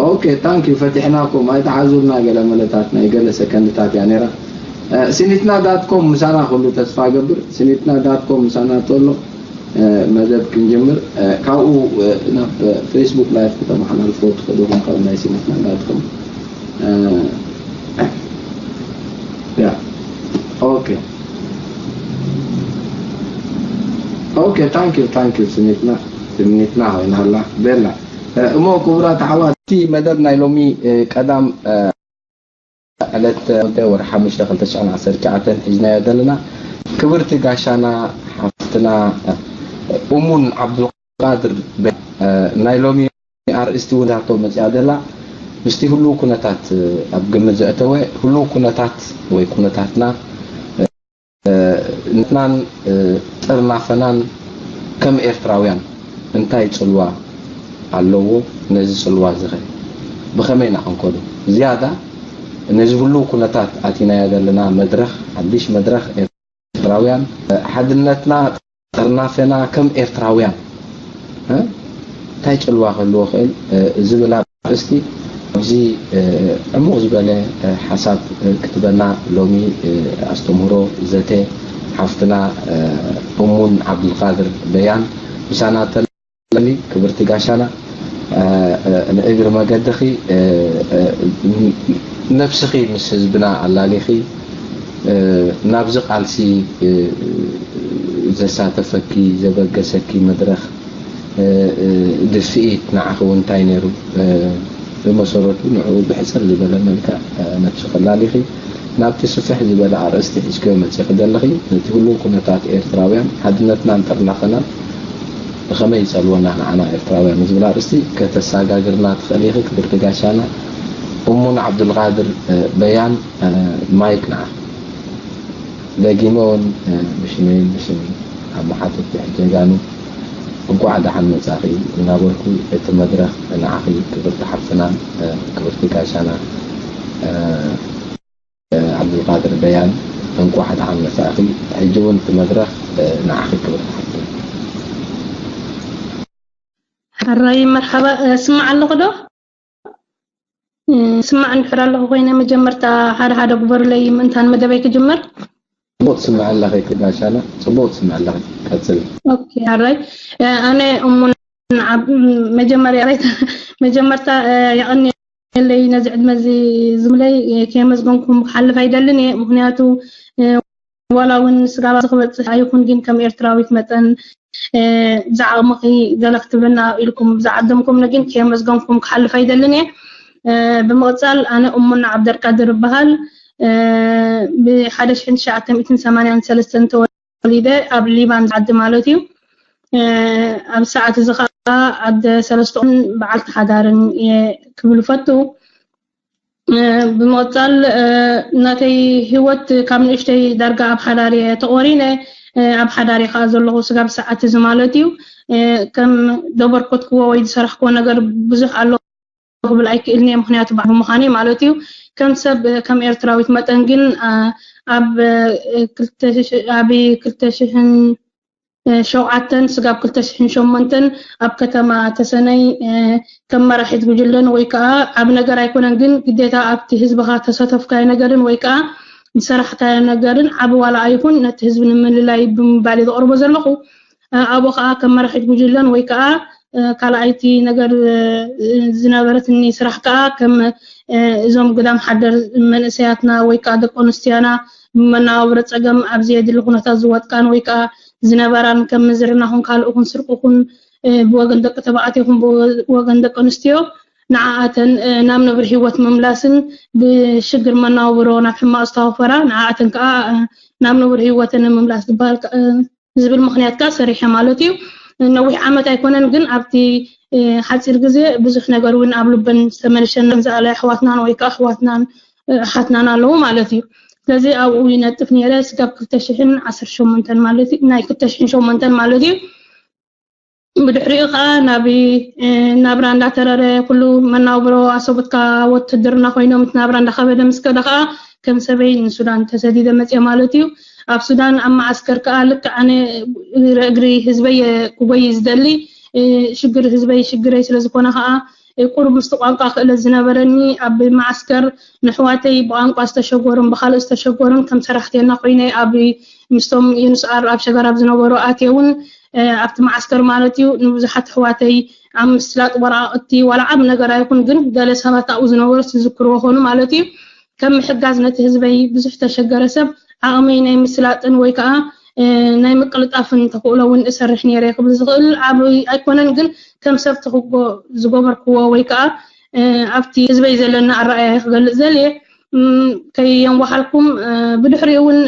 ኦኬ፣ ታንክ ዩ። ፈቲሕናኩም። ኣይተሓዙልና፣ ገለ መለታት ናይ ገለ ሰከንድታት እያ ነይራ። ሲኒትና ዳት ኮም ምሳና ኩሉ፣ ተስፋ ገብር። ሲኒትና ዳት ኮም ምሳና ተሎ መደብ ክንጀምር። ካብኡ ናብ ፌስቡክ ላይፍ ክተመሓላልፎ ትኽእሉ ኢኹም፣ ካብ ናይ ሲኒትና ዳት ኮም። ያ፣ ኦኬ። ኦኬ፣ ታንክ ዩ፣ ታንክ ዩ። ስኒትና፣ ስኒትና ኮይና ኣላ። ቤላ። እሞ ክቡራት ኣሕዋት፣ እቲ መደብ ናይ ሎሚ ቀዳም ዕለት ወርሒ ሓሙሽተ ክልተ ሽሕን ዓሰርተ ትሽዓተን ሒዝናዮ ዘለና፣ ክብርቲ ጋሻና ሓፍትና እሙን ዓብዱልቃድር፣ ናይ ሎሚ ኣርእስቲ እውን ዛቶ መፅያ ዘላ ምስቲ ህሉው ኩነታት ኣብ ግምት ዘእተወ፣ ህሉው ኩነታት ወይ ኩነታትና፣ ንሕናን ጥርናፈናን ከም ኤርትራውያን እንታይ ጽልዋ ኣለዎ? ነዚ ጽልዋ እዚ ኸ ብኸመይ ንዓንከሎ? ዝያዳ ነዚ ህሉው ኩነታት ኣቲናዮ ዘለና መድረኽ፣ ሓድሽ መድረኽ ኤርትራውያን፣ ሓድነትና፣ ጥርናፈና ከም ኤርትራውያን እንታይ ጽልዋ ክህልዎ ይኽእል ዝብል ኣርእስቲ ኣብዚ ዕሙቕ ዝበለ ሓሳብ ክትበና ሎሚ ኣስተምህሮ ዘተ ሓፍትና እሙን ዓብዱልቃድር በያን ምሳና ተላሊ። ክብርቲ ጋሻና፣ ንእግሪ መገድኺ፣ ነብስኺ ምስ ህዝብና ኣላሊኺ ናብዚ ቃልሲ ዘሳተፈኪ፣ ዘበገሰኪ መድረኽ ድፍኢት ንዓኺ እውን እንታይ ነይሩ? ብመሰረቱ ንዕኡ ብሕጽር ዝበለ መልክዕ ነብስኺ ኣላሊኺ ናብቲ ስፍሕ ዝበለ ኣርእስቲ ሒዝክዮ መጺኺ ዘለኺ፣ ነቲ ህሉው ኩነታት ኤርትራውያን፣ ሓድነትናን ጥርናፈናን ብኸመይ ይጸልወና ንዓና ኤርትራውያን ዝብል ኣርእስቲ ከተሰጋግርና ትኽእሊ ኢኺ ክብርቲ ጋሻና። እሙን ዓብዱልቃድር በያን፣ ማይክ ንዓኺ። ደጊመ እውን ብሽመይን ብሽም ኣመሓደርቲ ሕጂ ጀጋኑ እንኳዕ ደሓን መጻኺ እናበልኩ፣ እቲ መድረኽ ንዓኺ ክብርቲ ሓፍትናን ክብርቲ ጋሻና ዓብዱልቃድር በያን፣ እንኳዕ ደሓን መጻእኺ። ሕጂ እውን እቲ መድረኽ ንዓኺ ክብርቲ ሓፍቲ። ሕራይ መርሓባ። ስማዕ ኣለኹ ዶ? ስማዕ እንድሕር ኣለኹ ኮይነ፣ መጀመርታ ሓደ ሓደ ግበሩለይ ምእንታን መደበይ ክጅምር። ጽቡቕ ትስምዒ ኣለኺ ክጋሻና፣ ጽቡቕ ትስምዒ ኣለኺ። ቀጽሊ። ኦኬ፣ ሕራይ። ኣነ እሙን መጀመርያ መጀመርታ የቐንየለይ ነዚ ዕድመ እዚ ዝምለይ ከየመስገንኩም ክሓልፍ ኣይደልን እየ። ምክንያቱ ዋላ እውን ስጋብ ኣብዚ ክበፅሕ ኣይኹን፣ ግን ከም ኤርትራዊት መጠን ብዛዕቕምኺ ገለ ክትብልና ኢልኩም ብዝዓደምኩምኒ ግን ከየመስገንኩም ክሓልፍ ኣይደልን እየ። ብምቕፃል ኣነ እሙና ዓብደልቃድር እበሃል። ብሓደ ሽሕን ትሽዓተ ሚእትን ሰማንያን ሰለስተን ተወ ተወሊደ ኣብ ሊባን ዓዲ ማለት እዩ። ኣብ ሰዓት እዚ ከዓ ዓደ ሰለስተኦን በዓልቲ ሓዳርን እየ ክብል ፈቱ። ብምቕፃል ናተይ ህይወት ካብ ንእሽተይ ዳርጋ ኣብ ሓዳር እየ ተቆሪነ። ኣብ ሓዳር እየ ከዓ ዘለኹ ስጋብ ሰዓት እዚ ማለት እዩ። ከም ዘበርከትክዎ ወይ ዝሰራሕክዎ ነገር ብዙሕ ኣሎ ክብል ኣይክእልን እየ፣ ምክንያቱ በዓል ብምዃነይ ማለት እዩ። ከም ሰብ ከም ኤርትራዊት መጠን ግን ኣብ ክልተ ሽሕን ሸውዓተን ስጋብ ክልተ ሽሕን ሸሞንተን ኣብ ከተማ ተሰነይ ከም መራሒት ጉጅለን ወይ ከዓ ዓብ ነገር ኣይኮነን፣ ግን ግዴታ ኣብቲ ህዝብኻ ተሳተፍካዮ ነገርን ወይ ከዓ ዝሰራሕካዮ ነገርን ዓብ ዋላ ኣይኹን ነቲ ህዝቢ ንምልላይ ብምባል እየ ዘቕርቦ ዘለኹ። ኣብኡ ከዓ ከም መራሒት ጉጅለን ወይ ከዓ ካልኣይቲ ነገር ዝነበረትኒ ስራሕ ከዓ ከም እዞም ግዳም ሓደር መንእሰያትና ወይ ከዓ ደቂ ኣንስትዮና ብመነባብሮ ፀገም ኣብ ዘየድሊ ኩነታት ዝወድቃን ወይ ከዓ ዝነበራን ከም ምዝርና ኹን ካልእ ኹን ስርቂ ኹን ብወገን ደቂ ተባዕትዮ ኹን ብወገን ደቂ ኣንስትዮ ንዓኣተን ናብ ነብሪ ህይወት ምምላስን ብሽግር መነባብሮ ናብ ሕማቕ ዝተዋፈራ ንዓኣተን ከዓ ናብ ነብሪ ህይወተን ምምላስ ዝበሃል ዝብል ምኽንያት ከዓ ሰሪሐ ማለት እዩ። ነዊሕ ዓመት ኣይኮነን ግን ኣብቲ ሓፂር ግዜ ብዙሕ ነገር እውን ኣብ ልበን ዝተመልሸን ዘኣለ ኣሕዋትናን ወይ ከዓ ኣሕዋትናን ኣሓትናን ኣለዉ ማለት እዩ። ስለዚ ኣብኡ ይነጥፍ ነይረ ስጋብ ክልተ ሽሕን ዓሰርተ ሸሞንተን ማለት እዩ፣ ናይ ክልተ ሽሕን ሸሞንተን ማለት እዩ። ብድሕሪኡ ከዓ ናብ ናብራ እንዳተረረ ኩሉ መናብሮ ኣሰቡትካ ወትድርና ኮይኖም እቲ ናብራ እንዳኸበደ ምስ ከደ ከዓ ከም ሰበይ ንሱዳን ተሰዲደ መፅየ ማለት እዩ። ኣብ ሱዳን ኣብ መዓስከር ከዓ ልክዕ ኣነ እግሪ ህዝበይ ክጎይ ዝደሊ ሽግር ህዝበይ ሽግረይ ስለዝኮነ ከዓ ቁሩብ ምስቲ ቋንቋ ክእለት ዝነበረኒ ኣብ መዓስከር ንሕዋተይ ብቋንቋ ዝተሸጎሩን ብካልእ ዝተሸጎሩን ከም ሰራሕተና ኮይነ ኣብ ምስቶም ዩንስኣር ኣብ ሸገር ኣብ ዝነበሩ ኣትየ እውን ኣብቲ መዓስከር ማለት እዩ ንብዙሓት ኣሕዋተይ ኣብ ምስላጥ ወረቃቅቲ ዋላ ዓብ ነገር ኣይኹን ግን ገለ ሰባት ኣብኡ ዝነበሩ ዝዝክርዎ ኮኑ ማለት እዩ ከም ምሕጋዝ ነቲ ህዝበይ ብዙሕ ተሸገረ ሰብ ዓቕመይ ናይ ምስላጥን ወይ ከዓ ናይ ምቅልጣፍን ተኽእሎ እውን እሰርሕ ነይረ ክብል ዝኽእል ዓብ ኣይኮነን ግን ከም ሰብ ተኽጎ ዝገበርክዎ ወይ ከዓ ኣብቲ ህዝበይ ዘለና ኣረኣያ ክገልፅ ዘልየ ከየንዋሓልኩም ብድሕሪኡ እውን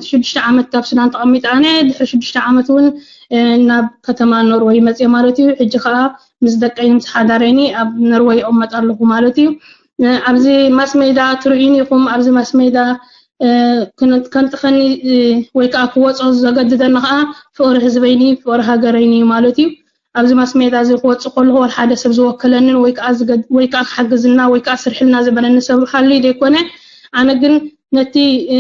ሽዱሽተ ዓመት ካብ ሱዳን ተቐሚጠ ኣነ ድሕሪ ሽዱሽተ ዓመት እውን ናብ ከተማ ኖርወይ መፅየ ማለት እዩ ሕጂ ከዓ ምስ ደቀይ ምስ ሓዳረይኒ ኣብ ኖርወይ ይቕመጥ ኣለኹ ማለት እዩ ኣብዚ ማስሜዳ ትርእዩኒ ኢኹም ኣብዚ ማስሜዳ ከንጥኸኒ ወይ ከዓ ክወፆ ዘገድደኒ ከዓ ፍቕሪ ህዝበይኒ ፍቕሪ ሃገረይኒ እዩ ማለት እዩ ኣብዚ ማስሜዳ እዚ ክወፅእ ከለኹ ወላ ሓደ ሰብ ዝወከለንን ወይ ከዓ ዝገድ- ወይ ከዓ ክሓግዝና ወይ ከዓ ስርሕልና ዝበለኒ ሰብ ሃልዩ ዘይኮነ ኣነ ግን ነቲ እ፣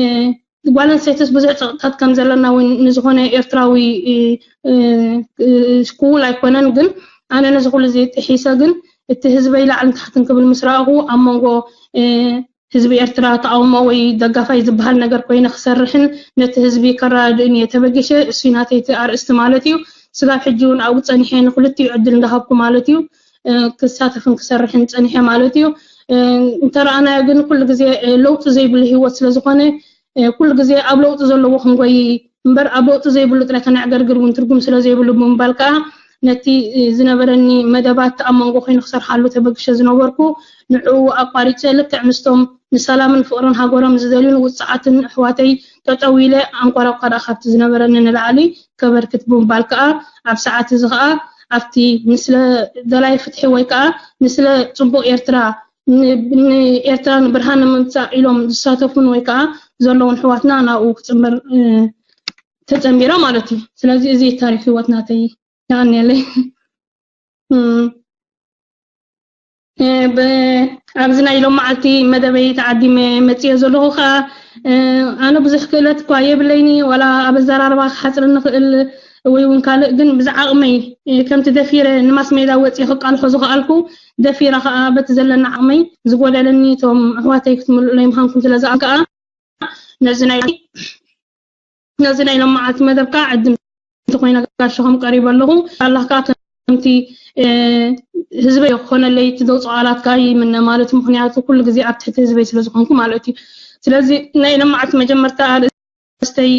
ጓል ኣንስተይትስ ብዙሕ ፀቕጥታት ከም ዘለና እውን ንዝኾነ ኤርትራዊ እ፣ እ፣ እ፣ ክውል ኣይኮነን ግን ኣነ ነዚ ኩሉ እዚ ጥሒሰ ግን እቲ ህዝበይ ላዕልን ታሕትን ክብል ምስ ረኣኹ ኣብ መንጎ እ፣ ህዝቢ ኤርትራ ተቃውሞ ወይ ደጋፋይ ዝበሃል ነገር ኮይነ ክሰርሕን ነቲ ህዝቢ ከረዳድእን እየ ተበጊሸ። እሱይ ናተይ እቲ ኣርእስቲ ማለት እዩ። ስጋብ ሕጂ እውን ኣብኡ ጸኒሐ ንክልቲኡ ዕድል እንዳሃብኩ ማለት እዩ ክሳተፍን ክሰርሕን ጸኒሐ ማለት እዩ። እንተረኣናዮ ግን ኩሉ ግዜ ለውጢ ዘይብሉ ህይወት ስለዝኾነ ኩሉ ግዜ ኣብ ለውጢ ዘለዎ ክንጎይ እምበር ኣብ ለውጢ ዘይብሉ ጥራይ ከነዕገርግር እውን ትርጉም ስለዘይብሉ ብምባል ከዓ ነቲ ዝነበረኒ መደባት ኣብ መንጎ ኮይኑ ክሰርሓሉ ተበግሸ ዝነበርኩ ንዕኡ ኣቋሪፀ ልክዕ ምስቶም ንሰላምን ፍቕርን ሃገሮም ዝደልዩን ውፅዓትን ኣሕዋተይ ጠጠው ኢለ ኣንኳራኳ ደኣ ካብቲ ዝነበረኒ ንላዕሊ ከበርክት ብምባል ከዓ ኣብ ሰዓት እዚ ከዓ ኣብቲ ንስለ ደላይ ፍትሒ ወይ ከዓ ንስለ ፅቡቕ ኤርትራ ንኤርትራ ንብርሃን ንምምፃእ ኢሎም ዝሳተፉን ወይ ከዓ ዘለውን ኣሕዋትና ናብኡ ክፅምበር ተፀንቢረ ማለት እዩ። ስለዚ እዚ ታሪክ ህይወት ናተይ ይቀንየለይ። ኣብዚ ናይ ሎም መዓልቲ መደበይ ተዓዲመ መፅዮ ዘለኹ ከዓ ኣነ ብዙሕ ክእለት እኳ የብለይኒ ዋላ ኣብ ኣዘራርባ ክሓፅር ንኽእል ወይ እውን ካልእ ግን ብዝዓቕመይ ከምቲ ደፊረ ንማስ ሜዳ ወፅየ ክቃልሖ ዝኽኣልኩ ደፊረ ከዓ በቲ ዘለና ዓቕመይ ዝጎደለኒ እቶም ኣሕዋተይ ክትምልኡለይ ምዃንኩም ስለ ዝኣል ከዓ ነዚ ናይ ነዚ ናይ ሎም መዓልቲ መደብ ከዓ ዕድም እንተኮይነ ጋሻኹም ቀሪበ ኣለኹ ኣላህ ከዓ ከምቲ ህዝበይ ክኾነለይ እቲ ዘውፅኦ ቃላት ከዓ ይምነ ማለት ምክንያቱ ኩሉ ግዜ ኣብ ትሕቲ ህዝበይ ስለ ዝኾንኩ ማለት እዩ ስለዚ ናይ ሎም መዓልቲ መጀመርታ ኣርእስተይ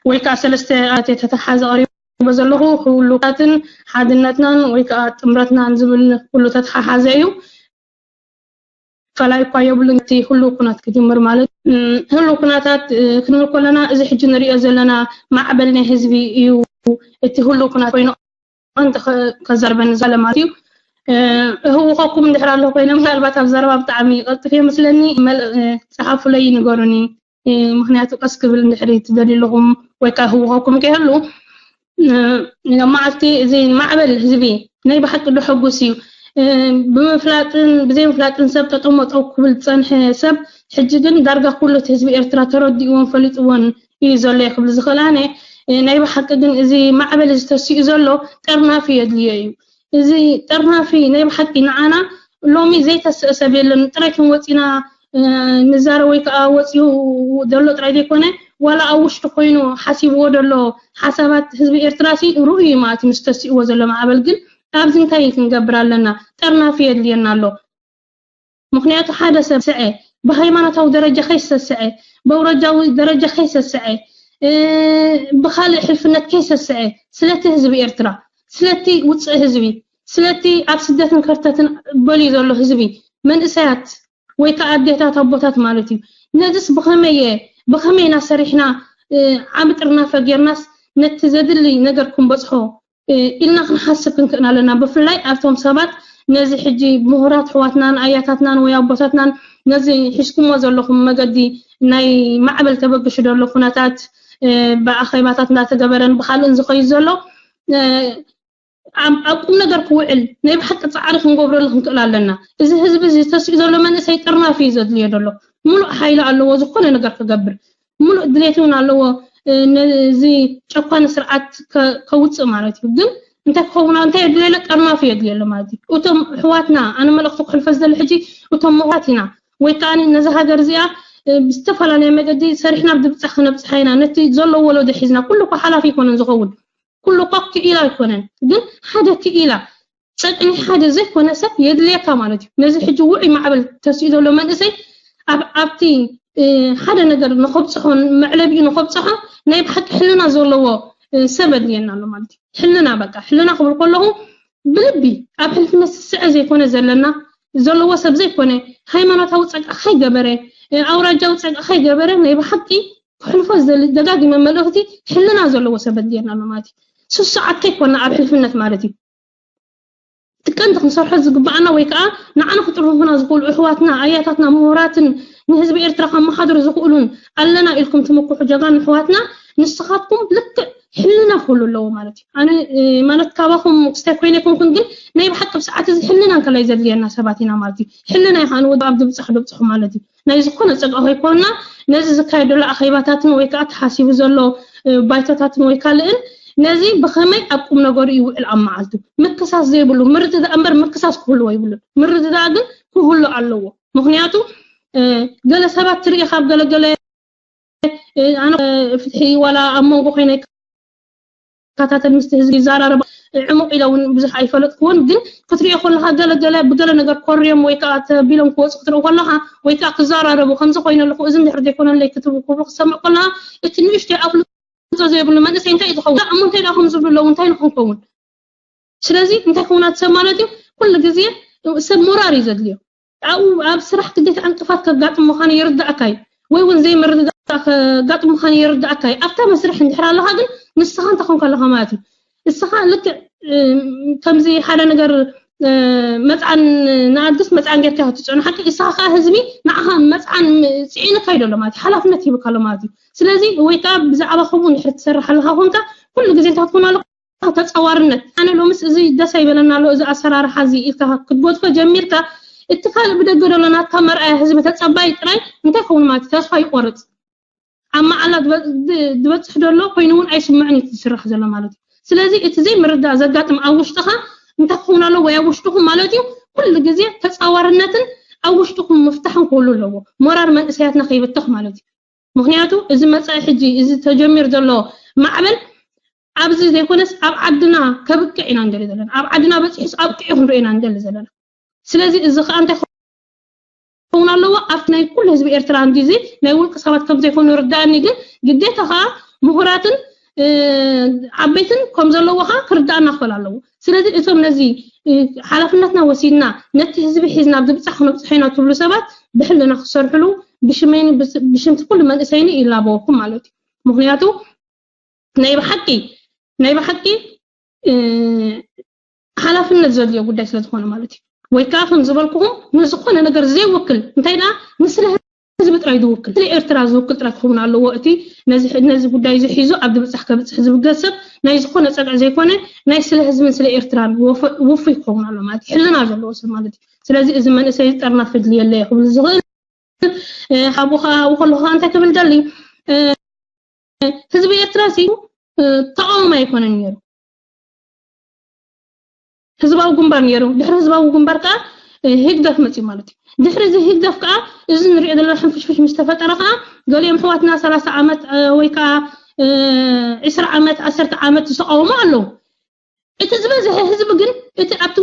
ወይ ከዓ ሰለስተ ኣርእስቲ ተተሓዘ ቀሪበ ዘለኹ ህውሉካትን ሓድነትናን ወይ ከዓ ጥምረትናን ዝብል ኩሉ ተተሓሓዘ እዩ ፈላይ እኳ የብሉን እቲ ህልው ኩናት ክጅምር ማለት ህልው ኩናታት ክንብል ከለና እዚ ሕጂ ንሪኦ ዘለና ማዕበል ናይ ህዝቢ እዩ እቲ ህልው ኩናት ኮይኑ ቀንዲ ከዘርበኒ ዘለ ማለት እዩ እህውኸኩም እንድሕር ኣሎ ኮይነ ምናልባት ኣብ ዘረባ ብጣዕሚ ይቐልጥፍ እየ መስለኒ ፀሓፉለይ ይንገሩኒ ምክንያቱ ቀስ ክብል እንድሕሪ ትደልዩ ኣለኹም ወይ ከዓ ህውኸኩም ከይህሉ መዓልቲ እዚ ማዕበል ህዝቢ ናይ ብሓቂ ዶ ሕጉስ እዩ ብምፍላጥን ብዘይምፍላጥን ሰብ ጠጠው መጠው ክብል ዝፀንሐ ሰብ ሕጂ ግን ዳርጋ ኩሉ እቲ ህዝቢ ኤርትራ ተረዲእዎን ፈሊጥዎን እዩ ዘሎ ክብል ዝኽእል ኣነ ናይ ብሓቂ ግን እዚ ማዕበል እዚ ተሲኡ ዘሎ ጠርናፊ የድልዮ እዩ እዚ ጠርናፊ ናይ ብሓቂ ንዓና ሎሚ ዘይተስእ ሰብ የለን ጥራይ ከም ወፂና ንዛረ ወይ ከዓ ወፂኡ ዘሎ ጥራይ ዘይኮነ ዋላ ኣብ ውሽጢ ኮይኑ ሓሲብዎ ዘሎ ሓሳባት ህዝቢ ኤርትራ ሲ ርኡ እዩ ማለት ምስ ተሲእዎ ዘሎ ማዕበል ግን ኣብዚ እንታይ ክንገብር ኣለና ጠርናፊ የድልየና ኣሎ ምክንያቱ ሓደ ሰብ ስዐ ብሃይማኖታዊ ደረጃ ከይሰስዐ ብውረጃዊ ደረጃ ከይሰስዐ ብካልእ ሕልፍነት ከይሰስዐ ስለቲ ህዝቢ ኤርትራ ስለቲ ውፅእ ህዝቢ ስለቲ ኣብ ስደትን ከርተትን በልዩ ዘሎ ህዝቢ መንእሰያት ወይ ከዓ ኣዴታት ኣቦታት ማለት እዩ ነዚስ ብኸመየ ብኸመይና ሰሪሕና ዓሚ ጥርናፈ ጌርናስ ነቲ ዘድሊ ነገር ክንበፅሖ ኢልና ክንሓስብ ክንክእል ኣለና ብፍላይ ኣብቶም ሰባት ነዚ ሕጂ ምሁራት ኣሕዋትናን ኣያታትናን ወይ ኣቦታትናን ነዚ ሒዝኩሞ ዘለኹም መገዲ ናይ ማዕበል ተበግሹ ዘሎ ኩነታት ብኣኼባታት እንዳተገበረን ብካልእን ዝኸይድ ዘሎ ኣብ ቁም ነገር ክውዕል ናይ ብሓቂ ፃዕሪ ክንገብረሉ ክንክእል ኣለና እዚ ህዝቢ እዚ ተስኡ ዘሎ መንእሰይ ጥርናፍ እዩ ዘድልዮ ዘሎ ሙሉእ ሓይሊ ኣለዎ ዝኾነ ነገር ክገብር ሙሉእ ድሌት እውን ኣለዎ ነዚ ጨኳኒ ስርዓት ከውፅእ ማለት እዩ ግን እንታይ ክኸውን፣ እንታይ የድልየለ? ጠርናፊ የድልየለ ማለት እዩ። እቶም ኣሕዋትና፣ ኣነ መልእኽቲ ክሕልፈ ዝደሊ ሕጂ፣ እቶም ምሁራት ኢና፣ ወይ ከዓ ነዛ ሃገር እዚኣ፣ እ፣ ብዝተፈላለየ መገዲ ሰሪሕና ብብጻሕ ክነብጽሓ ኢና። ነቲ ዘሎ ወለዶ ሒዝና፣ ኩሉ እኮ ሓላፊ ኣይኮነን ዝኸውን፣ ኩሉ እኮ ክኢላ ኣይኮነን፣ ግን ሓደ ክኢላ፣ ጸቅኒ ሓደ ዘይኮነ ሰብ የድልየካ ማለት እዩ። ነዚ ሕጂ ውዑይ ማዕበል ተስኡ ዘሎ መንእሰይ ኣብ-፣ ኣብቲ፣ እ፣ ሓደ ነገር ንኸብጽሖ፣ መዕለቢኡ ንኸብጽሖ ናይ ብሓቂ ሕልና ዘለዎ፣ እ፣ ሰብ ኣድልየና ኣሎ ማለት እዩ። ሕልና፣ በቃ፣ ሕልና ክብል ከለኹ ብልቢ ኣብ ሕልፍነት ስስዐ ዘይኮነ ዘለና፣ ዘለዎ ሰብ ዘይኮነ፣ ሃይማኖታዊ ጸግዒ ከይገበረ፣ እ፣ ኣውራጃዊ ጸግዒ ከይገበረ ናይ ብሓቂ ክሕልፎ ዝደሊ ደጋጊመ መልእኽቲ፣ ሕልና ዘለዎ ሰብ ኣድልየና ኣሎ ማለት እዩ። ስሱዓት ከይኮና ኣብ ሕልፍነት ማለት እዩ። እቲ ቀንዲ ክንሰርሖ ዝግብኣና ወይ ከዓ ንዓና ክጥርፉና ዝኽእሉ ኣሕዋትና፣ ኣያታትና፣ ምሁራትን ንህዝቢ ኤርትራ ከመሓድሩ ዝኽእሉን ኣለና ኢልኩም ትምክሑ ጀጋኑ ኣሕዋትና፣ ንስኻትኩም ልክዕ ሕልና ክህሉ ኣለዎ ማለት እዩ። ኣነ፣ እ፣ ማለት ካባኹም ክስታይ ኮይነ ኣይኮንኩን፣ ግን ናይ ብሓቂ ኣብ ሰዓት እዚ ሕልና እንከላይ ዘድልየና ሰባት ኢና ማለት እዩ። ሕልና እዩ ከዓ ንወዲ ኣብ ድብጻሕ ደብጽሑ ማለት እዩ። ናይ ዝኾነ ጸግዒ ከይኮንና፣ ነዚ ዝካየድ ዘሎ ኣኼባታትን ወይ ከዓ ተሓሲቡ ዘሎ፣ እ፣ ባይቶታትን ወይ ካልእን፣ ነዚ ብኸመይ ኣብ ቁም ነገሩ ይውዕል ኣብ መዓልቱ። ምክሳስ ዘይብሉ ምርድዳእ እምበር ምክሳስ ክህልዎ ይብሉን። ምርድዳእ ግን ክህሉ ኣለዎ። ምኽንያቱ፣ እ፣ ገለ ሰባት ትርኢ ካብ ገለ ገለ፣ እ፣ ኣነ፣ እ፣ ፍትሒ ዋላ ኣብ መንጎ ኮይነ ይከታተል፣ ምስቲ ህዝቢ ይዘራረብ፣ ዕሙቕ ኢለ እውን ብዙሕ ኣይፈለጥኩዎን፣ ግን ክትሪኦ ከለኻ ገለ ገለ ብገለ ነገር ኮርዮም ወይ ከዓ ተቢሎም ክወፁ ክትርኢ ከለኻ ወይ ከዓ ክዘራረቡ ከምዚ ኮይነ ኣለኹ፣ እዚ እንድሕር ዘይኮነለይ ክትብሉ ክብሉ ክሰምዕ ከለኻ እቲ ንእሽተይ ኣፍልጦ ዘይብሉ መንእሰይ እንታይ እዩ ዝኸውን? እሞ እንታይ ደኣ ከም ዝብሉ ኣለዉ? እንታይ ንክንከውን? ስለዚ እንታይ ክውና ሰብ ማለት እዩ? ኩሉ ግዜ ሰብ ሞራል እዩ ዘድልዮ። ኣብኡ ኣብ ስራሕ ግዴታ ዕንቅፋት ከጋጥም ምዃኑ ይርዳእካ እዩ፣ ወይ እውን ዘይምርድዳእ ከጋጥም ምዃኑ ይርዳእካ እዩ። ኣብታ መስርሕ እንድሕር ኣለኻ ግን ንስኻ እንታይ ኮንካ ኣለኻ ማለት እዩ። ንስኻ ልክዕ፣ እ፣ ከምዚ ሓደ ነገር፣ እ፣ መጽዓን ንኣድግስ መጽዓን ጌርካ ክትጽዕኖ ሓቂ፣ ንስኻ ከኣ ህዝቢ ንዓኻ መጽዓን ጽዒኑካ እዩ ዘሎ ማለት እዩ። ሓላፍነት ሂቡካ ኣሎ ማለት እዩ። ስለዚ ወይ ከኣ ብዛዕባ ከምኡ እንድሕር ትሰርሕ ኣለኻ ኮንካ፣ ኩሉ ግዜ እንታይ ክትኮን ኣለካ? ተጻዋርነት። ኣነ ሎምስ እዚ ደስ ኣይበለና ኣሎ፣ እዚ ኣሰራርሓ እዚ ኢልካ ክትጎድፎ ጀሚርካ፣ እቲ ካልእ ብደገ ዘሎ ናትካ መርኣያ ህዝቢ ተጸባይ ጥራይ እንታይ ክኸውን ማለት እዩ? ተስፋ ይቆርጽ። ኣብ መዓላ ዝበ-፣ ድ-፣ ዝበጽሕ ዘሎ ኮይኑ እውን ኣይስምዕን እዩ ዝስራሕ ዘሎ ማለት እዩ። ስለዚ እቲ ዘይምርዳእ ዘጋጥም ኣብ ውሽጥኻ እንታይ ክኸውን ኣለዎ ወይ ኣብ ውሽጥኹም ማለት እዩ፣ ኩሉ ግዜ ተጻዋርነትን ኣብ ውሽጥኹም ምፍታሕን ክህሉ ኣለዎ። ሞራል መንእሰያትና ከይብተኽ ማለት እዩ። ምኽንያቱ እዚ መጻኢ ሕጂ እዚ ተጀሚሩ ዘሎ ማዕበል ኣብዚ ዘይኮነስ ኣብ ዓድና ከብቅዕ ኢና ንደሊ ዘለና። ኣብ ዓድና በጺሑስ ኣብቂዑ ክንሪኦ ኢና ንደሊ ዘለና። ስለዚ እዚ ከኣ እንታይ ክኸውን ኣለዎ? ኣብቲ ናይ ኩሉ ህዝቢ ኤርትራ እንዲዚ ናይ ውልቂ ሰባት ከም ዘይኮኑ ይርዳእኒ፣ ግን ግዴታ ከኣ ምሁራትን፣ እ፣ ዓበይትን ከም ዘለዎ ከኣ ክርዳእና ክኽእል ኣለዎ። ስለዚ እቶም ነዚ፣ እ፣ ሓላፍነትና ወሲድና ነቲ ህዝቢ ሒዝና ኣብ ድብጻ ክነብጽሖ ኢና ትብሉ ሰባት ብሕልና ክሰርሕሉ ብሽመይን ብስ-፣ ብሽምቲ ኩሉ መንእሰይኒ ይላበወኩም ማለት እዩ። ምኽንያቱ ናይ ብሓቂ፣ ናይ ብሓቂ፣ እ፣ ሓላፍነት ዘድልዮ ጉዳይ ስለ ዝኾነ ማለት እዩ። ወይ ከዓ ከም ዝበልኩኹም ንዝኾነ ነገር ዘይውክል፣ እንታይ ደኣ ንስለ ህዝቢ ጥራይ ዝውክል፣ ስለ ኤርትራ ዝውክል ጥራይ ክኸውን ኣለዎ። እቲ ነዚ፣ ነዚ ጉዳይ እዚ ሒዙ ኣብ ድብጻሕ ከብጽሕ ዝብገስ ሰብ ናይ ዝኾነ ጸግዒ ዘይኮነ ናይ ስለ ህዝብን ስለ ኤርትራን ወፈ-፣ ውፉይ ክኸውን ኣሎ ማለት እዩ። ሕልና ዘለዎ ሰብ ማለት እዩ። ስለዚ እዚ መንእሰይ ጠርናፊ ድልየለ ክብል ዝኽእል፣ እ፣ ሓቡ ከኣ ኣብኡ ከለኹ ከኣ እንታይ ክብል ደሊ፣ እ፣ ህዝቢ ኤርትራ ሲ፣ እ፣ ተቃዋሚ ኣይኮነን ነይሩ። ህዝባዊ ግንባር ነይሩ። ድሕሪ ህዝባዊ ግንባር ከኣ፣ እ፣ ህግደፍ መጽዩ ማለት እዩ። ድሕሪ እዚ ህግደፍ ከኣ እዚ ንሪኦ ዘለና ሕንፍሽፍሽ ምስ ተፈጠረ ከኣ ገሊኦም ኣሕዋትና ሰላሳ ዓመት፣ እ፣ ወይ ከኣ፣ እ፣ ዕስራ ዓመት፣ ዓሰርተ ዓመት ዝተቃወሙ ኣለዉ። እቲ ዝበዝሐ ህዝቢ ግን እቲ ኣብቲ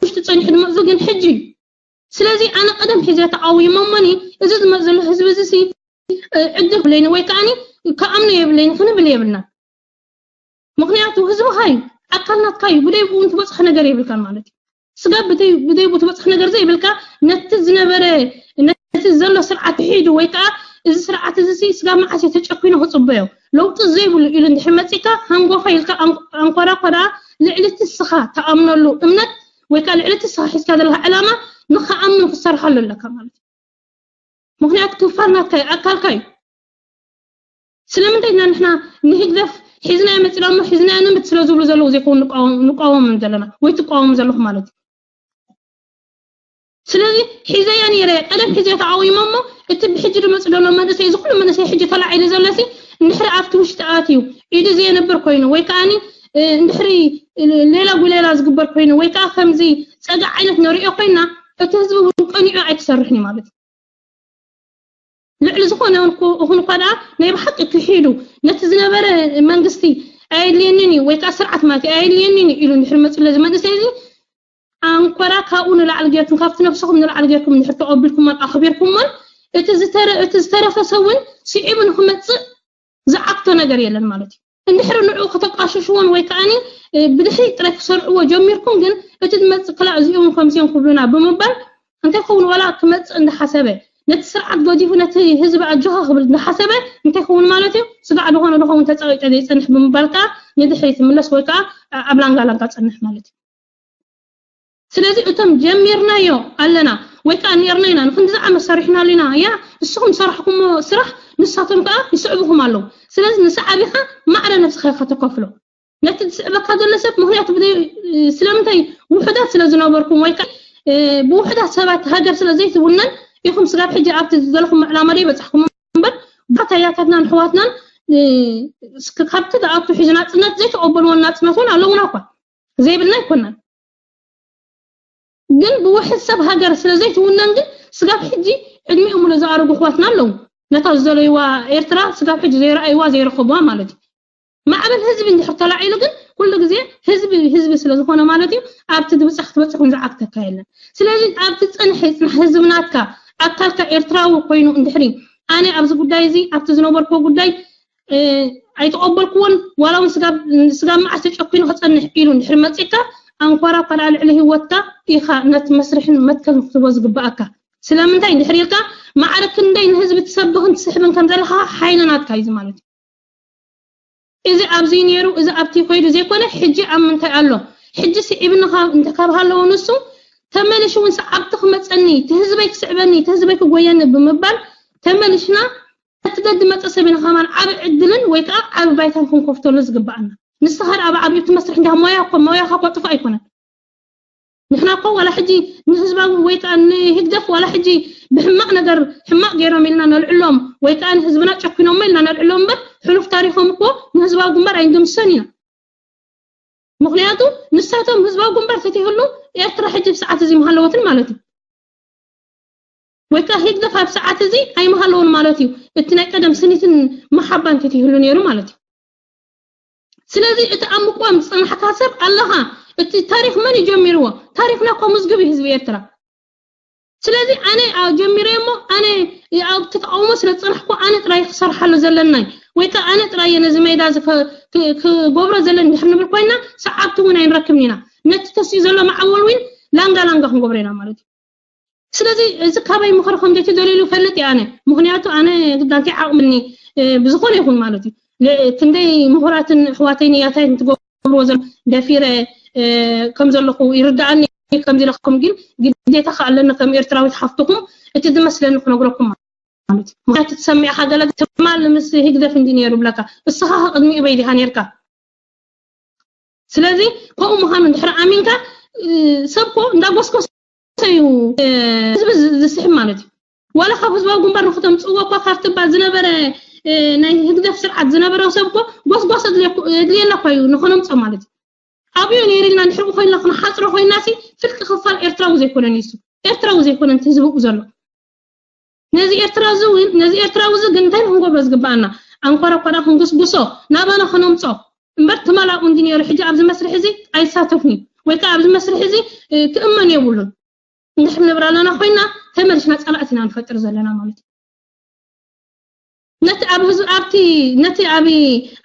ውሽጢ ጸኒሑ ዝመጽእ ግን ሕጂ እዩ። ስለዚ ኣነ ቀደም ሒዘ ተቃዊመ እሞኒ እዚ ዝመጽእ ዘሎ ህዝቢ እዚ ሲ፣ እ፣ ዕድል ክብለኒ ወይ ከኣኒ ክኣምኖ የብለይን ክንብል የብልና። ምኽንያቱ ህዝብኻ እዩ፣ ኣካል ናትካ እዩ፣ ብደይ ብኡ ትበጽሕ ነገር የብልካን ማለት እዩ። ስጋብ ብደይ፣ ብደይ ብኡ ትበጽሕ ነገር ዘይብልካ ነቲ ዝነበረ፣ ነቲ ዘሎ ስርዓት ክሒዱ ወይ ከኣ እዚ ስርዓት እዚ ሲ ስጋብ መዓስ እዩ ተጨኪኑ ክጽበዮ? ለውጢ ዘይብሉ ኢሉ እንድሕር መጺካ ሃንጎፋ ኢልካ ኣን-፣ ኣንኮራኮራ ልዕሊ እቲ ንስኻ ትኣምነሉ እምነት ወይ ከኣ ልዕሊ እቲ ንስኻ ሒዝካ ዘለኻ ዕላማ ንኽኣምን ክትሰርሓሉ ኣለካ ማለት እዩ። ምኽንያቱ ክፋል ናትካ እዩ፣ ኣካልካ እዩ። ስለምንታይ ኢና ንሕና ንህግደፍ ሒዝናዮ መጺና እሞ ሒዝናዮ ንምት ስለ ዝብሉ ዘለዉ ዘይኮኑ ንቃወም-፣ ንቃወሞም ዘለና ወይ ትቃወሙ ዘለኹም ማለት እዩ። ስለዚ ሒዘያ ነይረ፣ ቀደም ሒዘያ ተቃዊመ እሞ እቲ ብሕጂ ዝመጽእ ዘሎ መንእሰይ፣ እዚ ኩሉ መንእሰይ ሕጂ ተላዒሉ ዘሎ ሲ እንድሕሪ ኣብቲ ውሽጢ ኣትዩ ኢዱ ዘየንብር ኮይኑ ወይ ከኣኒ፣ እ፣ እንድሕሪ ሌላ ጉሌላ ዝግበር ኮይኑ ወይ ከዓ ከምዚ ፀጋ ዓይነት ንሪኦ ኮይና እቲ ህዝቢ እውን ቀኒዑ ኣይትሰርሕን እዩ ማለት እዩ። ልዕሊ ዝኾነ እኹን እኳ ደኣ ናይ ብሓቂ ክሒዱ ነቲ ዝነበረ መንግስቲ ኣየድልየንን እዩ ወይ ከዓ ስርዓት ማለት እዩ ኣየድልየንን እዩ ኢሉ እንድሕር መፅለ እዚ መንእሰይ እዚ ኣንኮራ ካብኡ ንላዕሊ ጌርኩም ካብቲ ነብስኹም ንላዕሊ ጌርኩም እንድሕር ተቐቢልኩሞን ኣኽቢርኩሞን እቲ ዝተረፈ ሰውን ስዒቡ ንክመፅእ ዝዓግቶ ነገር የለን ማለት እዩ። እንድሕሪ ንዕኡ ከተቃሽሽዎን ወይ ከዓኒ ብድሕሪ ጥራይ ክሰርዕዎ ጀሚርኩም ግን እቲ ዝመፅእ ክላ እዚኦም ከምዚኦም ክብሉና ብምባል እንታይ ክኸውን ዋላ ክመፅእ እንዳሓሰበ ነቲ ስርዓት ገዲፉ ነቲ ህዝቢ ኣጆኻ ክብል እንዳሓሰበ እንታይ ክኸውን ማለት እዩ። ስጋዕ ዝኾነ ዝኸውን ተፀቂጠ ዘይፀንሕ ብምባል ከዓ ንድሕሪ ትምለስ ወይ ከዓ ኣብ ላንጋ ላንጋ ፀንሕ ማለት እዩ። ስለዚ እቶም ጀሚርናዮ ኣለና ወይ ከዓ ነርና ኢና ንክንድዚ ዓመት ሰሪሕናሉ ኢና እያ ንስኹም ዝሰራሕኩሞ ስራሕ ንሳቶም ከዓ ይስዕቡኹም ኣለዉ። ስለዚ ንሰዓቢኻ ማዕረ ነብስኻ ኢኻ ተከፍሎ ነቲ ዝስዕበካ ዘሎ ሰብ ምክንያቱ ስለምንታይ ውሕዳት ስለ ዝነበርኩም ወይ ከዓ ብውሕዳት ሰባት ሃገር ስለ ዘይትውነን ኢኹም ስጋብ ሕጂ ኣብቲ ዝደለኹም ዕላማ ደይ በፃሕኩም እምበር ባታያታትናን ኣሕዋትናን ካብቲ ዝኣቱ ሒዙ ናፅነት ዘይተቀበልዎን ናፅነት እውን ኣለውና እኳ ዘይብልና ኣይኮናን። ግን ብውሕድ ሰብ ሃገር ስለ ዘይትውነን ግን ስጋብ ሕጂ ዕድሚኦም ሙሉ ዝኣረጉ ኣሕዋትና ኣለዉ። ነታ ዝደለይዋ ኤርትራ ስጋብ ሕጂ ዘይረኣይዋ ዘይረኸብዋ ማለት እዩ። ማዕበል ህዝቢ እንድሕር ተላዒሉ ግን ኩሉ ግዜ ህዝቢ ህዝቢ ስለ ዝኾነ ማለት እዩ ኣብቲ ድብፃሕ ክትበፅሕ እውን ዝዓግተካ የለን። ስለዚ ኣብቲ ፅንሕ ይፅናሕ ህዝቢ ናትካ ኣካልካ ኤርትራዊ ኮይኑ እንድሕሪ ኣነ ኣብዚ ጉዳይ እዚ ኣብቲ ዝነበርክዎ ጉዳይ ኣይተቐበልክዎን ዋላ እውን ስጋብ መዓስ ተጨኪኑ ክፀንሕ ኢሉ እንድሕር መፂካ ኣንኳራ እኳ ደኣ ልዕሊ ህይወትካ ኢኻ ነቲ መስርሕን መትከልን ክትህቦ ዝግባኣካ። ስለምንታይ እንድሕር ኢልካ ማዕረ ክንደይ ንህዝቢ ትሰብኽን ትስሕብን ከም ዘለኻ ሓይሊ ናትካ እዩ ማለት እዩ። እዚ ኣብዚ ነይሩ እዚ ኣብቲ ከይዱ ዘይኮነ ሕጂ ኣብ ምንታይ ኣሎ ሕጂ ስዒብኒ እንተ ካብ ሃለዎ ንሱ ተመሊሹ እውን ሰዓብቲ ክመፀኒ እቲ ህዝበይ ክስዕበኒ እቲ ህዝበይ ክጎየኒ ብምባል ተመሊሽና እቲ ደዲ መፀ ሰብ ኢና ከማን ዓብ ዕድልን ወይ ከዓ ዓብ ባይታን ክንከፍተሉ ዝግባኣና። ንስኻ ደኣ ብዓብዩ እቲ መስርሕ እንዳ ሞያ እኮ ሞያኻ እኮ ጥፉእ ኣይኮነን። ንሕና እኮ ዋላ ሕጂ ንህዝባዊ ወይ ከዓ ንህግደፍ ዋላ ሕጂ ብሕማቕ ነገር ሕማቕ ገይሮም ኢልና ነልዕሎም ወይ ከዓ ንህዝብና ጨኪኖሞ ኢልና ነልዕሎም እምበር ሕሉፍ ታሪኾም እኮ ንህዝባዊ ግንባር ኣይንድምሰን ኢና። ምክንያቱ ንሳቶም ህዝባዊ ግንባር ተትህሉ ኤርትራ ሕጂ ብሰዓት እዚ ምሃለወትን ማለት እዩ። ወይ ከዓ ህግደፍ ኣብ ሰዓት እዚ ኣይምሃለውን ማለት እዩ። እቲ ናይ ቀደም ስኒትን መሓባን ተትህሉ ነይሩ ማለት እዩ። ስለዚ እቲ ኣብ ምቋም ዝፀናሕካ ሰብ ኣለኻ። እቲ ታሪክ መን እዩ ጀሚርዎ? ታሪክና እኮ ምዝግብ እዩ ህዝቢ ኤርትራ። ስለዚ ኣነ ጀሚረ እሞ ኣነ ኣብቲ ተቃውሞ ስለ ዝፀናሕኩ ኣነ ጥራይ ክሰርሓሉ ዘለናይ ወይ ከዓ ኣነ ጥራይ እየ ነዚ ሜዳ ክገብሮ ዘለኒ ድሕር ንብል ኮይና ሰዓብቲ እውን ኣይንረክብን ኢና። ነቲ ተስኡ ዘሎ ማዕበል እውን ላንጋ ላንጋ ክንገብሮ ኢና ማለት እዩ። ስለዚ እዚ ካበይ ምኽሪ ከም ዘይትደልዩ ይፈልጥ እየ ኣነ። ምኽንያቱ ኣነ ግዳንቲ ዓቕምኒ ብዝኾነ ይኹን ማለት እዩ። ክንደይ ምሁራትን ኣሕዋተይ ንያታይ ትገብርዎ ዘሎ ደፊረ ከም ዘለኹ ይርዳኣኒ። ከምዚ ኢለኩም ግን ግዴታ ከኣለኒ ከም ኤርትራዊት ሓፍትኹም እቲ ዝመስለኒ ክነግረኩም ማለት እዩ። ምኽንያቱ ትሰሚዕኻ ገለ ትማል ምስ ህግደፍ እንዲ ነይሩ ብለካ እስኻ ቅድሚኡ በይ ዲኻ ነይርካ። ስለዚ ከምኡ ምዃኑ እንድሕር ኣሚንካ ሰብኮ እንዳጎስጎሰ እዩ ህዝቢ ዝስሕብ ማለት እዩ። ዋላ ካብ ህዝባዊ ግንባር ንክተምፅእዎ እኳ ካብቲ ባ ዝነበረ ናይ ህግደፍ ስርዓት ዝነበረ ሰብ እኮ ጎስጓስ የድልየና እኳ እዩ ንክነምፆ ማለት እዩ። ኣብዮ ነይርልና ንሕርቁ ኮይንና ክንሓፅሮ ኮይንና ሲ ፍርቂ ክፋል ኤርትራዊ ዘይኮነን ይሱ ኤርትራዊ ዘይኮነን ህዝቢ ዘሎ ነዚ ኤርትራ እዚ እውን ነዚ ኤርትራዊ እዚ ግን እንታይ ንክንገብሮ ዝግባኣና ኣንኮራ ኮራ ክንጉስጉሶ ናባና ክነምፆ እምበር ትማል ኣብኡ እንዲ ነይሩ ሕጂ ኣብዚ መስርሕ እዚ ኣይሳተፍኒ ወይ ከዓ ኣብዚ መስርሕ እዚ ክእመን የብሉን እንድሕር ንብር ኣለና ኮይና ተመልሽና ፀላእቲ ኢና ንፈጥር ዘለና ማለት እዩ። ነቲ ኣብ ህዝቢ ኣብቲ ነቲ ኣብ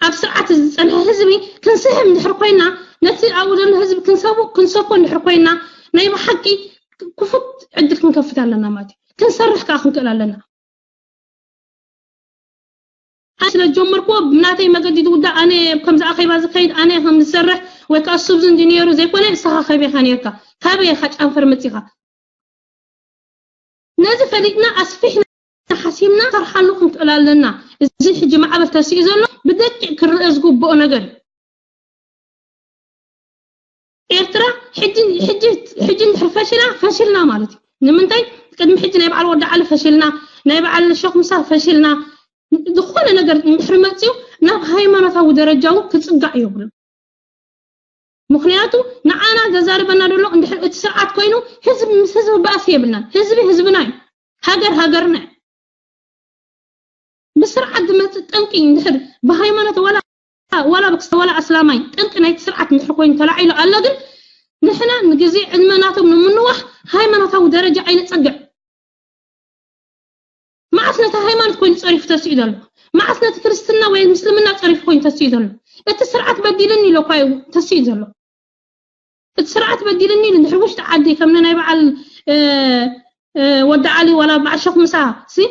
ኣብ ስርዓት ዝፀንሐ ህዝቢ ክንስሕብ እንድሕር ኮይና ነቲ ኣብኡ ዘሎ ህዝቢ ክንሰቡ ክንሰፎ እንድሕር ኮይና ናይ ብሓቂ ክፉት ዕድል ክንከፍት ኣለና ማለት እዩ። ክንሰርሕ ከዓ ክንክእል ኣለና። ኣነ ስለ ጀመርኩዎ ብናተይ መገዲ ዝውዳእ ኣነ ከምዚ ኣኼባ ዝከይድ ኣነ ከም ዝሰርሕ ወይ ከዓ እሱ ብዚ እንዲ ነይሩ ዘይኮነ ንስኻ ከበይ ኢኻ ነይርካ ካበይ ኢኻ ጫንፈር መፂኻ ነዚ ፈሊጥና ኣስፊሕና ሓሲብና ሰርሓሉ ክንክእል ኣለና። እዚ ሕጂ ማዕበል ተስኡ ዘሎ ብደቂቕ ክረአ ዝግብኦ ነገር እዩ። ኤርትራ ሕጂ ሕጂ ሕጂ እንድሕር ፈሽላ ፈሽልና ማለት እዩ። ንምንታይ ቅድሚ ሕጂ ናይ በዓል ወዲ ዓሊ ፈሽልና ናይ በዓል ሸኽ ምሳ ፈሽልና ዝኾነ ነገር እንድሕር መፅዩ ናብ ሃይማኖታዊ ደረጃ እውን ክፅጋዕ የብሉን። ምኽንያቱ ንዓና ዘዛርበና ዘሎ እንድሕር እቲ ስርዓት ኮይኑ ህዝቢ ምስ ህዝቢ ባእሲ የብልናን። ህዝቢ ህዝብና እዩ። ሃገር ሃገርና እዩ። ብስርዓት ዝመጽእ ጠንቂ እንድሕር ብሃይማኖት ዋላ ዋላ ብክስተ ዋላ ኣስላማይ ጠንቂ ናይቲ ስርዓት እንድሕር ኮይኑ ተላዒሉ ኣሎ፣ ግን ንሕና ንግዜ ዕድመ ናቶም ንምንዋሕ ሃይማኖታዊ ደረጃ ኣይነጸግዕ። መዓስ ነቲ ሃይማኖት ኮይኑ ጸሪፉ ተሲኡ ዘሎ? መዓስ ነቲ ክርስትና ወይ ምስልምና ጸሪፉ ኮይኑ ተሲኡ ዘሎ? እቲ ስርዓት በዲልኒ ኢሎ እኳ እዩ ተሲኡ ዘሎ። እቲ ስርዓት በዲልኒ ኢሉ እንድሕር ውሽጢ ዓዲ ከም ናይ በዓል ወዲ ዓሊ ዋላ በዓል ሸኽ ምሳ ሲ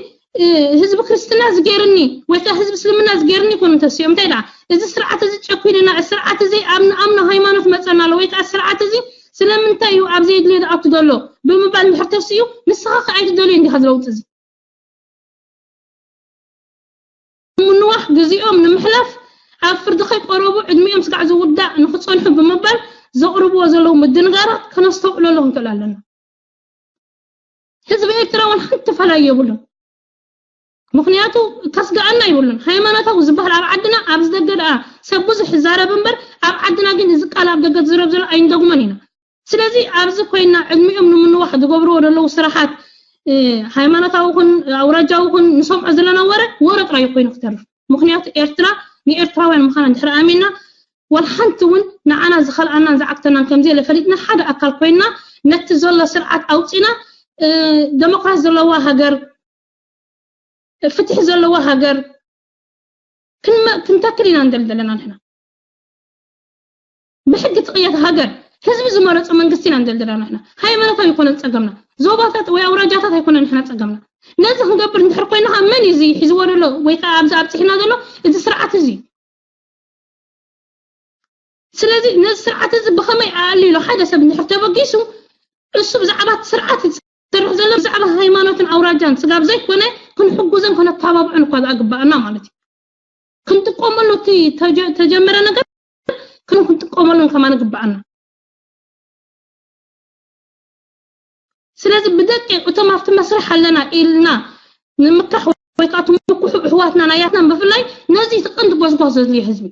ህዝቢ ክርስትና ዝገይርኒ ወይ ከዓ ህዝቢ እስልምና ዝገይርኒ ይኮኑ ተሲኦም። እንታይ ደኣ እዚ ስርዓት እዚ ጨኩንና፣ እዚ ስርዓት እዚ ኣብ ንኣምኖ ሃይማኖት መፀና ኣሎ ወይ ከዓ ስርዓት እዚ ስለምንታይ እዩ ኣብ ዘየድልዮ ዝኣቱ ዘሎ ብምባል እንድሕር ተሲኡ፣ ንስኻ ከዓ ኣይትደልዮ እንዲኻ ዝለውጥ እዚ ምንዋሕ ግዜኦም ንምሕላፍ ኣብ ፍርዲ ከይቀረቡ ዕድሚኦም ስጋዕ ዝውዳእ ንክፀንሑ ብምባል ዘቕርብዎ ዘለዉ ምድንጋራት ከነስተውዕለሉ ክንክእል ኣለና። ህዝቢ ኤርትራ እውን ሓንቲ ፈላይ የብሉን። ምክንያቱ ከስጋኣና ይብሉን። ሃይማኖታዊ ዝበሃል ኣብ ዓድና ኣብ ዝደገ ደኣ ሰብ ብዙሕ ይዛረብ እምበር ኣብ ዓድና ግን እዚ ቃል ኣብ ደገ ዝዝረብ ዘሎ ኣይንደግሞን ኢና። ስለዚ ኣብዚ ኮይና ዕድሚኦም ንምንዋሕ ዝገብርዎ ዘለዉ ስራሓት ሃይማኖታዊ ኹን ኣውራጃዊ ኹን ንሰምዖ ዘለና ወረ ወረ ጥራይ ኮይኑ ክተርፍ። ምክንያቱ ኤርትራ ንኤርትራውያን ምዃና እንድሕር ኣሚንና ዋላ ሓንቲ እውን ንዓና ዝኸልኣናን ዝዓግተናን ከምዘየለ ፈሊጥና ሓደ ኣካል ኮይና ነቲ ዘሎ ስርዓት ኣውፂና ደሞክራሲ ዘለዋ ሃገር ፍትሒ ዘለዋ ሃገር ክንተክል ኢና ንደሊ ዘለና ንሕና። ብሕጊ ትቕየት ሃገር ህዝቢ ዝመረፆ መንግስቲ ኢና ንደሊ ዘለና ንሕና። ሃይማኖታዊ ይኮነን ፀገምና። ዞባታት ወይ ኣውራጃታት ኣይኮነን ንሕና ፀገምና። ነዚ ክንገብር እንድሕር ኮይና ከዓ መን እዩ እዚ ሒዝዎ ዘሎ ወይ ከዓ ኣብዚ ኣብፅሒና ዘሎ እዚ ስርዓት እዚ? ስለዚ ነዚ ስርዓት እዚ ብኸመይ ኣኣልይሎ ሓደ ሰብ እንድሕር ተበጊሱ እሱ ብዛዕባ እቲ ስርዓት ዝሰርሕ ዘሎ ብዛዕባ ሃይማኖትን ኣውራጃን ስጋብ ዘይኮነ ክንሕጉዘን ከነተባብዖን እኳ ዝኣግባኣና ማለት እዩ። ክንጥቀመሉ እቲ ተጀመረ ነገር ክንክንጥቀመሉን ከማን ግባኣና። ስለዚ ብደቂ እቶም ኣብቲ መስርሕ ኣለና ኢልና ንምካሕ ወይ ከዓ ትምክሑ ኣሕዋትና ናያትና ብፍላይ ነዚ እቲ ቀንዲ ጎዝጓዝ ዘድልዮ ህዝቢ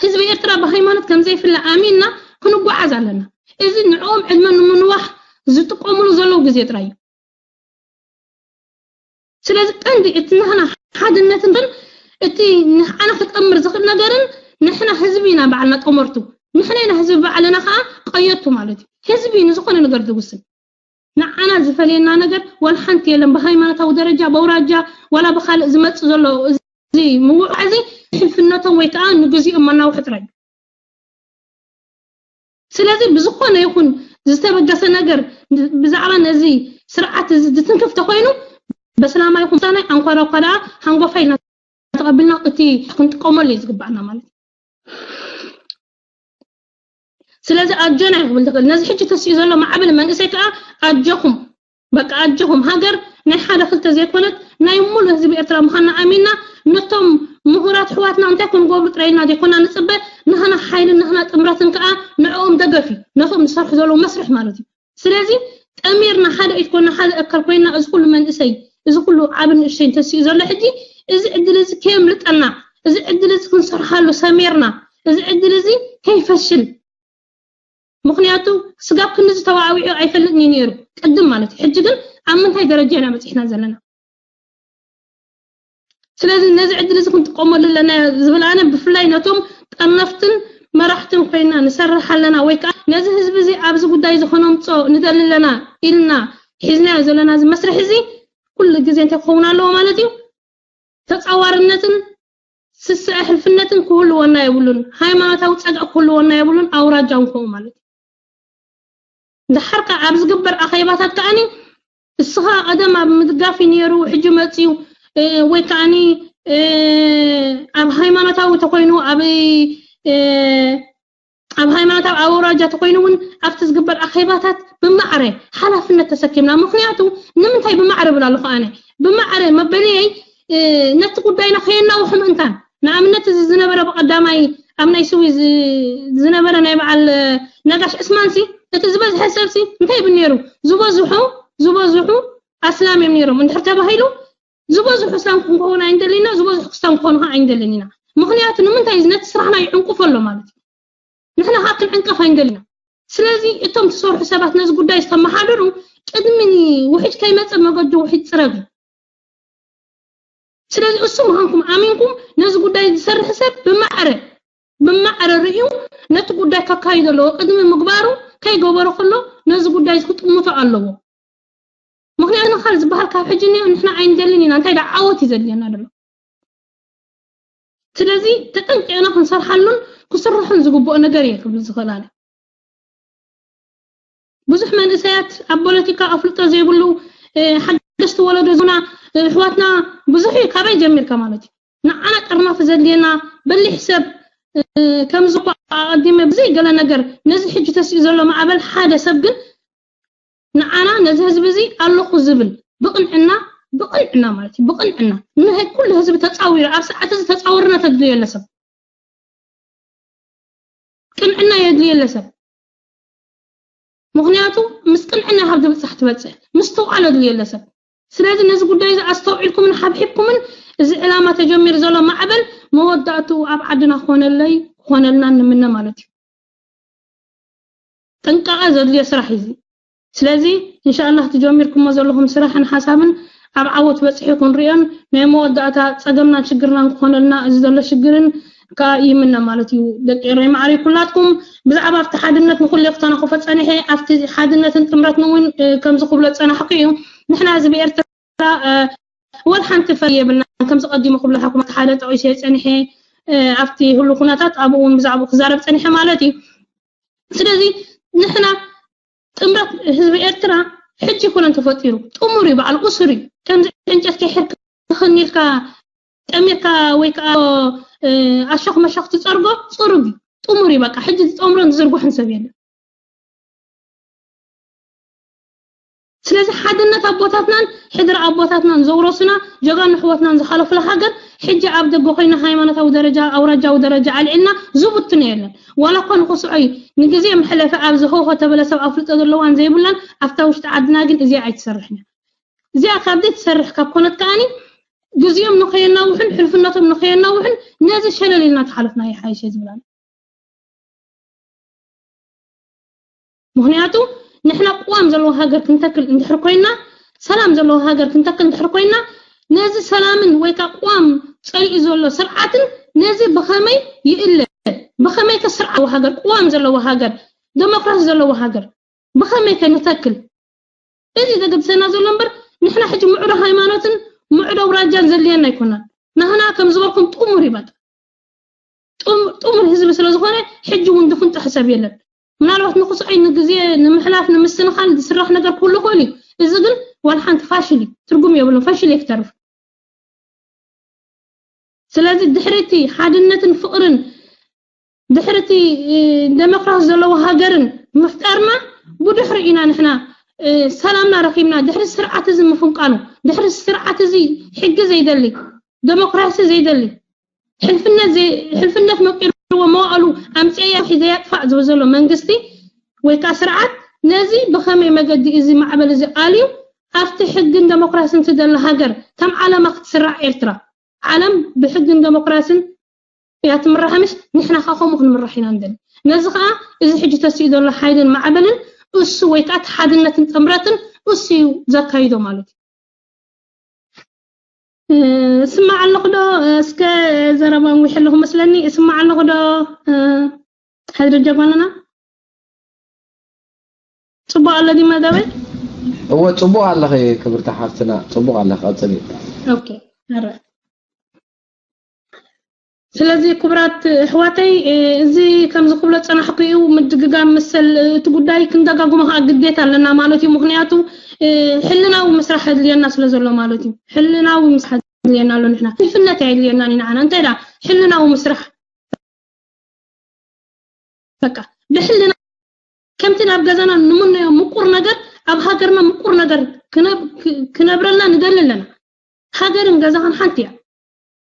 ህዝቢ ኤርትራ ብሃይማኖት ከም ዘይፍለ ኣሚንና ክንጓዓዝ ኣለና። እዚ ንዕኦም ዕድመ ንምንዋሕ ዝጥቀምሉ ዘለዉ ግዜ ጥራይ እዩ። ስለዚ ቀንዲ እቲ ናህና ሓድነትን ግን እቲ ንዓና ክጠምር ዝኽእል ነገርን ንሕና ህዝቢ ኢና ባዕልና ጠመርቱ። ንሕና ኢና ህዝቢ ባዕልና ከዓ ቀየቱ ማለት እዩ። ህዝቢ ንዝኾነ ነገር ዝውስን። ንዓና ዝፈልየና ነገር ዋላ ሓንቲ የለን። ብሃይማኖታዊ ደረጃ፣ በውራጃ፣ ዋላ ብኻልእ ዝመጽእ ዘሎ እዚ ምውቃዕ እዚ ሕልፍነቶም ወይ ከዓ ንግዚኦም መናውሒ ጥራይ። ስለዚ ብዝኾነ ይኹን ዝተበገሰ ነገር ብዛዕባ ነዚ ስርዓት እዚ ዝትንክፍ ተኾይኑ በሰላማዊ ይኹን ሳናይ ኣንኳዳ እኳ ደኣ ሃንጎፋ ኢልና ተቐቢልና እቲ ክንጥቀመሉ እዩ ዝግባኣና ማለት እዩ። ስለዚ ኣጆና ይኽብል ዝኽእል ነዚ ሕጂ ተስኡ ዘሎ ማዕበል መንእሰይ ከዓ ኣጆኹም በቃ ኣጆኹም ሃገር ናይ ሓደ ክልተ ዘይኮነት ናይ ሙሉ ህዝቢ ኤርትራ ምዃንና ኣሚንና ነቶም ምሁራት ኣሕዋትና እንታይ ክንገብሩ ጥራይ ኢልና ዘይኮና ንፅበ ንህና ሓይልን ንህና ጥምረትን ከዓ ንዕኦም ደገፍ እዩ ነቶም ዝሰርሑ ዘለዉ መስርሕ ማለት እዩ። ስለዚ ጠሚርና ሓደ ኢድ ኮይና ሓደ ኣካል ኮይና እዚ ኩሉ መንእሰይ እዚ ኩሉ ዓቢ ንእሽተይ እንተስኡ ዘሎ ሕጂ እዚ ዕድል እዚ ከየምልጠና እዚ ዕድል እዚ ክንሰርሓሉ ሰሚርና እዚ ዕድል እዚ ከይፈሽል ምኽንያቱ ስጋብ ክንዲ ዝተዋዕዊዑ ኣይፈልጥን እዩ ነይሩ ቅድም ማለት እዩ። ሕጂ ግን ኣብ ምንታይ ደረጃ ኢና በፂሕና ዘለና? ስለዚ ነዚ ዕድል እዚ ክንጥቀመሉ ኣለና ዝብል ኣነ ብፍላይ ነቶም ጠነፍትን መራሕትን ኮይና ንሰርሕ ኣለና ወይ ከዓ ነዚ ህዝቢ እዚ ኣብዚ ጉዳይ እዚ ከነምፅኦ ንደሊ ኣለና ኢልና ሒዝናዮ ዘለና እዚ መስርሕ እዚ ኩሉ ግዜ እንታይ ክኸውን ኣለዎ ማለት እዩ? ተፃዋርነትን ስስዐ ሕልፍነትን ክህልወና የብሉን። ሃይማኖታዊ ፀግዒ ክህልወና የብሉን። ኣውራጃ እውን ከምኡ ማለት እዩ። ድሓር ከዓ ኣብ ዝግበር ኣኼባታት ከዓኒ እስኻ ቀደም ኣብ ምድጋፍ እዩ ነይሩ ሕጂ መፅዩ ወይ ከዓኒ ኣብ ሃይማኖታዊ ተኮይኑ ኣብ ኣብ ሃይማኖታዊ ኣብ ኣውራጃ ተኮይኑ እውን ኣብቲ ዝግበር ኣኼባታት ብማዕረ ሓላፍነት ተሰኪምና ምክንያቱ ንምንታይ ብማዕረ ብል ኣለኹ ኣነ ብማዕረ መበልየይ ነቲ ጉዳይና ከየናውሑ ምእንታን ንኣብነት እዚ ዝነበረ ብቀዳማይ ኣብ ናይ ስዊ ዝነበረ ናይ በዓል ነጋሽ ዕስማንሲ እቲ ዝበዝሐ ሰብሲ እንታይ ይብል ነይሩ ዝበዝሑ ዝበዝሑ ኣስላም እዮም ነይሮም እንድሕር ተባሂሉ ዝበዝሑ እስላም ክንከውን ኣይንደልን ኢና ዝበዝሑ ክስታን ክኾኑ ከዓ ኣይንደልን ኢና ምክንያቱ ንምንታይ ነቲ ስራሕና ይዕንቁፎ ኣሎ ማለት እዩ ንሕና ካብ ክንዕንቀፍ ኣይንደልና። ስለዚ እቶም ትሰርሑ ሰባት ነዚ ጉዳይ ዝተመሓደሩ ቅድሚ ውሕጅ ከይመፀ መገዲ ውሕጅ ፅረግ። ስለዚ እሱ ምዃንኩም ኣሚንኩም ነዚ ጉዳይ ዝሰርሕ ሰብ ብማዕረ ብማዕረ ርእዩ ነቲ ጉዳይ ከካይዶ ኣለዎ። ቅድሚ ምግባሩ ከይገበሮ ከሎ ነዚ ጉዳይ እዚ ክጥምቶ ኣለዎ። ምክንያቱ ንኻል ዝበሃል ካብ ሕጂ እኒኦ ንሕና ኣይንደልን ኢና። እንታይ ደኣ ዓወት እዩ ዘድልየና ዘሎ። ስለዚ ተጠንቂቕና ክንሰርሓሉን ክስርሑን ዝግብኦ ነገር እየ ክብል ዝኽእል ኣነ። ብዙሕ መንእሰያት ኣብ ፖለቲካ ኣፍልጦ ዘይብሉ ሓደሽቲ ወለዶ ዙና ኣሕዋትና ብዙሕ እዩ። ካበይ ጀሚርካ ማለት እዩ። ንዓና ጠርናፊ ዘድልየና በሊሕ ሰብ ከምዚ እኮ ኣቐዲመ ብዘይ ገለ ነገር ነዚ ሕጂ ተስኡ ዘሎ ማዕበል ሓደ ሰብ ግን ንዓና ነዚ ህዝቢ እዚ ኣለኹ ዝብል ብቕንዕና ብቕንዕና ማለት እዩ ብቕንዕና ንህይ ኩሉ ህዝቢ ተፃዊሩ ኣብ ሰዓት እዚ ተፃወርና ተድልዮ የለ ሰብ ቅንዕና የድልዮ የለ ሰብ ምክንያቱ ምስ ቅንዕና ካብ ዝብፃሕ ትበፅሕ ምስትውዓል የድልዮ የለ ሰብ ስለዚ ነዚ ጉዳይ እዚ ኣስተውዒልኩምን ሓብሒብኩምን እዚ ዕላማ ተጀሚሩ ዘሎ ማዕበል መወዳእትኡ ኣብ ዓድና ክኾነለይ ክኾነልና ንምነ ማለት እዩ ጥንቃቐ ዘድልዮ ስራሕ እዩ እዚ ስለዚ እንሻኣላህ ትጀሚርኩሞ ዘለኹም ስራሕን ሓሳብን ኣብ ዓወት በፅሑ ክንሪኦን ናይ መወዳእታ ፀገምናን ሽግርናን ክኾነልና እዚ ዘሎ ሽግርን ከዓ ይምነ ማለት እዩ ደቂ ኤረይ ማዕረይ ኩላትኩም ብዛዕባ ኣብቲ ሓድነት ንኩሉ ክተናኽፎ ፀኒሐ ኣብቲ ሓድነትን ጥምረትን እውን ከምዚ ክብሎ ፀናሕኩ እዩ ንሕና ህዝቢ ኤርትራ ወላ ሓንቲ ፈር የብልና ከምዚ ቀዲሙ ክብለካኩም ሓደ ጠቂሰ ፀኒሐ ኣብቲ ሁሉ ኩነታት ኣብኡ እውን ብዛዕባኡ ክዛረብ ፀኒሐ ማለት እዩ ስለዚ ንሕና ጥምረት ህዝቢ ኤርትራ ሕጂ ይኮነን ተፈጢሩ ጥሙር እዩ በዓል ቁሱር እዩ ከምዚ ዕንጨት ከይሕር ክኽን ኢልካ ጠሚርካ ወይ ከዓ ኣሾክ መሾክ ትፀርጎ ፅሩግ እዩ ጥሙር እዩ በቃ ሕጂ ዝጠምሮን ዝዝርጉሕን ሰብ የለን ስለዚ ሓድነት ኣቦታትናን ሕድሪ ኣቦታትናን ዘውረሱና ጀጋኑ ኣሕዋትናን ዝሓለፉላ ሃገር ሕጂ ኣብ ደገ ኮይና ሃይማኖታዊ ደረጃ ኣውራጃዊ ደረጃ ኣልዒልና ዝብትኖ የለን ዋላ እኳ ንክስዖይ ንግዜ መሕለፊ ኣብዚ ሆሆ ተበለ ሰብ ኣፍልጦ ዘለዋን ዘይብላን ኣብታ ውሽጢ ዓድና ግን እዚኣ ኣይትሰርሕን እያ እዚኣ ካብ ዘይትሰርሕ ካብ ኮነት ከዓኒ ግዜኦም ንኸየናውሕን ሕልፍነቶም ንኸየናውሕን ነዚ ሸለል ኢልና ተሓለፍና ይሓይሽ ዝብላን ምኽንያቱ ንሕና ቅዋም ዘለዎ ሃገር ክንተክል እንድሕር ኮይና ሰላም ዘለዎ ሃገር ክንተክል እንድሕር ኮይና ነዚ ሰላምን ወይ ከዓ ቅዋም ፀሊኡ ዘሎ ስርዓትን ነዚ ብኸመይ ይእለ ብኸመይ ከ ስርዓት ሃገር ቅዋም ዘለዎ ሃገር ዴሞክራሲ ዘለዎ ሃገር ብኸመይ ከ ንተክል እዚ ዘገድሰና ዘሎ እምበር ንሕና ሕጂ ምዕዶ ሃይማኖትን ምዕዶ ኣውራጃን ዘድልየና ኣይኮናን ናህና ከም ዝበልኩም ጥሙር ይበል ጥሙር ህዝቢ ስለ ዝኾነ ሕጂ እውን ድኹን ጥሕሰብ የለን ምናልባት ንክስዖይ ንግዜ ንምሕላፍ ንምስትንኻል ዝስራሕ ነገር ክህሉ ይኽእል እዩ እዚ ግን ዋላ ሓንቲ ፋሽል እዩ ትርጉም የብሉን ፈሽል እየ ክተርፍ ስለዚ ድሕሪ እቲ ሓድነትን ፍቕርን ድሕሪ እቲ ደሞክራሲ ዘለዎ ሃገርን ምፍጣርና ብድሕሪ ኢና ንሕና ሰላምና ረኺብና ድሕሪ ስርዓት እዚ ምፍንቃሉ ድሕሪ ስርዓት እዚ ሕጊ ዘይደሊ ደሞክራሲ ዘይደሊ ሕልፍነት መቂርዎ መዋእሉ ኣምፅያ ዘያጥፋእ ዝብል ዘሎ መንግስቲ ወይ ከዓ ስርዓት ነዚ ብኸመይ መገዲ እዚ ማዕበል እዚ ኣልዩ ኣብቲ ሕግን ደሞክራስን ትደሊ ሃገር ከም ዓለማ ክትስራዕ ኤርትራ ዓለም ብሕግን ደሞክራስን እያ ትምራሕ ምሽ ንሕና ከዓ ከምኡ ክንምራሕ ኢና ንደሊ ነዚ ከዓ እዚ ሕጂ ተስኡ ዘሎ ሓይልን ማዕበልን እሱ ወይ ከዓ እቲ ሓድነትን ጥምረትን እሱ እዩ ዘካይዶ ማለት እዩ እስማዕ ኣለኹ ዶ እስከ ዘረባ እንዊሕ ኣለኹ መስለኒ እስማዕ ኣለኹ ዶ ሕድሪ ጀጓንና ፅቡቅ ኣሎ ዲ መደበይ እወ ፅቡቅ ኣለኸ ክብርቲ ሓፍትና ፅቡቅ ኣለኸ ቀፅሊ ኦኬ ኣረ ስለዚ ክቡራት ኣሕዋተይ እዚ ከምዚ ክብሎ ዝፀናሕኩ እዩ ምድግጋም መሰል እቲ ጉዳይ ክንደጋግሞ ከዓ ግዴታ ኣለና ማለት እዩ ምክንያቱ ሕልናዊ ምስራሕ ኣድልየና ስለ ዘሎ ማለት እዩ ሕልናዊ ምስራሕ ኣድልየና ኣሎ ንሕና ሕልፍነት ኣየድልየናን እዩ ንዓና እንታይ ዳ ሕልናዊ ምስራሕ በቃ ብሕልና ከምቲ ናብ ገዛና ንምነዮ ምቁር ነገር ኣብ ሃገርና ምቁር ነገር ክነብረልና ንደሊ ኣለና ሃገርን ገዛኻን ሓንቲ እያ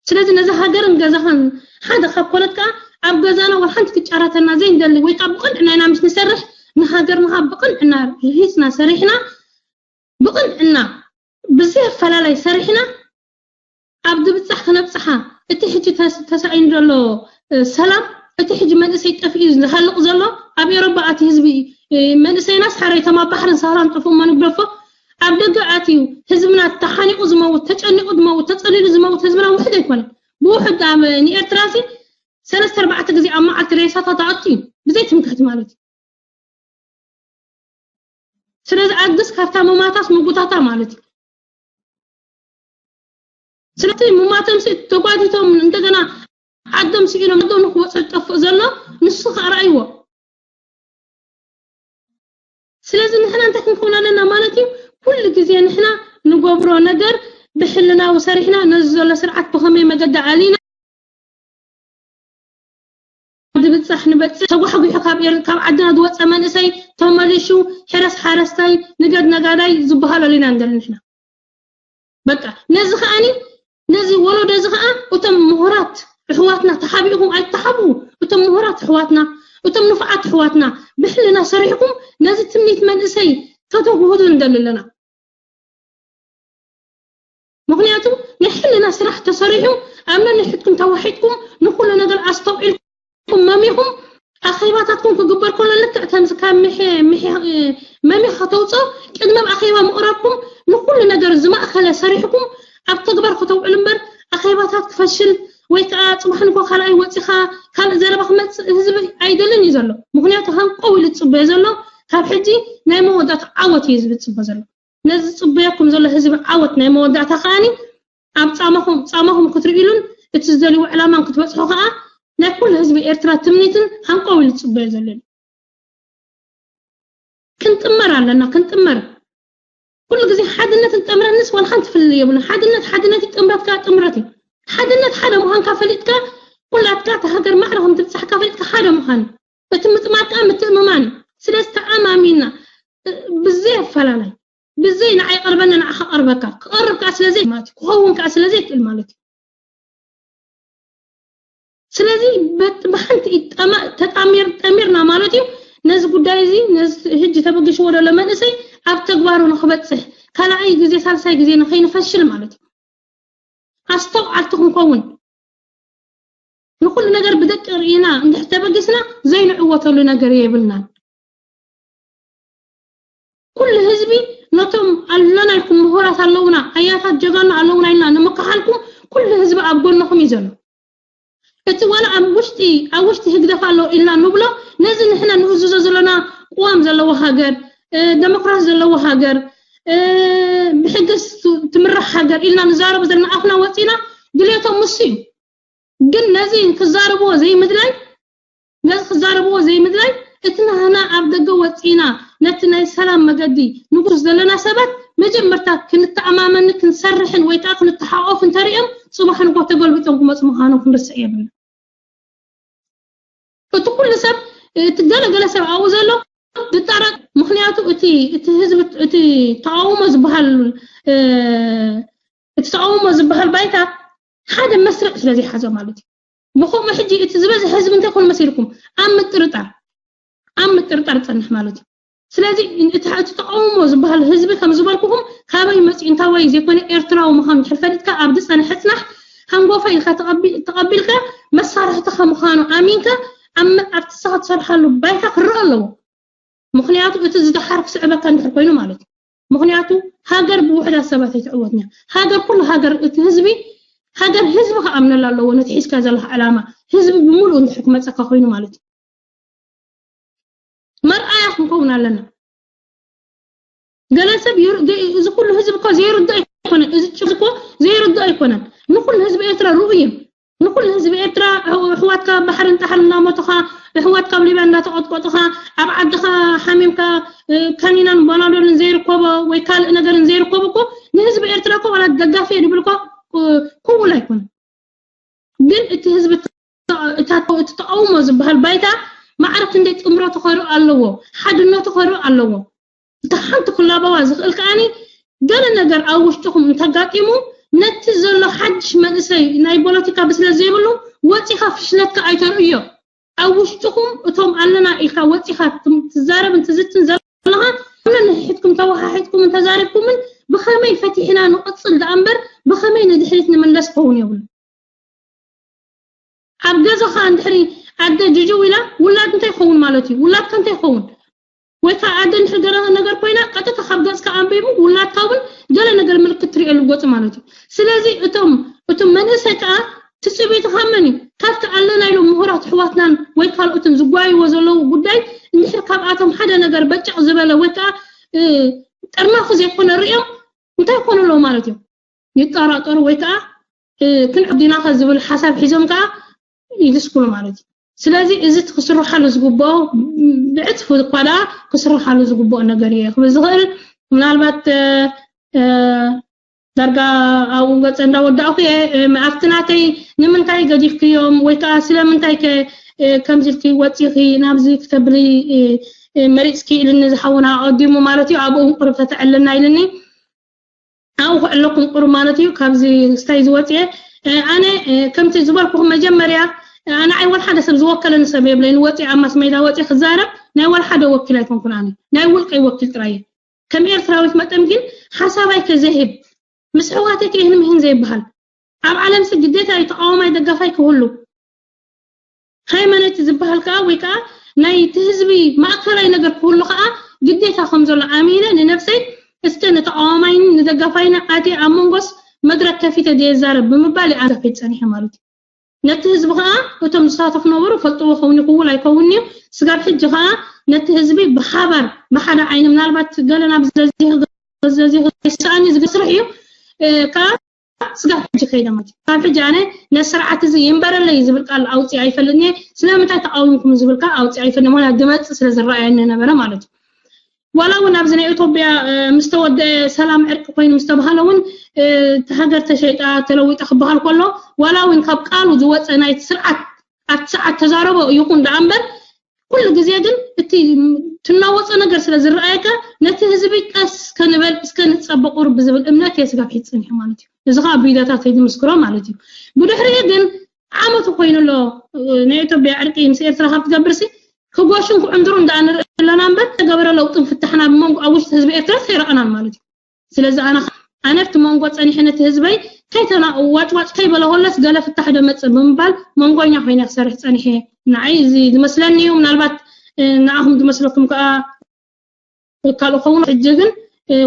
ስለዚ ነዚ ሃገርን ገዛኻን ሓደ ካብ ኮነት ከዓ ኣብ ገዛና ወላ ሓንቲ ክጫረተና ዘይንደሊ ወይ ከዓ ብቕንዕና ኢና ምስ ንሰርሕ ንሃገርና ከዓ ብቕንዕና ርሂፅና ሰሪሕና ብቕንዕና ብዘይ ኣፈላላይ ሰሪሕና ኣብ ድብፃሕ ክነብፅሓ እቲ ሕጂ ተሳኢኑ ዘሎ ሰላም እቲ ሕጂ መንእሰይ ጠፊኡ ዝሃልቕ ዘሎ ኣብ ኤሮባ ኣቲ ህዝቢ መንእሰይናስ ሓራይ ተማ ባሕርን ሳህራን ጠፍኡ መን ግደፎ ኣብ ደገ ኣትዩ ህዝብና ተሓኒቑ ዝመውት ተጨኒቑ ዝመውት ተጸሊሉ ዝመውት ህዝብና ውሕድ ኣይኮነን። ብውሕድ ኣብ ንኤርትራ ሲ ሰለስተ ኣርባዕተ ግዜ ኣብ መዓልቲ ሬሳታት ኣእቱ እዩ ብዘይ ትምክሕቲ ማለት እዩ። ስለዚ ኣግስ ካብታ መማታስ ምጉታታ ማለት እዩ። ስለዚ ሙማቶም ሲ ተጓቲቶም እንደገና ዓዶም ስኢኖም ዓዶም ንክወፅእ ዝጠፍእ ዘሎ ንሱ ከዓ ረኣይዎ። ስለዚ ንሕና እንታይ ክንከውን ኣለና ማለት እዩ? ኩሉ ግዜ ንሕና ንገብሮ ነገር ብሕልናዊ ሰሪሕና ነዚ ዘሎ ስርዓት ብኸመይ መገዲ ኣሊና ድብፃሕ ንበፅሕ ተጓሕጒሑ ካብ ኤር- ካብ ዓድና ዝወፀ መንእሰይ ተመሊሹ ሕረስ ሓረስታይ ንገድ ነጋዳይ ዝበሃለሉ ኢና ንደሊ ንሕና። በቃ ነዚ ከዓኒ ነዚ ወለዶ እዚ ከዓ እቶም ምሁራት ኣሕዋትና ተሓቢእኩም ኣይተሓብኡ። እቶም ምሁራት ኣሕዋትና እቶም ንፉዓት ኣሕዋትና ብሕልና ሰሪሕኩም ነዚ ትምኒት መንእሰይ ከተጉህዱ ንደሊ ኣለና። ምክንያቱ ናይ ሕልና ስራሕ ተሰሪሑ ኣብ ነንሕድኩም ተዋሒጥኩም ንኩሉ ነገር ኣስተውዒልኩም መሚኹም ኣኼባታትኩም ክግበር ከሎ ልክዕ ከምዚ ካብ ምሒ ምሒ መሚኽ ከተውፅኦ ቅድሚ ኣብ ኣኼባ ምቕራብኩም ንኩሉ ነገር ዝማእኸለ ሰሪሕኩም ኣብ ተግባር ከተውዕሉ እምበር ኣኼባታት ክፈሽል ወይ ከዓ ፅባሕ ንጎ ካልኣይ ወፂኻ ካልእ ዘረባ ክመፅእ ህዝቢ ኣይደልን እዩ ዘሎ። ምክንያቱ ሃንቆው ኢሉ ዝፅበዮ ዘሎ ካብ ሕጂ ናይ መወዳእታ ዓወት እዩ ህዝቢ ዝፅበ ዘሎ። ነዚ ዝፅበየኩም ዘሎ ህዝቢ ዓወት ናይ መወዳእታ ከዓኒ ኣብ ፃማኹም ፃማኹም ክትርእሉን እቲ ዝደልይዎ ዕላማን ክትበፅሑ ከዓ ናይ ኩሉ ህዝቢ ኤርትራ ትምኒትን ሃንቆው ኢሉ ዝፅበዮ ዘሎ እዩ። ክንጥመር ኣለና ክንጥመር ኩሉ ግዜ ሓድነትን ጥምረትንስ ዋላ ሓንቲ ፍልልይ የብሉን። ሓድነት ሓድነት እዩ፣ ጥምረት ከዓ ጥምረት እዩ። ሓድነት ሓደ ምዃንካ ፈሊጥካ ኩላትካ እታ ሃገር ማዕረ ከም ትብፃሕካ ፈሊጥካ ሓደ ምዃን እዩ። እቲ ምጥማር ከዓ ምትእምማን እዩ። ስለዚ ተኣማሚና ብዘይ ኣፈላላይ ብዘይ ንዓይ ቀርበኒ ንዓኻ ቀርበካ ክቐርብ ከዓ ስለዘይ ማለት እዩ፣ ክኸውን ከዓ ስለዘይ ይክእል ማለት እዩ። ስለዚ በት- ብሓንቲ ኢድ ጠማ- ተጣሚር ጠሚርና ማለት እዩ። ነዚ ጉዳይ እዚ ነዚ ህጂ ተበግሽዎ ዘሎ መንእሰይ ኣብ ተግባሩ ንክበፅሕ ካልኣይ ግዜ ሳልሳይ ግዜ ንከይንፈሽል ማለት እዩ። ኣስተውዓልቲ ክንከውን ንኩሉ ነገር ብደቂ ርኢና እንድሕር ተበጊስና ዘይንዕወተሉ ነገር የብልናን። ኩሉ ህዝቢ ነቶም ኣለና ኢልኩም ምሁራት ኣለውና ኣያታት ጀጋኑ ኣለውና ኢልና ንምክሓልኩም ኩሉ ህዝቢ ኣብ ጎንኹም እዩ ዘሎ። እቲ ዋላ ኣብ ውሽጢ ኣብ ውሽጢ ህግደፍ ኣሎ ኢልና ንብሎ ነዚ ንሕና ንእዝዞ ዘለና ቅዋም ዘለዎ ሃገር እ፣ ደሞክራሲ ዘለዎ ሃገር እ፣ ብሕጊ ስ- ትምራሕ ሃገር ኢልና ንዛረቡ ዘለና ኣፍና ወፂና ድልየቶም ምስ እዩ። ግን ነዚ ክዛረብዎ ዘይምድላይ ነዚ ክዛረብዎ ዘይምድላይ እቲ ናህና ኣብ ደገ ወፂና ነቲ ናይ ሰላም መገዲ ንጉስ ዘለና ሰባት መጀመርታ ክንተኣማመኒ ክንሰርሕን ወይ ከዓ ክንተሓቆፍ እንተሪኦም ፅባሕ ንጎ ተገልቢጦም ክመፁ ምዃኖም ክንርስዕ የብልና። እቲ ኩሉ ሰብ እቲ ገለገለ ሰብ ኣብኡ ዘሎ ዝጠረጥ ምክንያቱ እቲ እቲ ህዝቢ እቲ ተቃውሞ ዝበሃል እ፣ እቲ ተቃውሞ ዝበሃል ባይታ ሓደ መስርዕ ስለ ዘይሓዘ ማለት እዩ። ብከምኡ ሕጂ እቲ ዝበዝሕ ህዝቢ እንታይ ኮን መሲልኩም ኣብ ምጥርጣር ኣብ ምጥርጣር ዝፀንሕ ማለት እዩ። ስለዚ እቲ እቲ ተቃውሞ ዝበሃል ህዝቢ ከም ዝበልኩኹም ካበይ መፂኡ እንታይ ወይ ዘይኮነ ኤርትራዊ ምዃኑ እንድሕር ፈሊጥካ ኣብ ዝፀንሐ ፅናሕ ሃንጎፋ ኢልካ ተቐቢ- ተቐቢልካ መሳርሕትኻ ምዃኑ ኣሚንካ ኣብ መ- ኣብቲ ንስኻ ትሰርሓሉ ባይታ ክረአ ኣለዎ። ምክንያቱ እቲ ዝደሓር ክስዕበካ እንድሕር ኮይኑ ማለት እዩ። ምክንያቱ ሃገር ብውሕዳት ሰባት ኣይትዕወትን እያ። ሃገር ኩሉ ሃገር እቲ ህዝቢ ሃገር ህዝቢ ክኣምነላ ኣለዎ ነቲ ሒዝካ ዘለካ ዕላማ ህዝቢ ብምሉኡ እንድሕር ክመፀካ ኮይኑ ማለት እዩ። መርኣያ ክንከውን ኣለና። ገለ ሰብ ይር- ገ- እዚ ኩሉ ህዝቢ እኮ ዘይርዶ ኣይኮነን። እዚ ጭ እኮ ዘይርዶ ኣይኮነን። ንኩሉ ህዝቢ ኤርትራ ርኡይ እዩ። ንኩሉ ህዝቢ ኤርትራ ኣሕዋትካ ባሕርን ጣሕርን እናሞቱኻ ኣሕዋትካ ኣብ ሊብያ እንዳተቐጥቀጡኻ ኣብ ዓድኻ ሓሚምካ ካኒናን ባናዶልን ዘይርከቦ ወይ ካልእ ነገርን ዘይርከቦ እኮ ንህዝቢ ኤርትራ እኮ ዋላ ደጋፊ እየ ዝብል እኮ ክውል ኣይኮነን። ግን እቲ ህዝቢ እታ እቲ ተቃውሞ ዝበሃል ባይታ ማዕረ ክንደይ ጥምረቱ ከርኢ ኣለዎ፣ ሓድነቱ ከርኢ ኣለዎ። እታ ሓንቲ ክላበዋ ዝኽእል ከዓኒ ገለ ነገር ኣብ ውሽጥኹም እንተጋጢሙ ነቲ ዘሎ ሓድሽ መንእሰይ ናይ ፖለቲካ ብስለት ዘይብሉ ወፂኻ ፍሽለትካ ኣይተርእዮ። ኣብ ውሽጥኹም እቶም ኣለና ኢልካ ወፂኻ ትም- ትዛረብን ትዝትን ዘለኻ ነንሕድኩም ተወሓሒጥኩም እንተዛሪብኩምን ብኸመይ ፈቲሕና ንቕፅል ደኣ እምበር ብኸመይ ንድሕሪት ንምለስ ክኸውን የብሉ። ኣብ ገዛኻ እንድሕሪ ኣደ ጅጅው ኢላ ውላድ እንታይ ይኸውን ማለት እዩ? ውላድካ እንታይ ይኸውን? ወይ ከዓ ኣደ እንድሕሪ ገለ ነገር ኮይና ቀጥታ ካብ ገጽካ ኣንቢቡ ውላድካ እውን ገለ ነገር ምልክት ትርእየሉ ገጹ ማለት እዩ። ስለዚ እቶም እቶም መንእሰይ ከዓ ትጽቢትኻ መን እዩ? ካብቲ ኣለና ኢሎም ምሁራት ኣሕዋትናን ወይ ካልኦትን ዝጓይዎ ዘለዉ ጉዳይ እንድሕር ካብኣቶም ሓደ ነገር በጨቕ ዝበለ ወይ ከዓ ጠርናፉ ዘይኮነ ርእዮም እንታይ ይኾኑ ኣለዉ ማለት እዮም? ይጠራጠሩ ወይ ከዓ ክንዕብ ዲናኸ ዝብል ሓሳብ ሒዞም ከዓ ይድስኩሉ ማለት እዩ። ስለዚ እዚ ክስርሓሉ ዝግብኦ ብዕፅፊ እኳ ደኣ ክስርሓሉ ዝግብኦ ነገር እየ ክብል ዝኽእል። ምናልባት ዳርጋ ኣብኡ ገፀ እንዳወዳእኩ እየ ኣብቲ ናተይ ንምንታይ ገዲፍክዮም ወይ ከዓ ስለምንታይ ከምዚ ኢልኪ ወፂኺ ናብዚ ክተብሊ መሪፅኪ ኢልኒ ዝሓውና ኣቀዲሙ ማለት እዩ። ኣብኡ ቁርብ ተተዕልና ኢልኒ ኣብኡ ክዕለኩም ቁሩብ ማለት እዩ። ካብዚ ስታይ ዝወፅየ ኣነ ከምቲ ዝበልኩኹም መጀመርያ ኣነ ኣይ ወላ ሓደ ሰብ ዝወከለኒ ሰብ የብለይ። ንወፅየ ኣብ ማስ ሜዳ ወፅየ ክዛረብ ናይ ወላ ሓደ ወኪል ኣይኮንኩን። ኣነ ናይ ውልቀይ ወኪል ጥራየ። ከም ኤርትራዊት መጠን ግን ሓሳባይ ከዘህብ ምስ ሕዋተይ ከይህን ምሂን ዘይበሃል ኣብ ዓለምሲ ግዴታ እዩ ተቃዋማይ ደጋፋይ ክህሉ ሃይማኖት ዝበሃል ከዓ ወይ ከዓ ናይ እቲ ህዝቢ ማእከላይ ነገር ክህሉ ከዓ ግዴታ ከም ዘሎ ኣሚነ ንነብሰይ እስከ ንተቃዋማይን ንደጋፋይን ኣትየ ኣብ መንጎስ መድረክ ከፊተ ድየ ዛረብ ብምባል ኣንሳፊት ፀኒሐ ማለት እዩ። ነቲ ህዝቢ ከዓ እቶም ዝሳተፉ ነበሩ ፈልጥዎ ከውን ይክውል ኣይከውን እዩ። ስጋብ ሕጂ ከዓ ነቲ ህዝቢ ብሓባር ብሓደ ዓይኒ ምናልባት ገለና ብዘዚ ይሰኣኒ ዝግስርሕ እዩ ከዓ ስጋብ ሕጂ ከይደ ማለት እዩ። ካብ ሕጂ ኣነ ነዚ ስርዓት እዚ ይንበረለይ ዝብል ቃል ኣውፅእ ኣይፈልጥን እየ። ስለምንታይ ተቃዊምኩም ዝብል ቃል ኣውፅእ ኣይፈልጥን። ምክንያት ድመፅእ ስለ ዝረኣየኒ ነበረ ማለት እዩ። ዋላ እውን ኣብዚ ናይ ኢትዮጵያ ምስ ተወደአ ሰላም ዕርቂ ኮይኑ ምስ ተባሃለ እውን እቲ ሃገር ተሸይጣ ተለዊጣ ክበሃል ከሎ ዋላ እውን ካብ ቃሉ ዝወፀ ናይቲ ስርዓት ኣብቲ ሰዓት ተዛረቦ ይኹን ደኣ እምበር ኩሉ ግዜ ግን እቲ ትናወፀ ነገር ስለ ዝረኣየካ ነቲ ህዝቢ ቀስ ከንበል እስከ ንፀበ ቁሩብ ብዝብል እምነት እየ ስጋብ ሕጂ ፀኒሐ ማለት እዩ። እዚ ከዓ ቢዳታት እዩ ዝምስክሮ ማለት እዩ። ብድሕሪኡ ግን ዓመቱ ኮይኑ ኣሎ ናይ ኢትዮጵያ ዕርቂ ምስ ኤርትራ ካብ ትገብርሲ ክጎሹን ክዕንድሩን ደኣ ንርኢ ኣለና እምበር ተገበረ ለውጥን ፍታሕና ብመንጎ ኣብ ውሽጢ ህዝቢ ኤርትራ ከይረኣናን ማለት እዩ። ስለዚ ኣነ ኣነፍቲ መንጎ ፀኒሐ ነቲ ህዝበይ ከይተና ዋጭዋጭ ከይበለ ሆለስ ገለ ፍታሕ ደመፅእ ብምባል መንጎኛ ኮይነ ክሰርሕ ፀኒሐ። ንዓይ እዚ ዝመስለኒ እዩ። ምናልባት ንኣኹም ዝመስለኩም ከዓ ካልእ ኸውን ሕጂ ግን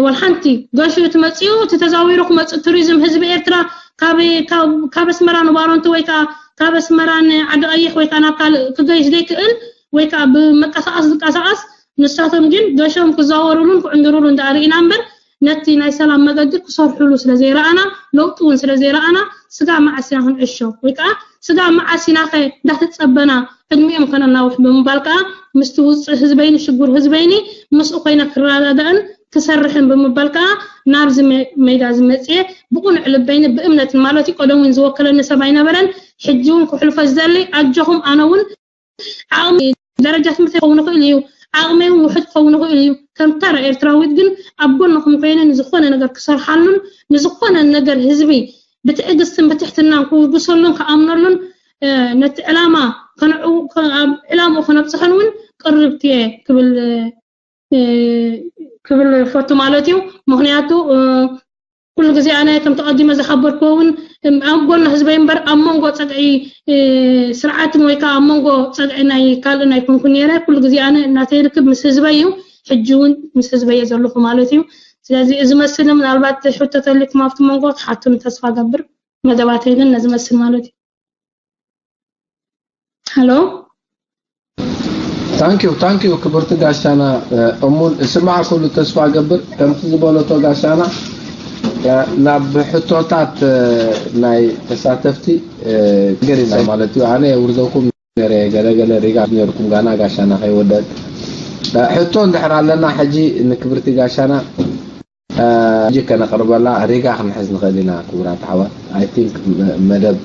ዋል ሓንቲ ገሹ እቲ መፅኡ እቲ ተዛዊሩ ክመፅእ ቱሪዝም ህዝቢ ኤርትራ ካብ ኣስመራ ንባሮንቱ ወይ ከዓ ካብ ኣስመራ ንዓዲ ቀይሕ ወይ ከዓ ናብ ካልእ ክገይሽ ዘይክእል ወይ ከዓ ብመቀሳቀስ ዝቀሳቀስ ንሳቶም ግን ገሾም ክዛወሩሉን ክዕንድሩሉ እንዳርኢና እምበር ነቲ ናይ ሰላም መገዲ ክሰርሑሉ ስለ ዘይረኣና ለውጢ እውን ስለ ዘይረኣና ስጋ መዓስ ኢና ክንዕሾ ወይ ከዓ ስጋ መዓስ ኢናኸ እንዳተፀበና ዕድሚኦም ከነናውሕ ብምባል ከዓ ምስቲ ውፅእ ህዝበይኒ ሽጉር ህዝበይኒ ምስኡ ኮይነ ክረዳዳእን ክሰርሕን ብምባል ከዓ ናብዚ ሜዳ ዝመፅየ ብቁኑዕ ልበይኒ ብእምነትን ማለት እዩ። ቀደም እውን ዝወከለኒ ሰብ ኣይነበረን። ሕጂ እውን ክሕልፎ ዝደሊ ኣጆኹም ኣነ እውን ዓቕሚ ደረጃ ትምህርቲ ክኸውን ይኽእል እዩ። ዓቕመይ እውን ውሑድ ክኸውን ይኽእል እዩ። ከም ተራ ኤርትራዊት ግን ኣብ ጎንኹም ኮይነ ንዝኾነ ነገር ክሰርሓሉን ንዝኾነ ነገር ህዝቢ ብትዕግስትን ብትሕትናን ክውግሰሉን ክኣምነሉን ነቲ ዕላማ ዕላምኡ ከነብፅሐን እውን ቅርብቲ እየ ክብል ክብል ፈቱ ማለት እዩ። ምክንያቱ ኩሉ ግዜ ኣነ ከም ተቐዲመ ዝሓበርኩዎ እውን ኣብ ጎኒ ህዝበይ እምበር ኣብ መንጎ ፀግዒ ስርዓትን ወይ ከዓ ኣብ መንጎ ፀግዒ ናይ ካልእ ናይ ኮንኩ ነይረ። ኩሉ ግዜ ኣነ እናተይ ርክብ ምስ ህዝበይ እዩ። ሕጂ እውን ምስ ህዝበይ እየ ዘለኹ ማለት እዩ። ስለዚ እዚ መስል ምናልባት ሕቶ ተልኩም ኣብቲ መንጎ ክሓቱን ተስፋ ገብር። መደባተይ ግን ነዚ መስል ማለት እዩ። ሃሎ ታንኪዩ ታንኪዩ ክብርቲ ጋሻና እሙን እስማዕ ኩሉ ተስፋ ገብር ከምቲ ዝበለቶ ጋሻና ናብ ሕቶታት ናይ ተሳተፍቲ ገሪና ማለት እዩ። ኣነ ውርዘኩም ነረ ገለገለ ሪጋ ነርኩም ጋና ጋሻና ከይወደድ ሕቶ እንድሕር ኣለና ሕጂ ንክብርቲ ጋሻና ሕጂ ከነቕርበላ ሪጋ ክንሕዝ ንኽእል ኢና። ክቡራት ኣሕዋት፣ I think መደብ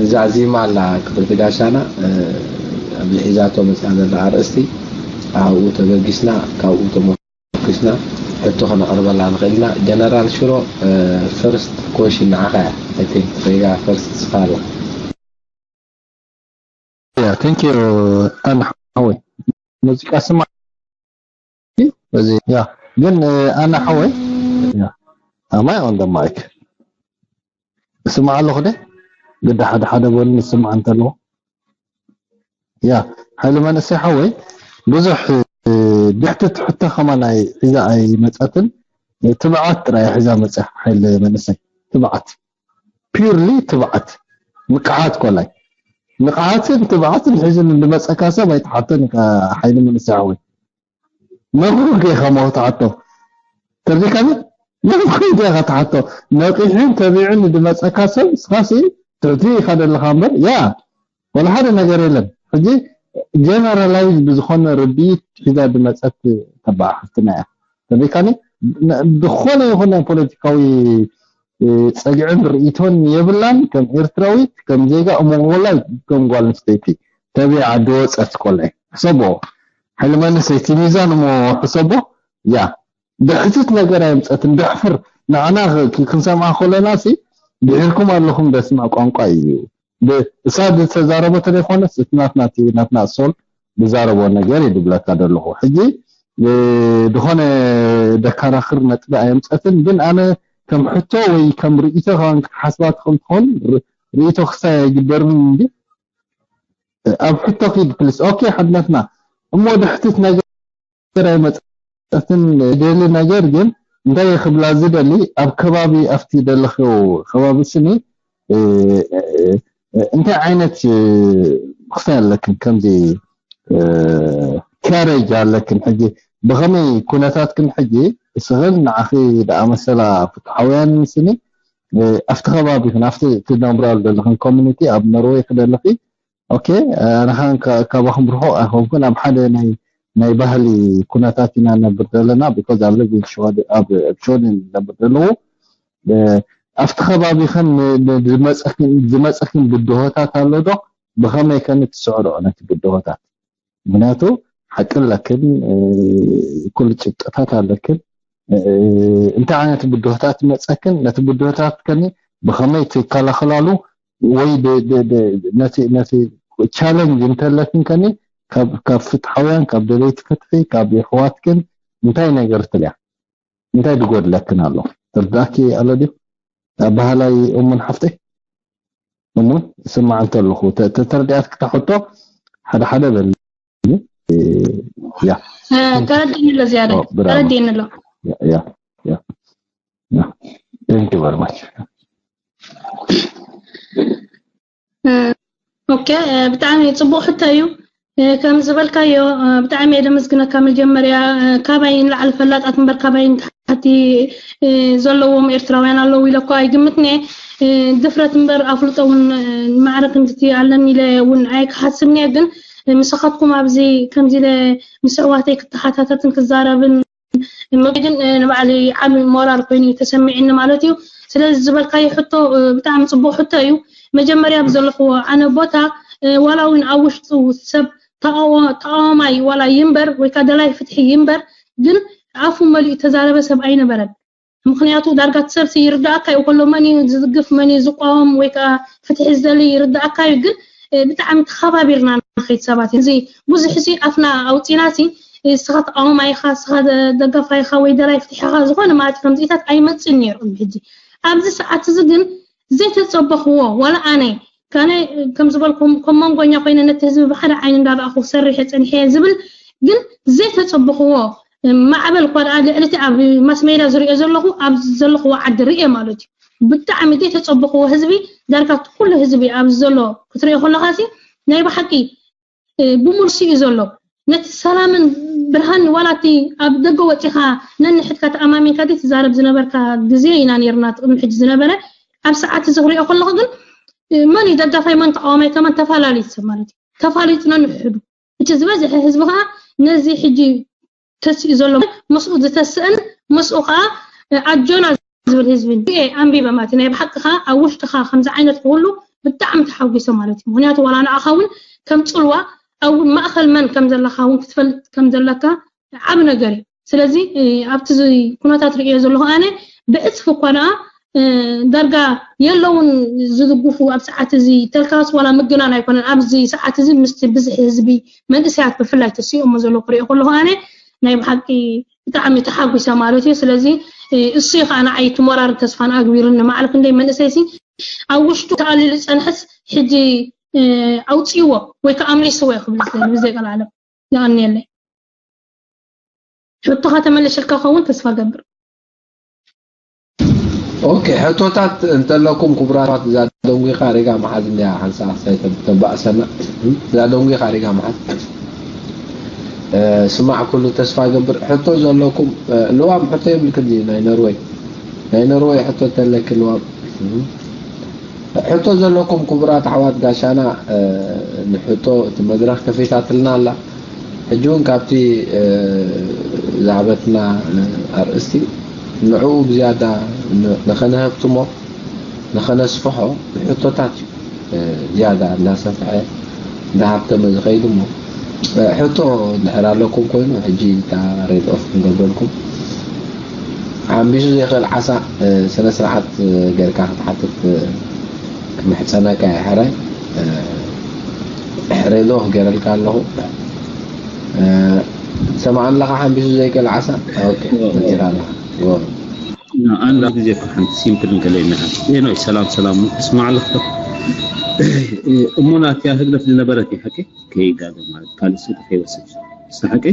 እዛ ዚማ ኣላ ክብርቲ ጋሻና ኣብዚ ሒዛቶ መፅያ ዘላ ኣርእስቲ ኣብኡ ተበጊስና ካብኡ ተሞኪስና ሕቶ ከነቕርበላ ንኽእል ኢና። ጀነራል ሽሮ፣ first question ንዓኻ እያ። I think ሪጋ first ንስኻ ኣላ። Yeah, thank you ኣና ሓወይ። ሙዚቃ ስማዕ እዚ ያ ግን ኣና ሓወይ ያ am I on the mic? ስማዕ ኣለኹ ደ ግዳ ሓደ ሓደ በሉ ንስምዓ እንተለዎ። ያ፣ ሓይሊ መንእሰይ ሓወይ፣ ብዙሕ፣ እ፣ ብሕትት ሕቶ ከማን ኣይ-፣ ሒዛ ኣይመጸትን። ትብዓት ጥራይ ሒዛ መጸ፣ ሓይሊ መንእሰይ። ትብዓት። ፒርሊ ትብዓት። ንቅሓት ኮላይ። ንቅሓትን ትብዓትን ሒዙ ንመጸካ ሰብ ኣይትሓቶን ኢኻ፣ ሓይሊ መንእሰይ ሓወይ። ነብሩ ዲኻ ሞ ትሓቶ? ተርዲካኒ? ነብሩ ዲኻ ትሓቶ? ነቂሑን ተቢዑን ንድመጸካ ሰብ፣ ስኻሲ ትሕቲ ኢኻ ደለኻ እምበር፣ ያ፣ ወላ ሓደ ነገር የለን። ሕጂ ጀነራላይዝ ብዝኾነ ርድኢት ሒዛ ድመጸት ተባዕ ሓፍትና እያ። ተርዲካኒ? ን-፣ ዝኾነ ይኹን ናይ ፖለቲካዊ፣ እ፣ ጸግዕን ርእይቶን የብላን። ከም ኤርትራዊት፣ ከም ዜጋ፣ እሞ ወላ ከም ጓል ኣንስተይቲ ተቢዓ ድወጸት ኮላይ። ሕሰቦ። ሓይሊ መንእሰይ፣ እቲ ሚዛን እሞ ሕሰቦ። ያ። ድሕትት ነገር ኣየምጸትን። ደሕፍር። ንዓና ክ-፣ ክንሰምዓ ከለና ሲ፣ ድሒርኩም ኣለኹም ደስማዕ ቋንቋ እዩ። ብ-፣ እሳ ዝተዛረቦ ተዘይኮነስ፣ እቲ ናትና፣ እቲ ናትና ሶል ዝዛረቦ ነገር እዩ ድብለካ ዘለኹ። ሕጂ፣ እ፣ ዝኾነ ደከራኽር ነጥቢ ኣየምጸትን፣ ግን ኣነ ከም ሕቶ ወይ ከም ርእይቶ ከማን ክትሓስባ ትኽእል ትኾን፣ ር-፣ ርእይቶ ክሳይ ኣይግበርን እንዲ። ኣብ ሕቶ ኪድ ፕሊስ። ኦኬ፣ ሓድነትና። እሞ ድሕትት ነገር ኣይመጸትን። ደሊ ነገር ግን እንታይ ክብላ ዝደሊ፣ ኣብ ከባቢ፣ ኣብቲ ደለኽዮ ከባቢ ስኒ፣ እ፣ እ፣ እንታይ ዓይነት፣ እ፣ ክሳይ ኣለክን ከምዚ፣ እ፣ ካሬጅ ኣለክን? ሕጂ ብኸመይ ኩነታትክን ሕጂ እስኽን ንዓኺ ደኣ መሰላ ፍትሓውያን ስኒ፣ እ፣ ኣብቲ ከባቢኽን፣ ኣብቲ ትነብራሉ ዘለኽን ኮሚኒቲ፣ ኣብ ኖርዌይ ክደለኺ፣ ኦኬ፣ ኣነ ኸኣ ካ-፣ ካባኹም ርሑቕ ኣይኮንኩን፣ ኣብ ሓደ ናይ፣ ናይ ባህሊ ኩነታት ኢና ነብር ዘለና፣ ቢኮዝ ኣብ ሊቪንግ ሽወደ-፣ ኣብ፣ ኣብ ሽወደን ነብር ዘለዉ። እ፣ ኣብቲ ከባቢኽን ን-፣ ን-፣ ዝመጸክን፣ ዝመጸክን ብድሆታት ኣሎ ዶ? ብኸመይ ከ ንትስዕርኦ ነቲ ብድሆታት? ምኽንያቱ ሓቂ ኣለክን፣ እ፣ ኩሉ ጭብጥታት ኣለክን። እ፣ እንታይ ዓይነት ብድሆታት ይመጸክን፣ ነቲ ብድሆታት ከኒ ብኸመይ ትከላኸላሉ ወይ ብ-፣ ብ-፣ ብ-፣ ነቲ፣ ነቲ ቻለንጅ እንተለክን ከኒ ካብ፣ ካብ ፍትሓውያን፣ ካብ ደለይቲ ፍትሒ፣ ካብ የሕዋትክን እንታይ ነገር ትልያ? እንታይ ድጎድለክን ኣሎ? ትርዳእኪ ኣሎ ድዩ? ኣባህላይ እሙን ሓፍተይ? እሙን፣ ስማዕ እንተለኹ፣ ተ-፣ ተ-፣ ተረዲኣትኪ እታ ሕቶ ሓደ ሓደ በል። እ፣ ያ። እ፣ ተረዲእኒ ኣሎ ዝያዳ። ኦ፣ ብራቮ። ተረዲእኒ ኣሎ። ያ፣ ያ፣ ያ። ያ። Thank you very much. እ፣ ኦኬ፣ እ፣ ብጣዕሚ ጽቡቕ ሕቶ እዩ። እ፣ ከም ዝበልካዮ፣ እ፣ ብጣዕሚ እየ ደመስግነካ። መጀመርያ፣ እ፣ ካባይ ንላዕሊ ፈላጣት እምበር ካባይ ንታሕቲ፣ እ፣ ዘለዎም ኤርትራውያን ኣለዉ ኢለ እኮ ኣይግምትን እየ። እ፣ ድፍረት እምበር ኣፍልጦ እውን፣ እ፣ ማዕረ ክንድቲ ኣለኒ ኢለ እውን ኣይክሓስብን እየ። ግን፣ እ፣ ምሳኻትኩም ኣብዚ ከምዚ ኢለ ምስ ኣሕዋተይ ክተሓታተትን ክዛረብን ግን፣ እ፣ ንባዕለይ ዓቢ ሞራል ኮይኑ እዩ ተሰሚዕኒ ማለት እዩ። ስለዚ ዝበልካዮ ሕቶ፣ እ፣ ብጣዕሚ ጽቡቕ ሕቶ እዩ። መጀመርያ ኣብ ዘለኽዎ ኣነ ቦታ፣ እ፣ ዋላ እውን ኣብ ውሽጡ ሰብ ተቃዋ-፣ ተቃዋማይ ዋላ ይንበር ወይ ከዓ ደላይ ፍትሒ ይንበር፣ ግን ኣፉ መሊኡ ተዛረበ ሰብ ኣይነበረን። ምኽንያቱ ዳርጋ እቲ ሰብሲ ይርዳእካ እዩ፣ ከሎ መን እዩ ዝዝግፍ፣ መን እዩ ዝቋወም ወይ ከዓ ፍትሒ ዝደሊ ይርዳእካ እዩ። ግን፣ እ፣ ብጣዕሚ ተኸባቢርና ንኸይድ ሰባት እዩ። እዚ ብዙሕ ሲ ኣፍና ኣውፂና ሲ፣ እ፣ ንስኻ ተቃዋማይ ኢኻ፣ ንስኻ ደ-፣ ደጋፋይ ኢኻ ወይ ደላይ ፍትሒ ኢኻ ዝኾነ ማለት ከምዚታት ኣይመፅእን ነይሩ ቅድሚ ሕጂ። ኣብዚ ሰዓት እዚ ግን ዘይተፀበኽዎ፣ ዋላ ኣነ፣ ካነ ከም ዝበልኩም ከም መንጎኛ ኮይነ ነቲ ህዝቢ ብሓደ ዓይኒ እንዳረኣኹ ሰሪሐ ፀኒሐ ዝብል ግን ዘይተፀበኽዎ ማዕበል እኳ ደኣ ልዕሊ እቲ ኣብ ማስ ሜድያ ዝሪኦ ዘለኹ ኣብ ዘለኽዎ ዓዲ ሪኤ ማለት እዩ። ብጣዕሚ ዘይተፀበኽዎ ህዝቢ፣ ዳርጋ ኩሉ ህዝቢ ኣብዚ ዘሎ ክትሪኦ ከለኻ ሲ ናይ ብሓቂ፣ እ፣ ብሙሉእ እዩ ዘሎ። ነቲ ሰላምን ብርሃን ዋላ እቲ ኣብ ደገ ወፂኻ ነንሕድካ ተኣማሚንካ ዘይትዛረብ ዝነበርካ ግዜ ኢና ነይርና፣ እቲ ቅድሚ ሕጂ ዝነበረ። ኣብ ሰዓት እዚ ክሪኦ ከለኹ ግን፣ እ፣ መን እዩ ደጋፋይ መን ተቃዋማይ ከማን ተፋላሊዩ ሰብ ማለት እዩ። ተፋሊጡ ነንሕዱ። እቲ ዝበዝሐ ህዝቢ ከዓ ነዚ ሕጂ ተሲኡ ዘሎ ምስኡ ዝተስእን ምስኡ ከዓ ኣጆና ዝብል ህዝቢ እየ ኣንቢበ ማለት እዩ። ናይ ብሓቂ ከዓ ኣብ ውሽጥኻ ከምዚ ዓይነት ክህሉ ብጣዕሚ ተሓጒሰ ማለት እዩ። ምክንያቱ ዋላ ንኣኻ እውን ከም ፅልዋ ኣብ ማእኸል መን ከም ዘለኻ እውን ክትፈልጥ ከም ዘለካ ዓብ ነገር እዩ። ስለዚ፣ እ፣ ኣብቲ እዚ ኩነታት ርእዮ ዘለኹ ኣነ ብዕፅፊ እኳ ደኣ፣ እ፣ ዳርጋ የለውን ዝድግፉ ኣብ ሰዓት እዚ ተልካስ ዋላ ምግናን ኣይኮነን። ኣብዚ ሰዓት እዚ ምስቲ ብዝሒ ህዝቢ መንእሰያት ብፍላይ ተሲኦሞ ዘለዉ ክርእዮ ከለኹ ኣነ ናይ ብሓቂ ብጣዕሚ ተሓጒሰ ማለት እዩ። ስለዚ፣ እ፣ እሱ እዩ ከዓ ንዓይ እቲ ሞራርን ተስፋን ኣግቢሩኒ። ማዕረ ክንደይ መንእሰይ ሲ ኣብ ውሽጡ ተኣሊሉ ዝጸንሐስ ሕጂ ኣውፅዎ ወይ ከዓ ኣምሊስዎ ክብል ዝደሊ ብዘይ ቀልዓለም። የቐንየለይ። ሕቶኻ ተመልሽልካ ከውን ተስፋ ገብር። ኦኬ፣ ሕቶታት እንተለኩም ክቡራት፣ እዛ ደንጉኻ ሪጋ መሓዝ እንዲያ ሓንሳ ክሳይ ተባእሰና። እዛ ደንጉኻ ሪጋ መሓዝ ስማዕ ኩሉ ተስፋ ገብር። ሕቶ ዘለኩም ልዋም ሕቶ የብልክን ናይ ኖርወይ ናይ ኖርወይ ሕቶ ተለክ ልዋም ሕቶ ዘለኩም ክቡራት ኣሕዋት ጋሻና ንሕቶ እቲ መድረኽ ከፊታትልና ኣላ። ሕጂ እውን ካብቲ ዝሃበትና ኣርእስቲ ንዕኡ ብዝያዳ ንኸነህብትሞ ንኸነስፍሖ ሕቶታት እዩ ዝያዳ እናሰፍሐ እንዳሃብተመ ዝኸይድ እሞ ሕቶ እንድሕር ኣለኩም ኮይኑ ሕጂ እታ ሬድ ኦፍ ክንገብረልኩም ሓንቢሱ ዘይኽእል ዓሳ ስነ ስርዓት ጌርካ ክትሓትት ክምሕፀነካ እየ ሕራይ ሬድ ኦፍ ገይረልካ ኣለኹ ሰማዕ ኣለኻ ሓንቢሱ ዘይክእል ዓሳ መፂራ ኣለኻ ኣንድ ግዜ ሓንቲ ሲምፕል ንገለ ይመሃል ኖይ ሰላም ሰላም እስማዕ ኣለኽቶ እሞ ናትያ ህግደፍ ዝነበረት እዩ ሓቂ ከይጋገ ማለት ካልእ ስእሊ ከይወስድ ሓቂ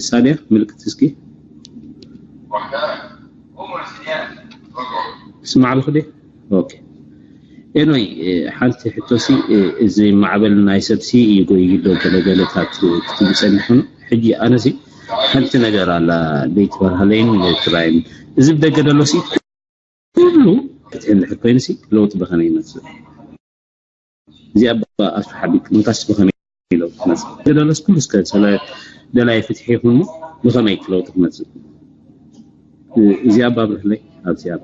ሳድያ ምልክት እስኪ ስማዕ ኣለኹ ዲ ኦኬ ኤኖይ ሓንቲ ሕቶሲ እዚ ማዕበል ናይ ሰብሲ ይጎይ ዶ ገለገለታት ክትብል ጸኒሑ ሕጂ ኣነሲ ሓንቲ ነገር ኣላ ለይቲ በርሃለይን ትራይን እዚ ብደገ ደሎሲ ኩሉ ክትሕልሕ ኮይኑሲ ለውጥ ብኸመይ ይመጽእ እዚኣ ኣሱ ሓቢብ ምንካስ ብኸመይ ለውጥ ክመጽእ ገደለስ ኩሉ እስከ ስለ ደላይ ፍትሒ ይኹን ብኸመይ ለውጥ ክመጽእ እዚኣ ባብርህለይ ኣብዚኣ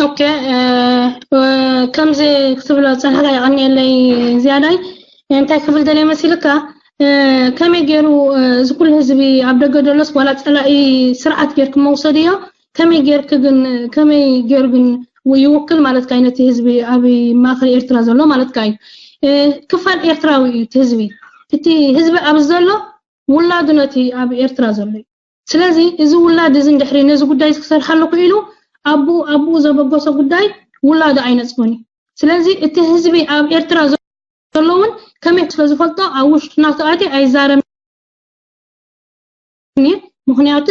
ኦኬ ከምዚ ክትብሎ ዝጸናሕካ የቐንየለይ ዝያዳይ እንታይ ክብል ደልየ መሲልካ ከመይ ገይሩ እዚ ኩሉ ህዝቢ ኣብ ደገ ደሎስ ዋላ ፀላኢ ስርዓት ጌርክ መውሰድዮ ከመይ ጌርክ ግን ከመይ ገይሩ ግን ይውክል ማለትካ እዩ ነቲ ህዝቢ ኣብ ማእከል ኤርትራ ዘሎ ማለትካ እዩ ክፋል ኤርትራዊ እዩ እቲ ህዝቢ እቲ ህዝቢ ኣብዚ ዘሎ ውላዱ ነቲ ኣብ ኤርትራ ዘሎ እዩ ስለዚ እዚ ውላድ እዚ እንድሕሪ ነዚ ጉዳይ እዚ ክሰርሓሉ ክኢሉ ኣቡ ኣቡ ዘበገሶ ጉዳይ ውላዱ ኣይነፅጎን እዩ ስለዚ እቲ ህዝቢ ኣብ ኤርትራ ዘሎ እውን ከመይ ስለ ዝፈልጦ ኣብ ውሽጡ ናተኣትየ ኣይዛረብን እየ ምክንያቱ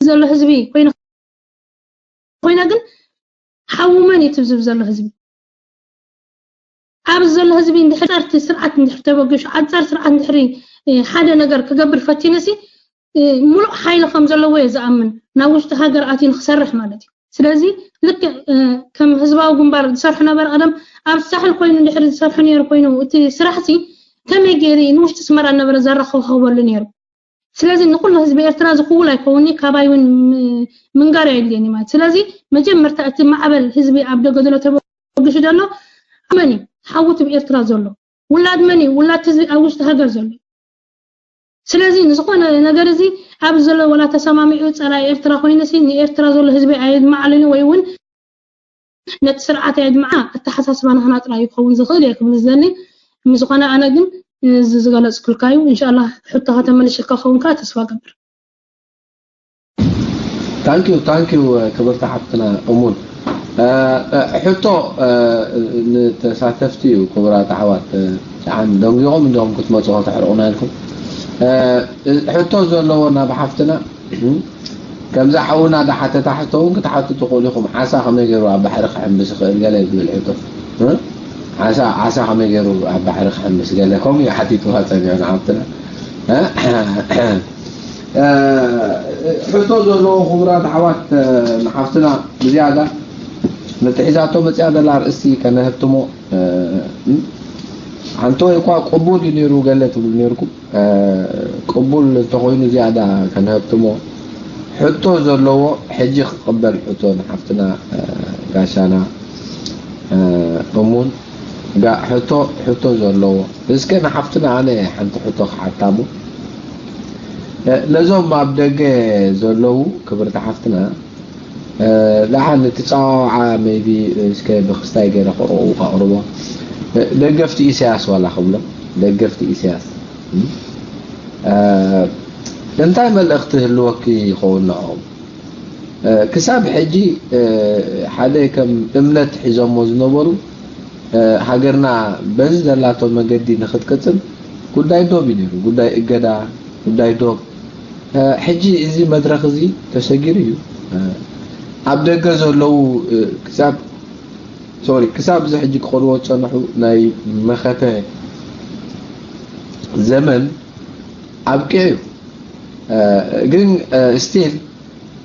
ዘሎ ህዝቢ ኮይኑ ኮይነ ግን ሓዉ መን እዩ ትብዝብ ዘሎ ህዝቢ ኣብ ዘሎ ህዝቢ እንድሕር ጸርቲ ስርዓት እንድሕር ተበግሹ ኣንጻር ስርዓት እንድሕሪ ሓደ ነገር ክገብር ፈቲኑሲ ሙሉእ ሓይሊ ከም ዘለዎ እየ ዝኣምን ናብ ውሽጢ ሃገር ኣትዩ ንክሰርሕ ማለት እዩ ስለዚ ልክዕ ከም ህዝባዊ ግንባር ዝሰርሑ ነበር ቀደም ኣብ ሳሕል ኮይኑ እንድሕር ዝሰርሑ ነይሩ ኮይኑ እቲ ስራሕ ሲ ከመይ ገይሩ ንውሽጢ ስመራ ነበረ ዘራኸብኸበሉ ነይሩ ስለዚ ንኩሉ ህዝቢ ኤርትራ ዝክውል ኣይከውንኒ ካባይ እውን ምንጋር የድልየኒ ማለት ስለዚ መጀመርታ እቲ ማዕበል ህዝቢ ኣብ ደገ ዘሎ ተበግሹ ዘሎ መን እዩ ሓውቲ ብኤርትራ ዘሎ ውላድ መን እዩ ውላድ ህዝቢ ኣብ ውሽጢ ሃገር ዘሎ ስለዚ ንዝኾነ ነገር እዚ ኣብ ዘሎ ወላ ተሰማሚዑ ፀላኢ ኤርትራ ኮይኑሲ ንኤርትራ ዘሎ ህዝቢ ኣየድማዓሉኒ ወይ እውን ነቲ ስርዓት ኣየድማዓ ኣተሓሳስባ ናህና ጥራይ ክኸውን ዝኽእል እየ ክብል ዝደሊ ምዝኾነ ኣነ ግን እዚ ዝገለፅኩልካ እዩ እንሻላ ሕቶኻ ተመልሽልካ ከውን ከዓ ተስፋ ገብር ታንኪዩ ታንኪዩ ክብርቲ ሓፍትና እሙን ሕቶ ንተሳተፍቲ እዩ ክቡራት ኣሕዋት ሸሓን ደንጊቖም እንዲኹም ክትመፁ ከተሕርቑና ኢልኩም ሕቶ ዘለዎ ናብ ሓፍትና ከምዛ ሓውና ዳሓተታ ሕቶ እውን ክትሓቱ ትኽእሉ ኢኹም። ዓሳ ከመይ ገይሩ ኣብ ባሕሪ ክሕምብስ ይኽእል ገለ ዝብል ሕቶ። ዓሳ ዓሳ ከመይ ገይሩ ኣብ ባሕሪ ክሕምብስ ገለ ከምኡ እዩ ሓቲትዋ ጸኒሑ ንሓፍትና። ሕቶ ዘለዎ ክቡራት ኣሕዋት ንሓፍትና ብዝያዳ ነቲ ሒዛቶ መፅያ ዘላ ኣርእስቲ ከነህብትሞ ሓንቲ ወይ እኳ ቅቡል እዩ ነይሩ ገለ ትብሉ ነይርኩም። ቅቡል እንተኾይኑ ዝያዳ ከንሀብትሞ ሕቶ ዘለዎ ሕጂ ክቕበል ሕቶ ንሓፍትና ጋሻና እሙን ሕቶ ሕቶ ዘለዎ እስከ ንሓፍትና ኣነ ሓንቲ ሕቶ ክሓታሙ ነዞም ኣብ ደገ ዘለዉ ክብርቲ ሓፍትና ደሓን እቲ ፃዋዓ maybe እስከ ብክስታይ ገይረ ክቕርቦ ደገፍቲ ኢሳያስ ዋላ ክብሎ ደገፍቲ ኢሳያስ እንታይ መልእኽቲ ህልወኪ ይኸውን ንዕኦም? ክሳብ ሕጂ ሓደ ከም እምነት ሒዞሞ ዝነበሩ ሃገርና በዚ ዘላቶ መገዲ ንክትቅፅል ጉዳይ ዶብ እዩ ነይሩ። ጉዳይ እገዳ፣ ጉዳይ ዶብ። ሕጂ እዚ መድረኽ እዚ ተሰጊሩ እዩ። ኣብ ደገ ዘለዉ ክሳብ ሶሪ ክሳብ እዚ ሕጂ ክኸድዎ ዝፀንሑ ናይ መኸተ ዘመን ኣብቂዑ እዩ። ግን ስቲል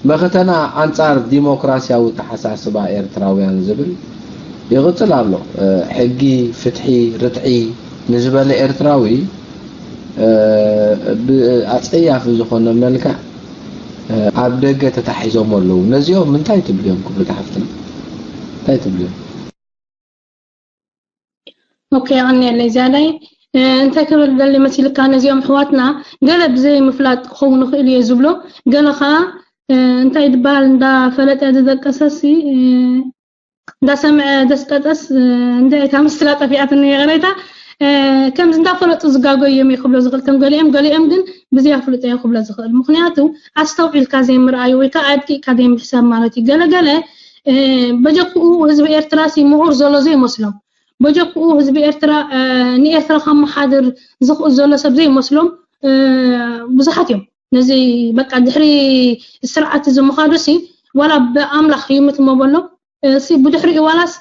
መኸተና ኣንጻር ዲሞክራሲያዊ ተሓሳስባ ኤርትራውያን ዝብል ይቕጽል ኣሎ። ሕጊ፣ ፍትሒ፣ ርትዒ ንዝበለ ኤርትራዊ ብኣጸያፊ ዝኾነ መልክዕ ኣብ ደገ ተታሒዞም ኣለዉ። ነዚኦም እንታይ ትብልዮም ክብሪ ሓፍትና? እንታይ ትብልዮም? ኦኬ፣ ኣነ ለይ ዝያዳይ እንታይ ክብል ደሊ መሲልካ፣ ነዚኦም ኣሕዋትና ገለ ብዘይ ምፍላጥ ክኸውን ይኽእል እየ ዝብሎ፣ ገለ ከዓ እንታይ ዝበሃል እንዳፈለጠ ዝደቀሰሲ እንዳሰምዐ ደስቀጠስ እንታይ እታ ምስላ ጠፊኣትኒ ይቕሬታ። ከምዚ እንዳፈለጡ ዝጋገዩ እዮም ክብሎ ዝኽእል ከም ገሊኦም፣ ገሊኦም ግን ብዘይ ኣፍልጦ እየ ክብሎ ዝኽእል። ምክንያቱ ኣስተውዒልካ ዘይምርኣዩ ወይ ከዓ ኣድቂቕካ ዘይምሕሳብ ማለት እዩ። ገለገለ በጀክኡ ህዝቢ ኤርትራ ሲ ምሁር ዘሎ ዘይመስሎም፣ በጀክኡ ህዝቢ ኤርትራ ንኤርትራ ከመሓድር ዝኽእል ዘሎ ሰብ ዘይመስሎም ብዙሓት እዮም። ነዚ በቃ ድሕሪ ስርዓት እዚ ምኻዱ ሲ ዋላ ብኣምላኽ ይምት መበሎ ሲ ብድሕሪኡ ዋላስ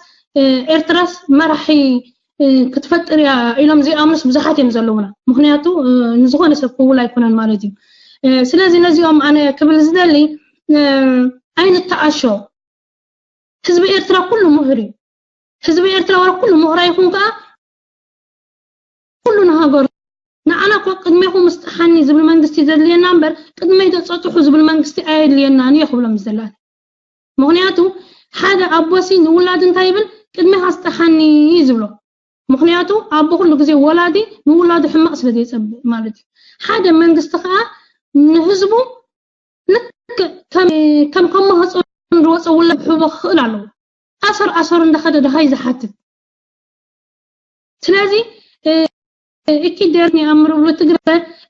ኤርትራስ መራሒ ክትፈጥር እያ ኢሎም ዘይኣምኑስ ብዙሓት እዮም ዘለውና። ምክንያቱ ንዝኾነ ሰብ ክውል ኣይኮነን ማለት እዩ። ስለዚ ነዚኦም ኣነ ክብል ዝደሊ ኣይንተኣሾ። ህዝቢ ኤርትራ ኩሉ ምሁር እዩ። ህዝቢ ኤርትራ ወረ ኩሉ ምሁር ኣይኹን ከዓ ኩሉ ንሃገሩ ንዓና እኮ ቅድሜኹም ስጥሓኒ ዝብል መንግስቲ ዘድልየና እምበር ቅድመይ ተፀጥሑ ዝብል መንግስቲ ኣየድልየናን እየ ክብሎም ዘለኒ። ምክንያቱ ሓደ ኣቦሲ ንውላዱ እንታይ ይብል? ቅድሜኻ ስጥሓኒ ዝብሎ። ምክንያቱ ኣቦ ኩሉ ግዜ ወላዲ ንውላዱ ሕማቕ ስለ ዘይጸብእ ማለት እዩ። ሓደ መንግስቲ ከዓ ንህዝቡ ልክዕ ከም ከም ከመሃፀ ዝወፀ ውላድ ክህቦ ክኽእል ኣለዎ። ኣሰር ኣሰር እንዳኸደ ድሃይ ዝሓትት ስለዚ እኪ ደርኒ ኣምር ብሎ ትግረ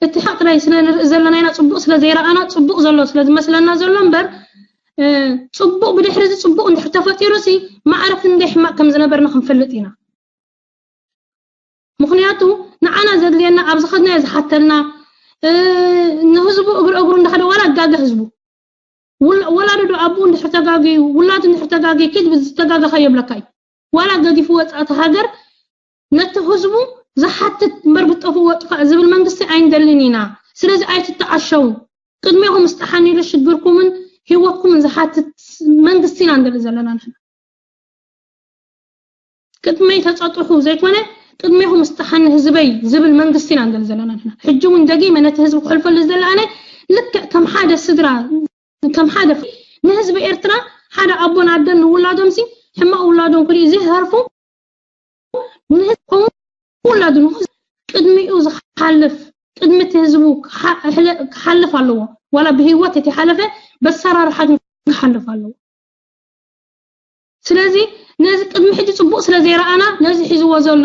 እቲ ሓቅ ጥራይ ስለ ንርኢ ዘለና ኢና። ፅቡቅ ስለ ዘይረኣና ፅቡቅ ዘሎ ስለ ዝመስለና ዘሎ እምበር ፅቡቅ ብድሕሪ እዚ ፅቡቅ እንድሕር ተፈጢሩ ሲ ማዕረ ክንደይ ሕማቅ ከም ዝነበርና ክንፈልጥ ኢና። ምክንያቱ ንዓና ዘድልየና ኣብ ዝኸድናዮ ዝሓተልና ንህዝቡ እግሪ እግሩ እንዳኸደ ዋላ ጋገ ህዝቡ ወላዱ ዶ ኣቦኡ እንድሕር ተጋግዩ ውላዱ እንድሕር ተጋግዩ ኪድ ዝተጋገኻ የብለካ እዩ። ዋላ ገዲፉ ወፃእቲ ሃገር ነቲ ህዝቡ ዝሓትት እምበር ብጠፍኡ ወጥፋእ ዝብል መንግስቲ ኣይንደልን ኢና። ስለዚ ኣይትተዓሸው። ቅድሜኹም ስጥሓኒ ኢሉ ሽግርኩምን ህይወትኩምን ዝሓትት መንግስቲ ኢና ንደሊ ዘለና ንሕና። ቅድመይ ተፀጥሑ ዘይኮነ ቅድሜኹም ስጥሓኒ ህዝበይ ዝብል መንግስቲ ኢና ንደሊ ዘለና ንሕና። ሕጂ እውን ደጊመ ነቲ ህዝቢ ክሕልፈሉ ዝደሊ ኣነ ልክዕ ከም ሓደ ስድራ ከም ሓደ ንህዝቢ ኤርትራ ሓደ ኣቦን ኣደን ንውላዶም ሲ ሕማቕ ውላዶም ክርኢ ዘይሃርፉ ንህዝቢ ውላዱ ንህዝቢ ቅድሚኡ ዝሓልፍ ቅድሚ እቲ ህዝቡ ክሓልፍ ኣለዎ። ዋላ ብህይወት እቲ ሓለፈ በሰራርሓ ግን ክሓልፍ ኣለዎ። ስለዚ ነዚ ቅድሚ ሕጂ ፅቡቅ ስለ ዘይረኣና ነዚ ሒዝዎ ዘሎ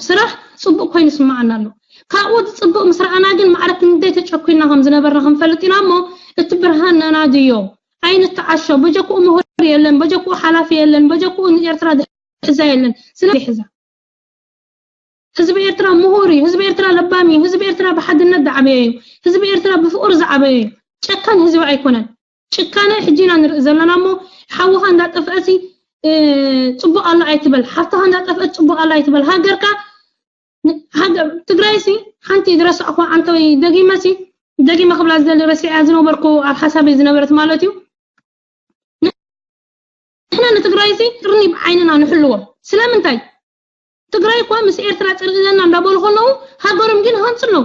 ስራሕ ፅቡቅ ኮይኑ ስማዓና ኣሎ። ካብኡ ዝፅብቅ ምስ ረኣና ግን ማዕረ ክንደይ ተጨኩና ከም ዝነበርና ክንፈልጥ ኢና እሞ እቲ ብርሃን ነናድዮ። ኣይንተዓሾ። በጀክኡ ምሁር የለን፣ በጀክኡ ሓላፊ የለን፣ በጀክኡ ንኤርትራ ድሕዛ የለን። ስለዚ ሕዛ ህዝቢ ኤርትራ ምሁር እዩ። ህዝቢ ኤርትራ ለባም እዩ። ህዝቢ ኤርትራ ብሓድነት ዝዓበየ እዩ። ህዝቢ ኤርትራ ብፍቅሪ ዝዓበየ እዩ። ጨካን ህዝቢ ኣይኮነን። ጭካነ ሕጂ ኢና ንርኢ ዘለና እሞ ሓውኻ እንዳጠፍአሲ ጽቡቅ ኣሎ ኣይትበል፣ ሓፍትኻ እንዳጠፍአት ጽቡቅ ኣሎ ኣይትበል። ሃገርካ ትግራይሲ ሓንቲ ዝረሳዕኳ ኣንተ ወይ ደጊመሲ ደጊመ ክብላ ዝደሊ ረሲዐ ዝነበርኩ ኣብ ሓሳበይ ዝነበረት ማለት እዩ። ንሕና ንትግራይሲ ቅርኒ ብዓይንና ንሕልዎ። ስለምንታይ? ትግራይ እኳ ምስ ኤርትራ ጽልእለና እንዳበሉ ከለዉ ሃገሮም ግን ሃንጽ ኣለዉ።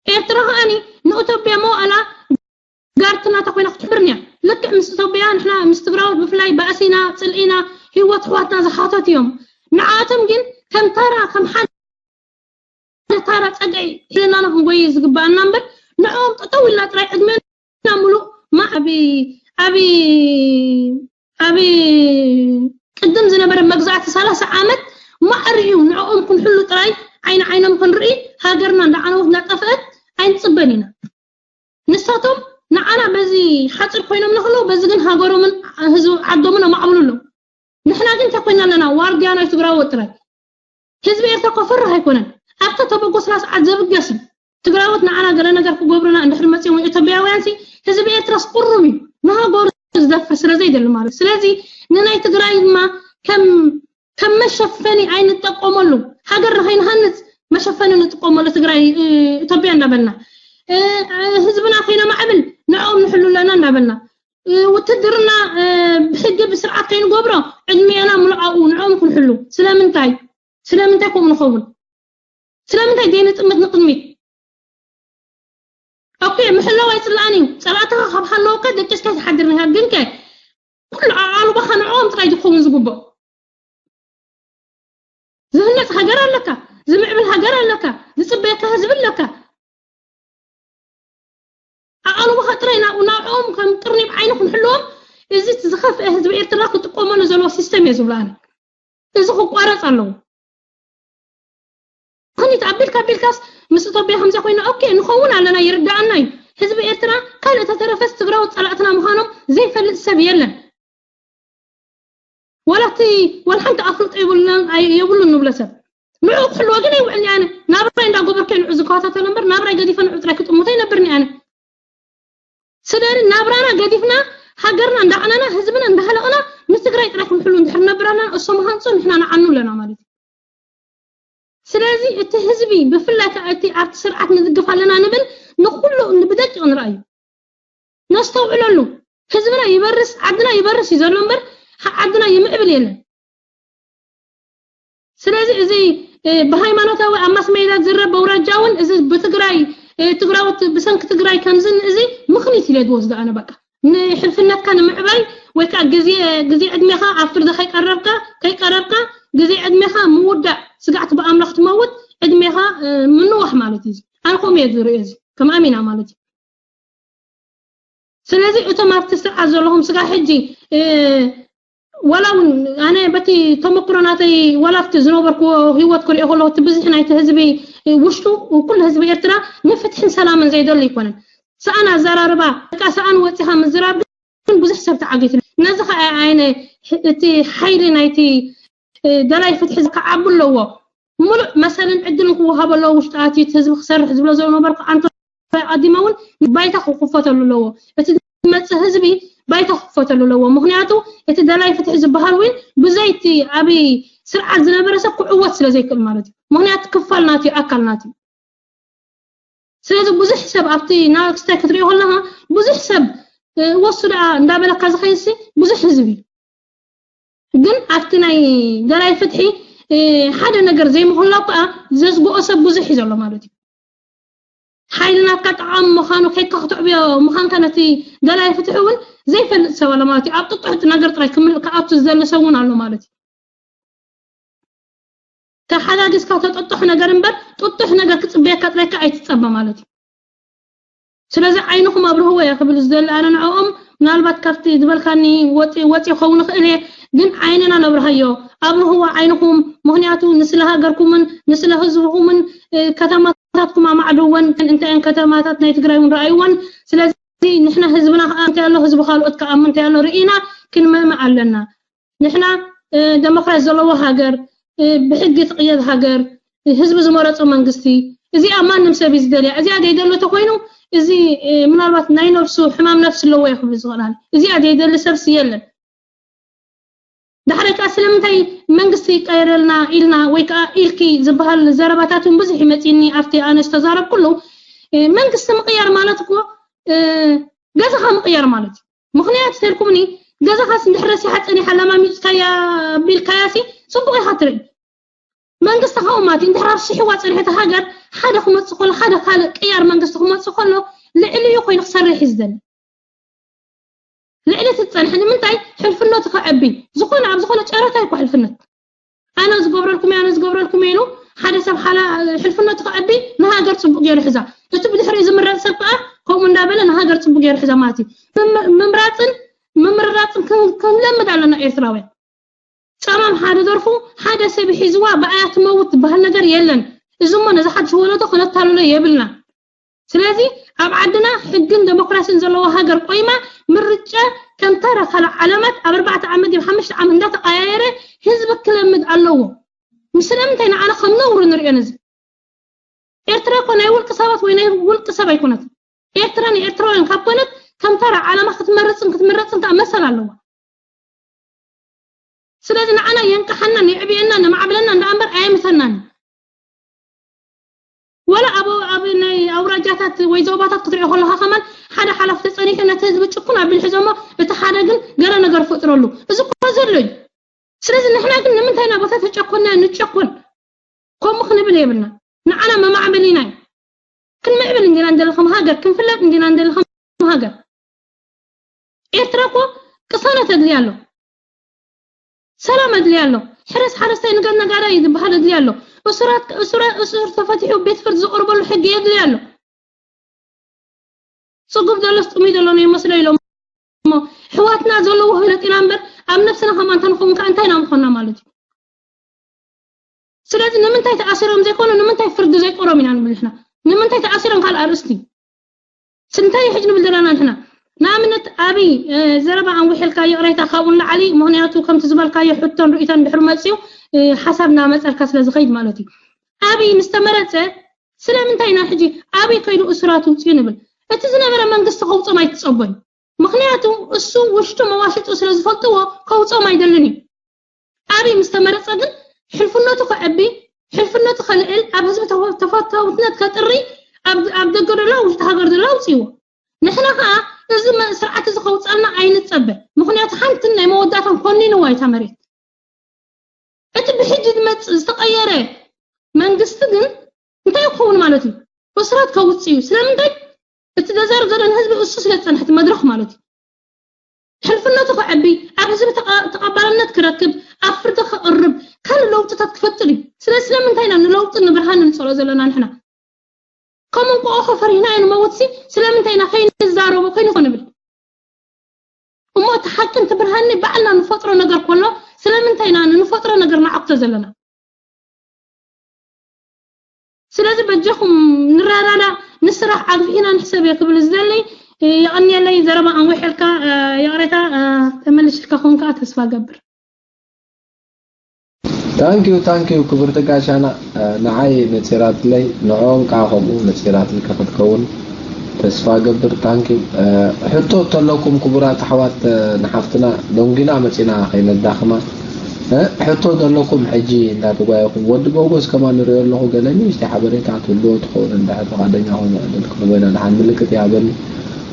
ኤርትራ ከኣኒ ንእቶብያ መዋእላ ጋርትናታ ኮይና ክትሕብርንያ። ልክዕ ምስ እቶብያ ንሕና ምስ ትግራዎት ብፍላይ ባእሲና፣ ጽልኢና፣ ህይወት ኣሕዋትና ዝሓተት እዮም። ንዓቶም ግን ከም ተራ ከም ሓደ ታራ ጸግዒ ሒዝናና ክንጎይ ዝግባኣና እምበር ንዕኦም ጠጠው ኢልና ጥራይ ዕድሜና ሙሉእ ማዕቢ ኣብ ኣብ ቅድም ዝነበረ መግዛእቲ ሰላሳ ዓመት ማዕሪ እዩ። ንዕኦም ክንሕሉ ጥራይ ዓይኒ ዓይኖም ክንርኢ ሃገርና እንዳዓነወት እንዳጠፍአት ኣይንፅበን ኢና። ንሳቶም ንዓና በዚ ሓፂር ኮይኖም ንክለው በዚ ግን ሃገሮምን ህዝቢ ዓዶምን ኣማዕብሉ ኣለዉ። ንሕና ግን እንታይ ኮይና ኣለና? ዋርድያ ናይ ትግራዎት ጥራይ። ህዝቢ ኤርትራ እኮ ፈራሕ ኣይኮነን። ኣብታ ተበጎስላ ሰዓት ዘብገስ እዩ። ትግራዎት ንዓና ገለ ነገር ክገብሩና እንድሕር መፅዮም ወይ ኢትዮጵያውያን ሲ ህዝቢ ኤርትራስ ቁሩብ እዩ ንሃገሩ ዝደፍር ስለ ዘይደሊ ማለት። ስለዚ ንናይ ትግራይ ድማ ከም ከም መሸፈኒ ኣይንጠቀመሉ። ሃገር ንኸይንሃንፅ መሸፈኒ ንጥቀመሉ ትግራይ ኢትዮጵያ እንዳበልና ህዝብና ከይነማዕብል ንዕኦም ንሕሉ ኣለና እንዳበልና ውትድርና ብሕጊ ብስርዓት ከይንገብሮ ዕድሜና ሙሉእ ኣብኡ ንዕኦም ክንሕሉ። ስለምንታይ ስለምንታይ ከምኡ ንኸውን? ስለምንታይ ዘይንጥምት ንቅድሚት? ኦኬ ምሕላው ኣይፅላእን እዩ። ፀላእትኻ ካብ ሃለወካ ደቂስካ ትሓድር ነካ። ግንከ ኩሉ ኣቓልቦኻ ንዕኦም ጥራይ ዝኸውን ዝግብኦ። ዝህነፅ ሃገር ኣለካ፣ ዝምዕብል ሃገር ኣለካ፣ ዝፅበየካ ህዝቢ ኣለካ። ኣቓልቦኻ ጥራይ ናብኡ ናብኦም ከም ጥርኒብ ዓይኒ ክንሕልዎም እዚ ዝኸፍአ ህዝቢ ኤርትራ ክጥቀመሉ ዘለዎ ሲስተም እየ ዝብሎ ኣነ። እዚ ክቋረፅ ኣለዎ። ምክንያት ኣቢልካ ኣቢልካስ ምስ ኢትዮጵያ ከምዚ ኮይና ኦኬ ንኸውን ኣለና ይርዳኣና እዩ። ህዝቢ ኤርትራ ካልእ ተተረፈስ ትግራዎት ፀላእትና ምዃኖም ዘይፈልጥ ሰብ የለን። ዋላ እቲ ዋላ ሓንቲ ኣፍልጦ የብሉን የብሉን ንብሎ ሰብ ንዑ ክሕልዎ ግን ኣይውዕል ኣነ ናብራይ እንዳጎበርከ ንዑ ዝከታተሎ እምበር ናብራይ ገዲፈ ንዑ ጥራይ ክጥምቶ ይነብርኒ ኣነ። ስለዚ ናብራና ገዲፍና ሃገርና እንዳዓነና ህዝብና እንዳሃለቕና ምስ ትግራይ ጥራይ ክንሕሉ እንድሕር ነብር ኣለና እሶም ሃንፁ ንሕና ንዓኑ ኣለና ማለት እዩ። ስለዚ እቲ ህዝቢ ብፍላይ ከዓ እቲ ኣብቲ ስርዓት ንድግፍ ኣለና ንብል ንኩሉ ብደቂቕ ንርኣዩ ነስተውዕለሉ። ህዝብና ይበርስ ዓድና ይበርስ እዩ ዘሎ እምበር ዓድና ይምዕብል የለን። ስለዚ እዚ ብሃይማኖታዊ ኣብ ማስሜዳ ዝረብ በውረጃ እውን እዚ ብትግራይ ትግራዎት ብሰንኪ ትግራይ ከምዚ እዚ ምኽኒት ኢለ ዝወስዶ ኣነ በቃ ንሕልፍነትካ ንምዕባይ ወይ ከዓ ግዜ ግዜ ዕድሜኻ ኣብ ፍርዲ ከይቀረብካ ከይቀረብካ ግዜ ዕድሜኻ ምውዳእ ስጋዕቲ ብኣምላኽ ትመውት ዕድሜኻ ምንዋሕ ማለት እዩ። ኣነ ከምኡ እየ ዝርእዮ እዚ ከም ኣሚና ማለት እዩ። ስለዚ እቶም ኣብቲ ስርዓት ዘለኹም ስጋ ሕጂ ዋላ እውን ኣነ በቲ ተመክሮ ናተይ ዋላ ኣብቲ ዝነበርክዎ ህይወት ክሪኦ ከለኹ እቲ ብዝሒ ናይቲ ህዝቢ ውሽጡ ኩሉ ህዝቢ ኤርትራ ንፍትሕን ሰላምን ዘይደሊ ኣይኮነን። ሰኣን ኣዘራርባ በቃ ሰኣን ወፂኻ ምዝራብ ግን ብዙሕ ሰብ ተዓጊቱ ነዚ ከዓ ኣይነ እቲ ሓይሊ ናይቲ ደላይ ፍትሒ ክዓቢ ኣለዎ። ሙሉእ መሰልን ዕድልን ክወሃቦ ኣለዎ። ውሽጢ ኣትዩ እቲ ህዝቢ ክሰርሕ ዝብሎ ዘሎ ነበርኩ ኣንተ ኣዲመ እውን ባይታ ክኽፈተሉ ኣለዎ። እቲ ዝመፅእ ህዝቢ ባይታ ክኽፈተሉ ኣለዎ። ምክንያቱ እቲ ደላይ ፍትሒ ዝበሃል እውን ብዘይቲ ኣብ ስርዓት ዝነበረ ሰብ ክዕወት ስለ ዘይክእል ማለት እዩ። ምክንያቱ ክፋል ናትዩ ኣካል ናትዩ። ስለዚ ብዙሕ ሰብ ኣብቲ ናክስታይ ክትሪኦ ከለካ ብዙሕ ሰብ ወሱ ደኣ እንዳበለካ ዝኸይሲ ብዙሕ ህዝቢ ግን ኣብቲ ናይ ደላይ ፍትሒ ሓደ ነገር ዘይምክላው ከዓ ዘዝግኦ ሰብ ብዙሕ እዩ ዘሎ ማለት እዩ። ሓይሊ ናትካ ጠቓሚ ምዃኑ ከይካ ክትዕብዮ ምዃንካ ነቲ ደላይ ፍትሒ እውን ዘይፈልጥ ሰብ ኣሎ ማለት እዩ። ኣብ ጥጡሕ ነገር ጥራይ ክኣቱ ዝደሊ ሰብ እውን ኣሎ ማለት እዩ። ተሓጋጊዝካ ተጠጥሕ ነገር እምበር ጥጡሕ ነገር ክፅበየካ ጥራይካ ኣይትፀበ ማለት እዩ። ስለዚ ዓይንኹም ኣብርህዎ እየ ክብል ዝደሊ ኣነ ንዕኦም ምናልባት ካብቲ ዝበልካኒ ወፂ ወፂ ክኸውን ይኽእል እየ ግን ዓይንና ነብርሃዮ ኣብርህዎ ዓይንኹም ምክንያቱ ንስለ ሃገርኩምን ንስለ ህዝብኹምን ከተማታትኩም ኣማዕድወን እንተን ከተማታት ናይ ትግራይ እውን ረኣይወን ስለዚ ንሕና ህዝብና ከዓ እንታይ ኣሎ ህዝቢ ካልኦት ከዓ ምንታይ ኣሎ ርኢና ክንመምዕ ኣለና ንሕና ደሞክራሲ ዘለዎ ሃገር ብሕጊ ትቕየድ ሃገር ህዝቢ ዝመረፆ መንግስቲ እዚኣ ማንም ሰብ እዩ ዝደልያ እዚኣ ዘይደሎ ተኮይኑ እዚ ምናልባት ናይ ነብሱ ሕማም ነብሲ ኣለዎ ይክብሉ ዝኽእላል እዚኣ ዘይደሊ ሰብሲ የለን ዳሕረ ከዓ ስለምንታይ መንግስቲ ይቀየረልና ኢልና ወይ ከዓ ኢልኪ ዝበሃል ዘረባታት እውን ብዙሕ ይመፅኒ ኣብቲ ኣነ ዝተዛረብ ኩሉ መንግስቲ ምቅያር ማለት እኮ ገዛኻ ምቅያር ማለት እዩ ምኽንያት ተልኩምኒ ገዛኻስ እንድሕር ረሲሓ ፀኒሓ ለማሚፅካያ ቢልካያሲ ፅቡቅ ኢኻ ትርኢ መንግስቲ ከምኡ ማለት እዩ እንድሕር ኣብ ስሒዋ ፀኒሐ እታ ሃገር ሓደ ክመፅእ ከሎ ሓደ ካልእ ቅያር መንግስቲ ክመፅእ ከሎ ልዕሊኡ ኮይኑ ክሰርሕ እዩ ዝደሊ ልዕሊ እቲ ዝፀንሐ ንምንታይ ሕልፍነቱ ከዐቢ ዝኾነ ኣብ ዝኾነ ጨረታ ይኮ ሕልፍነት ኣነ ዝገብረልኩም ኣነ ዝገብረልኩም ኢሉ ሓደ ሰብ ሓላ ሕልፍነቱ ከዐቢ ንሃገር ፅቡቅ ገይሩ ሕዛ እቲ ብድሕሪኡ ዝምረፅ ሰብ ከዓ ከምኡ እንዳበለ ንሃገር ፅቡቅ ገይሩ ሕዛ ማለት እዩ ምምራፅን ምምርራፅን ክንለምድ ኣለና ኤርትራውያን ጸማም ሓደ ደርፉ ሓደ ሰብ ሒዝዋ ብኣያ ትመውት ትበሃል ነገር የለን እዚ እሞ ነዚ ሓድሽ ወለዶ ክነታልሎ የብልና። ስለዚ ኣብ ዓድና ሕግን ደሞክራሲን ዘለዎ ሃገር ቆይማ ምርጫ ከም ተራ ካልእ ዓለማት ኣብ ኣርባዕተ ዓመት ድዩ ሓሙሽተ ዓመት እንዳተቀያየረ ህዝቢ ክለምድ ኣለዎ። ስለምንታይ ንዓና ከም ነውሪ ንሪኦ ነዚ? ኤርትራ እኮ ናይ ውልቂ ሰባት ወይ ናይ ውልቂ ሰብ ኣይኮነት። ኤርትራ ንኤርትራውያን ካብ ኮነት ከም ተራ ዓለማ ክትመርጽን ክትምረጽን ከዓ መሰል ኣለዋ። ስለዚ ንዓና የንቅሓናን የዕብየናን የማዕብለናን ደኣ እምበር ኣየምተናን። ወላ ኣብ ኣብ ናይ ኣውራጃታት ወይ ዞባታት ክትሪኦ ከለኻ ከማን ሓደ ሓላፊ ተጸኒሑ ነቲ ህዝቢ ጭኩን ኣቢሉ ሒዞሞ፣ እቲ ሓደ ግን ገለ ነገር ፈጥረሉ። እዚ እኮ ዘሎ እዩ። ስለዚ ንሕና ግን ንምንታይ ኢና ቦታ ተጨኮንና ንጨኮን? ከምኡ ክንብል የብልና። ንዓና መማዕበሊና እዩ። ክንምዕብል እንዲና እንደሊ ከም ሃገር፣ ክንፍለጥ እንዲና እንደሊ ከም ሃገር። ኤርትራ እኮ ቅሳነት ኣድልያ ኣሎ። ሰላም ኣድልያ ኣሎ። ሕረስ ሓረስታይ ንገድ ነጋዳይ ዝበሃል ኣድልያ ኣሎ። እሱራት እሱራ እሱር ተፈቲሑ ቤት ፍርድ ዝቕርበሉ ሕጊ የድልያ ኣሎ። ጽጉብ ዘሎስ ጥሙይ ዘሎ ነው ይመስሎ ኢሎም እሞ ሕዋትና ዘለዎ ህብለጥ ኢና እምበር ኣብ ነብስና ከማን ተንኸውን ከኣ እንታይ ኢና ምኾንና ማለት እዩ። ስለዚ ንምንታይ ተኣሲሮም ዘይኮኑ ንምንታይ ፍርዲ ዘይቆሮም ኢና ንብል ንሕና። ንምንታይ ተኣሲሮም ካልእ ኣርእስቲ። ስንታይ ሕጂ ንብል ዘለና ንሕና። ንኣብነት ኣብይ እ፣ ዘረባ ኣንዊሐልካ ይቕሬታ ካብኡ ንላዕሊ ምኽንያቱ ከምቲ ዝበልካዮ ሕቶን ርእይቶን ድሕሪ መፅዩ እ፣ ሓሳብ እናመፀልካ ስለ ዝኸይድ ማለት እዩ። ኣብይ ምስ ተመረፀ ስለምንታይ ኢና ሕጂ ኣብይ ከይዱ እሱራት ውፅኡ ንብል? እቲ ዝነበረ መንግስቲ ከውፅኦም ኣይትፀበዩ። ምኽንያቱ እሱ ውሽጡ መዋሽጡ ስለ ዝፈልጥዎ ከውፅኦም ኣይደልን እዩ። ኣብይ ምስ ተመረፀ ግን ሕልፍነቱ ከዕቢ፣ ሕልፍነቱ ከልዕል፣ ኣብ ህዝቢ ተፈ- ተፈታውነት ከጥሪ ኣብ ኣብ ደገ ዘሎ ውሽጢ ሃገር ዘሎ ኣውፅዎ። ንሕና ከዓ እዚ መ- ስርዓት እዚ ከውፀልና ኣይንፀበ። ምኽንያቱ ሓንትን ናይ መወዳእታን ኮኒንዋ እታ መሬት። እቲ ብሕጂ ዝመፅእ ዝተቐየረ መንግስቲ ግን እንታይ ክኸውን ማለት እዩ? እሱራት ከውፅእ እዩ። ስለምንታይ? እቲ ዘዛርብ ዘሎ ንህዝቢ እሱ ስለ ዝፀንሐ እቲ መድረኽ ማለት እዩ። ሕልፍነቱ ከዕቢ፣ ኣብ ህዝቢ ተቐ- ተቐባልነት ክረክብ፣ ኣብ ፍርዲ ክቕርብ፣ ካልእ ለውጥታት ክፈጥር እዩ። ስለዚ ስለምንታይ ኢና ንለውጢ ንብርሃን ንፀልኦ ዘለና ንሕና? ከም እንቋቑሖ ፈሪህናዮ ንመውትሲ ስለምንታይ ኢና ከይንዛረቦ ከይንኾ ንብል? እሞ እቲ ሓቂ እንትብርሃኒ ባዕልና ንፈጥሮ ነገር ኮሎ ስለምንታይ ኢና ንፈጥሮ ነገር ንዓቅቶ ዘለና? ስለዚ በጃኹም ንረዳዳ ንስራሕ ኣግፊሕና ንሕሰብ እየ ክብል ዝደሊ። የቐንየለይ ዘረባ ኣንዊሐልካ ይቕሬታ ተመልሽልካ ኹን ከዓ ተስፋ ገብር። ታንኪዩ ታንኪዩ ክብርቲ ጋሻና ንዓይ ነፂራትለይ ንዕኦም ከዓ ከምኡ ነፂራትልካ ክትከውን ተስፋ ገብር። ታንኪዩ። ሕቶ ተለኩም ክቡራት ኣሕዋት ንሓፍትና ዶንጊና መፂና ከይነዳኽማ ሕቶ ዘለኩም ሕጂ እንዳተጓየኹም ወዲ ቦጎስ ከማ ንሪኦ ኣለኹ ገለ ንእሽተይ ሓበሬታ ትህልዎ ትኸውን እንድሕር ፍቓደኛ ኮይኑ ዕድል ክንቦይና ድሓን ምልክት ይሃበኒ።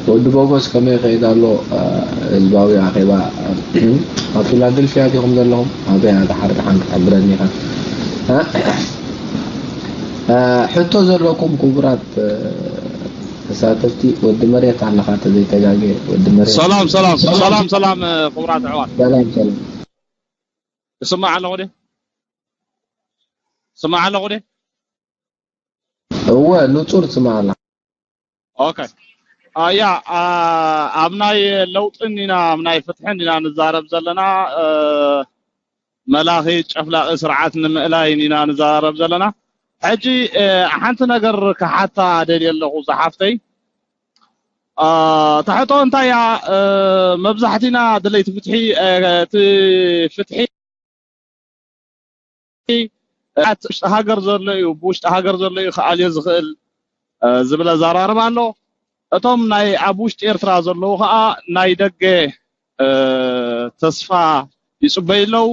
ወዲ ቦጎስ ከመይ ይኸይድ ኣሎ ህዝባዊ ኣኼባ ኣብ ፊላደልፊያ ዲኹም ዘለኹም ኣበይ ኣድሓር ድሓን ክትሕብረኒ ኢኻ። ሕቶ ዘለኩም ክቡራት ተሳተፍቲ ወዲ መሬት ኣለኻ ተዘይተጋገ ወዲ መሬት ሰላም ሰላም ሰላም ሰላም ክቡራት ኣሕዋት ሰላም ሰላም ይስማዕ ኣለኹ ድየ ይስማዕ ኣለኹ ድየ እወ ንጹር ትስማዕ ኣለኻ ኦኬ ኣያ ኣብ ናይ ለውጥን ኢና ኣብ ናይ ፍትሕን ኢና ንዛረብ ዘለና መላኺ ጨፍላቂ ስርዓት ንምእላይ ኢና ንዛረብ ዘለና ሕጂ ሓንቲ ነገር ክሓታ ደልየ ኣለኹ ዝሓፍተይ ተሕቶ እንታይ እያ መብዛሕቲና ድለይቲ ፍትሒ እቲ ፍትሒ ውሽጢ ሃገር ዘሎ እዩ ብውሽጢ ሃገር ዘሎ እዩ ክኣልዮ ዝኽእል ዝብል ኣዘራርባ ኣሎ እቶም ናይ ኣብ ውሽጢ ኤርትራ ዘለዉ ከዓ ናይ ደገ ተስፋ ይፅበዩ ኣለዉ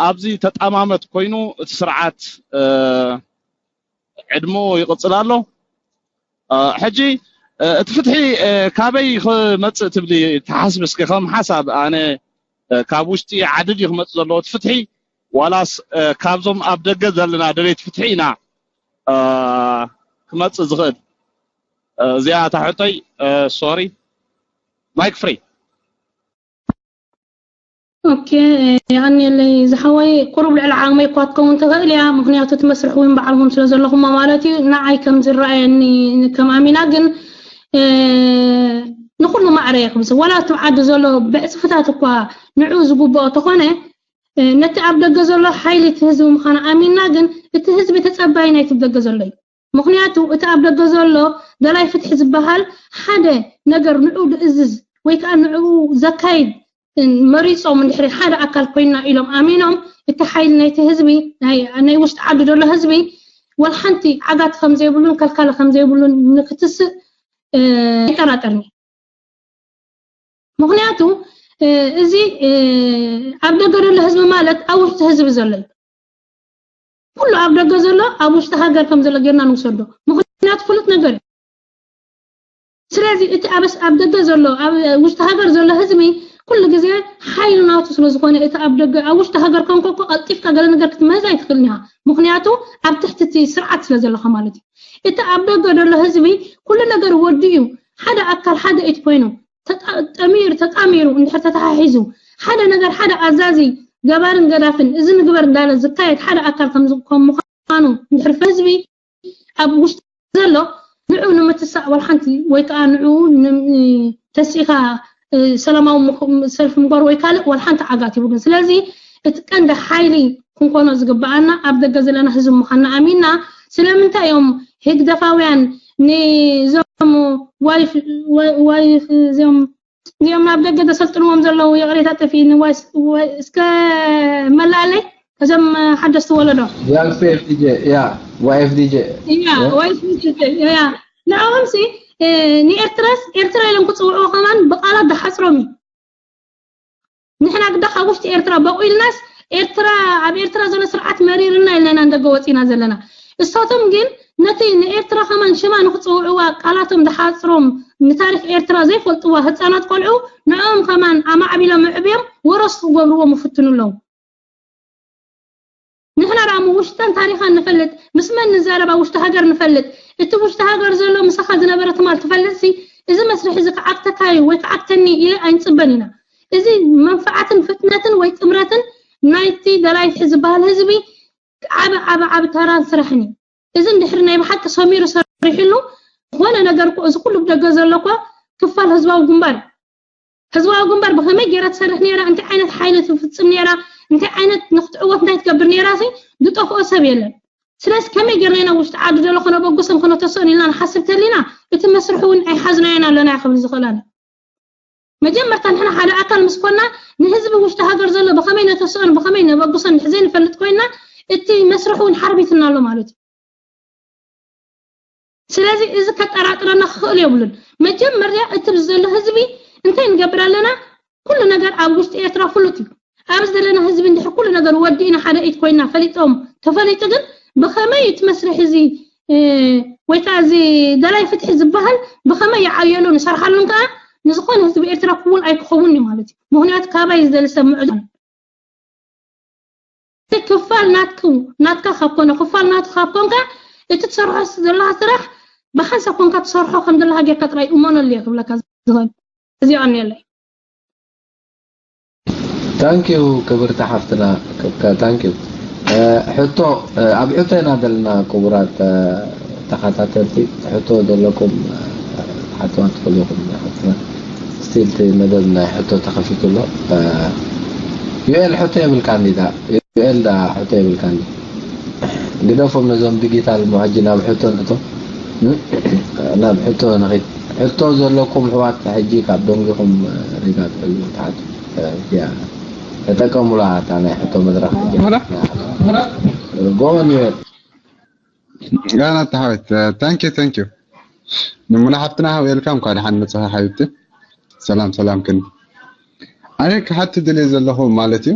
ኣብዚ ተጣማመት ኮይኑ እቲ ስርዓት ዕድመኡ ይቕፅል ኣሎ ሕጂ እቲ ፍትሒ ካበይ ክመፅእ ትብሊ ትሓስቢ እስኪ ከም ሓሳብ ኣነ ካብ ውሽጢ ዓዲ ድዩ ክመፅእ ዘለዎ እቲ ፍትሒ ዋላስ ካብዞም ኣብ ደገ ዘለና ደለይቲ ፍትሒ ኢና ክመፅእ ዝኽእል እዚኣ እታ ሕቶይ sorry mic free okay የቐንየለይ ዝሓወይ ቁሩብ ልዕሊ ዓቕመይ እኳ ትከውን ትኽእል እያ ምክንያቱ እቲ መስርሕ እውን በዓልኹም ስለ ዘለኹሞ ማለት እዩ ንዓይ ከም ዝረኣየኒ ከም ኣሚና ግን ንኩሉ ማዕረ እየ ክብዚ ዋላ እቲ ዓዲ ዘሎ ብዕፅፍታት እኳ ንዑ ዝግብኦ ተኾነ ነቲ ኣብ ደገ ዘሎ ሓይሊ እቲ ህዝቢ ምዃኑ ኣሚንና ግን እቲ ህዝቢ ተቀባይናይ ትብደገ ዘሎ እዩ። ምክንያቱ እቲ ኣብ ደገ ዘሎ ደላይ ፍትሒ ዝበሃል ሓደ ነገር ንዑ ዝእዝዝ ወይ ከዓ ንዑ ዘካይድ መሪፆም እንድሕሪ ሓደ ኣካል ኮይና ኢሎም ኣሚኖም እቲ ሓይሊ ናይቲ ህዝቢ ናይ ውሽጢ ዓዲ ዘሎ ህዝቢ ወልሓንቲ ዓጋቲ ከምዘይብሉን ከልካለ ከምዘይብሉን ንክትስእ ይጠራጠርኒ። ምክንያቱ እዚ ኣብ ደገ ዘሎ ህዝቢ ማለት ኣብ ውሽጢ ህዝቢ ዘሎ እዩ። ኩሉ ኣብ ደገ ዘሎ ኣብ ውሽጢ ሃገር ከም ዘሎ ጌርና ንውሰዶ። ምክንያቱ ፍሉጥ ነገር እዩ። ስለዚ እቲ ኣብ ደገ ዘሎ ኣብ ውሽጢ ሃገር ዘሎ ህዝቢ ኩሉ ግዜ ሓይሊ ናቱ ስለ ዝኾነ እቲ ኣብ ደገ ኣብ ውሽጢ ሃገር ኮንኮ እኮ ቀልጢፍካ ገለ ነገር ክትመዝ ኣይትኽእልን ኢኻ። ምክንያቱ ኣብ ትሕቲ እቲ ስርዓት ስለ ዘለኻ ማለት እዩ። እቲ ኣብ ደገ ዘሎ ህዝቢ ኩሉ ነገር ወዲኡ ሓደ ኣካል ሓደ ኢት ኮይኑ ጠሚሩ ተጣሚሩ እንድሕር ተተሓሒዙ ሓደ ነገር ሓደ ኣዛዚ ገባርን ገዳፍን እዚ ንግበር እንዳለ ዝካየድ ሓደ ኣካል ከም ምዃኑ እንድሕር ህዝቢ ኣብ ውሽጢ ዘሎ ንዑ ንምትሳእ ዋላ ሓንቲ ወይ ከዓ ንዑ ተሲእካ ሰላማዊ ሰልፊ ምግባር ወይ ካልእ ዋላ ሓንቲ ዓጋት ይብሉን። ስለዚ እቲ ቀንዲ ሓይሊ ክንኮኖ ዝግበኣና ኣብ ደገ ዘለና ህዝቢ ምዃንና ኣሚንና ስለምንታይ እዮም ህግደፋውያን ንዞም ዋይፍ እዚኦም እዚኦም ኣብ ደገ ዘሰልጥንዎም ዘለዉ ይቕሬታ ጠፊእኒ እስከ መላእለይ እዞም ሓደስቲ ወለዶ ያ ዋይፍዲጄ ያ ንዕኦም ሲ ንኤርትራስ ኤርትራ ኢሎም ክፅውዕዎ ከማን ብቃላት ዝሓፅሮም እዩ። ንሕና ግዳ ካብ ውሽጢ ኤርትራ በቑ ኢልናስ ኤርትራ ኣብ ኤርትራ ዘሎ ስርዓት መሪርና ኢልና ኢና እንደገ ወፂና ዘለና። እሳቶም ግን ነቲ ንኤርትራ ከማን ሽማ ንክፅውዕዋ ቃላቶም ዝሓፅሮም ንታሪክ ኤርትራ ዘይፈልጥዋ ህፃናት ቆልዑ ንዕኦም ከማን ኣማዕቢሎም ኣዕብዮም ወረስቲ ክገብርዎም ይፍትኑ ኣለዉ። ንሕና ደኣ ውሽጠን ታሪኻን ንፈልጥ፣ ምስ መን ንዛረብ ኣብ ውሽጢ ሃገር ንፈልጥ፣ እቲ ውሽጢ ሃገር ዘሎ ምሳኻ ዝነበረ ትማል ትፈልጥሲ እዚ መስርሕ እዚ ክዓግተካ እዩ ወይ ክዓግተኒ ኢለ ኣይንፅበን ኢና። እዚ መንፍዓትን ፍጥነትን ወይ ጥምረትን ናይቲ ደላይ ፍትሒ ዝበሃል ህዝቢ ዓቢ ዓቢ ዓቢ ተራን ስራሕን እዩ። እዚ እንድሕሪ ናይ ብሓቂ ሰሚሩ ሰሪሕሉ ዝኾነ ነገር እኮ እዚ ኩሉ ብደገ ዘሎ እኮ ክፋል ህዝባዊ ግንባር እዩ። ህዝባዊ ግንባር ብኸመይ ገይራ ትሰርሕ ነይራ፣ እንታይ ዓይነት ሓይሊ ትፍፅም ነይራ፣ እንታይ ዓይነት ንክትዕወት እንታይ ትገብር ነይራ ሲ ዝጠፍኦ ሰብ የለን። ስለዚ ከመይ ገይርና ኢና ውሽጢ ዓዲ ዘሎ ከነበግሶም ከነተስኦን ኢልና ንሓስብ ተሊና እቲ መስርሒ እውን ኣይሓዝናዮን ኣለና ክብል ዝኽእል ኣነ። መጀመርታ ንሕና ሓደ ኣካል ምስ ኮና ንህዝቢ ውሽጢ ሃገር ዘሎ ብኸመይ ነተስኦን ብኸመይ ነበግሶን እንድሕር ዘይንፈልጥ ኮይና እቲ መስርሒ እውን ሓርቢትና ኣሎ ማለት እዩ። ስለዚ እዚ ከጠራጥረና ክኽእል የብሉን። መጀመርያ እቲ ዘሎ ህዝቢ እንታይ ንገብር ኣለና? ኩሉ ነገር ኣብ ውሽጢ ኤርትራ ፍሉጥ እዩ። ኣብዚ ዘለና ህዝቢ እንድሕር ኩሉ ነገር ወዲእና ሓደ ኢድ ኮይና ፈሊጦም ተፈሊጡ ግን ብኸመይ እቲ መስርሕ እዚ ወይ ከዓ እዚ ደላይ ፍትሒ ዝበሃል ብኸመይ ይዓብየሉ ንሰርሓሉን ከዓ ንዝኾነ ህዝቢ ኤርትራ ክውል ኣይክኸውን እዩ ማለት እዩ። ምክንያቱ ካባይ ዝደሊ ሰብ ምዕዶ ክፋል ናትኩ ናትካ ካብ ኮነ ክፋል ናቱ ካብ ኮንካ እቲ ትሰርሖ ዘለካ ስራሕ ብሓንሳብ ኮንካ ትሰርሖ ከም ዘለካ ጌርካ ጥራይ እመነሉ እየ ክብለካ ዝኽእል። እዚ ይቐንየለይ። ታንኪዩ ክብርቲ ሓፍትና ክብካ ታንኪዩ። ሕቶ ኣብ ሕቶ ኢና ዘለና ክቡራት ተኸታተልቲ ሕቶ ዘለኩም ሓተዋ ትኽእሉ ኢኹም ሓፍትና። ስቲል እቲ መደብ ናይ ሕቶ ተኸፊቱ ኣሎ። ዩኤል ሕቶ የብልካን ዳ ዩኤል ዳ ሕቶ የብልካን ግደፎም ነዞም ዲጂታል ሞ ሕጂ ናብ ሕቶ ንእቶ ናብ ሕቶ ንኺድ ሕቶ ዘለኩም ኣሕዋት ሕጂ ካብ ደንጊኹም ሪጋ ትሕሉ ትሓቱ እያ ተጠቀሙላ እታ ናይ ሕቶ መድረኽ ሕጂ ጎን ዩኤል ጋና ተሓወት ታንኪ ታንኪ ንሙና ሓፍትና ዌልካም ኳ ደሓን መጽኻ ሓቢብቲ ሰላም ሰላም ክን ኣነ ክሓት ድልየ ዘለኹ ማለት እዩ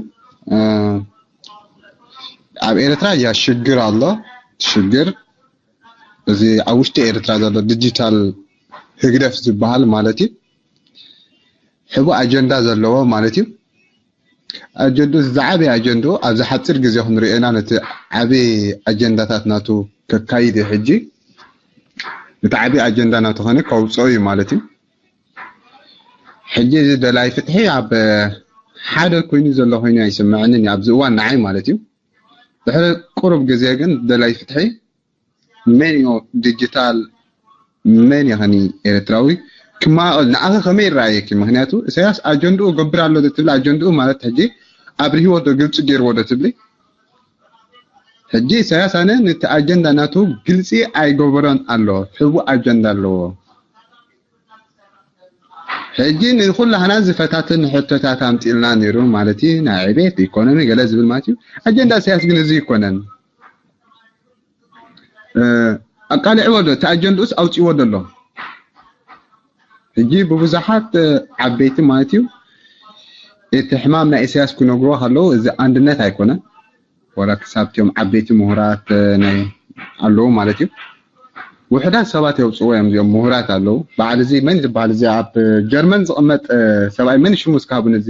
ኣብ ኤርትራ ያ ሽግር ኣሎ ሽግር እዚ ኣብ ውሽጢ ኤርትራ ዘሎ ዲጂታል ህግደፍ ዝበሃል ማለት እዩ ሕቡ ኣጀንዳ ዘለዎ ማለት እዩ ኣጀንዱ ዝዓበየ ኣጀንዱ ኣብዚ ሓፂር ግዜ ክንሪኦ ኢና ነቲ ዓበየ ኣጀንዳታት ናቱ ከካይድ እዩ ሕጂ እቲ ዓበየ ኣጀንዳ ናቱ ከነ ከውፅኦ እዩ ማለት እዩ ሕጂ እዚ ደላይ ፍትሒ ኣብ ሓደ ኮይኑ ዘሎ ኮይኑ ኣይስምዐንን እዩ ኣብዚ እዋን ንዓይ ማለት እዩ ድሕሪ ቁሩብ ግዜ ግን ደላይ ፍትሒ መን እዩ ዲጂታል መን ይኸኒ ኤርትራዊ ክማቐል ንዓኺ ከመይ ይረኣየኪ ምክንያቱ ኢሳያስ ኣጀንድኡ ገብር ኣሎ ትብሊ ኣጀንድኡ ማለት ሕጂ ኣብርሂዎ ዶ ግልፂ ገይርዎ ዶ ትብሊ ሕጂ ኢሳያስ ኣነ ነቲ ኣጀንዳ ናቱ ግልጺ ኣይገበሮን ኣሎ። ሕቡእ ኣጀንዳ ኣለዎ። ሕጂ ንኹላህና ዝፈታትን ሕቶታት ኣምጺልና ነይሩ ማለት እዩ። ናይ ዕቤት፣ ኢኮኖሚ ገለ ዝብል ማለት እዩ። ኣጀንዳ ኢሳያስ ግን እዚ ይኮነን። ኣቃሊዕዎ ዶ? እቲ ኣጀንድኡስ ኣውጺዎ ዶ ኣሎ? ሕጂ ብብዙሓት ዓበይቲ ማለት እዩ እቲ ሕማም ናይ ኢሳያስ ክነግርዎ ከለዉ እዚ ኣንድነት ኣይኮነን። ወላ ክሳብ እቲኦም ዓበይቲ ምሁራት ናይ ኣለዉ ማለት እዩ። ውሕዳት ሰባት የውፅዎ እዮም እዚኦም ምሁራት ኣለዉ። በዓል እዚ መን ዝበሃል እዚ ኣብ ጀርመን ዝቕመጥ ሰብኣይ መን ሽሙ እስካብን እዚ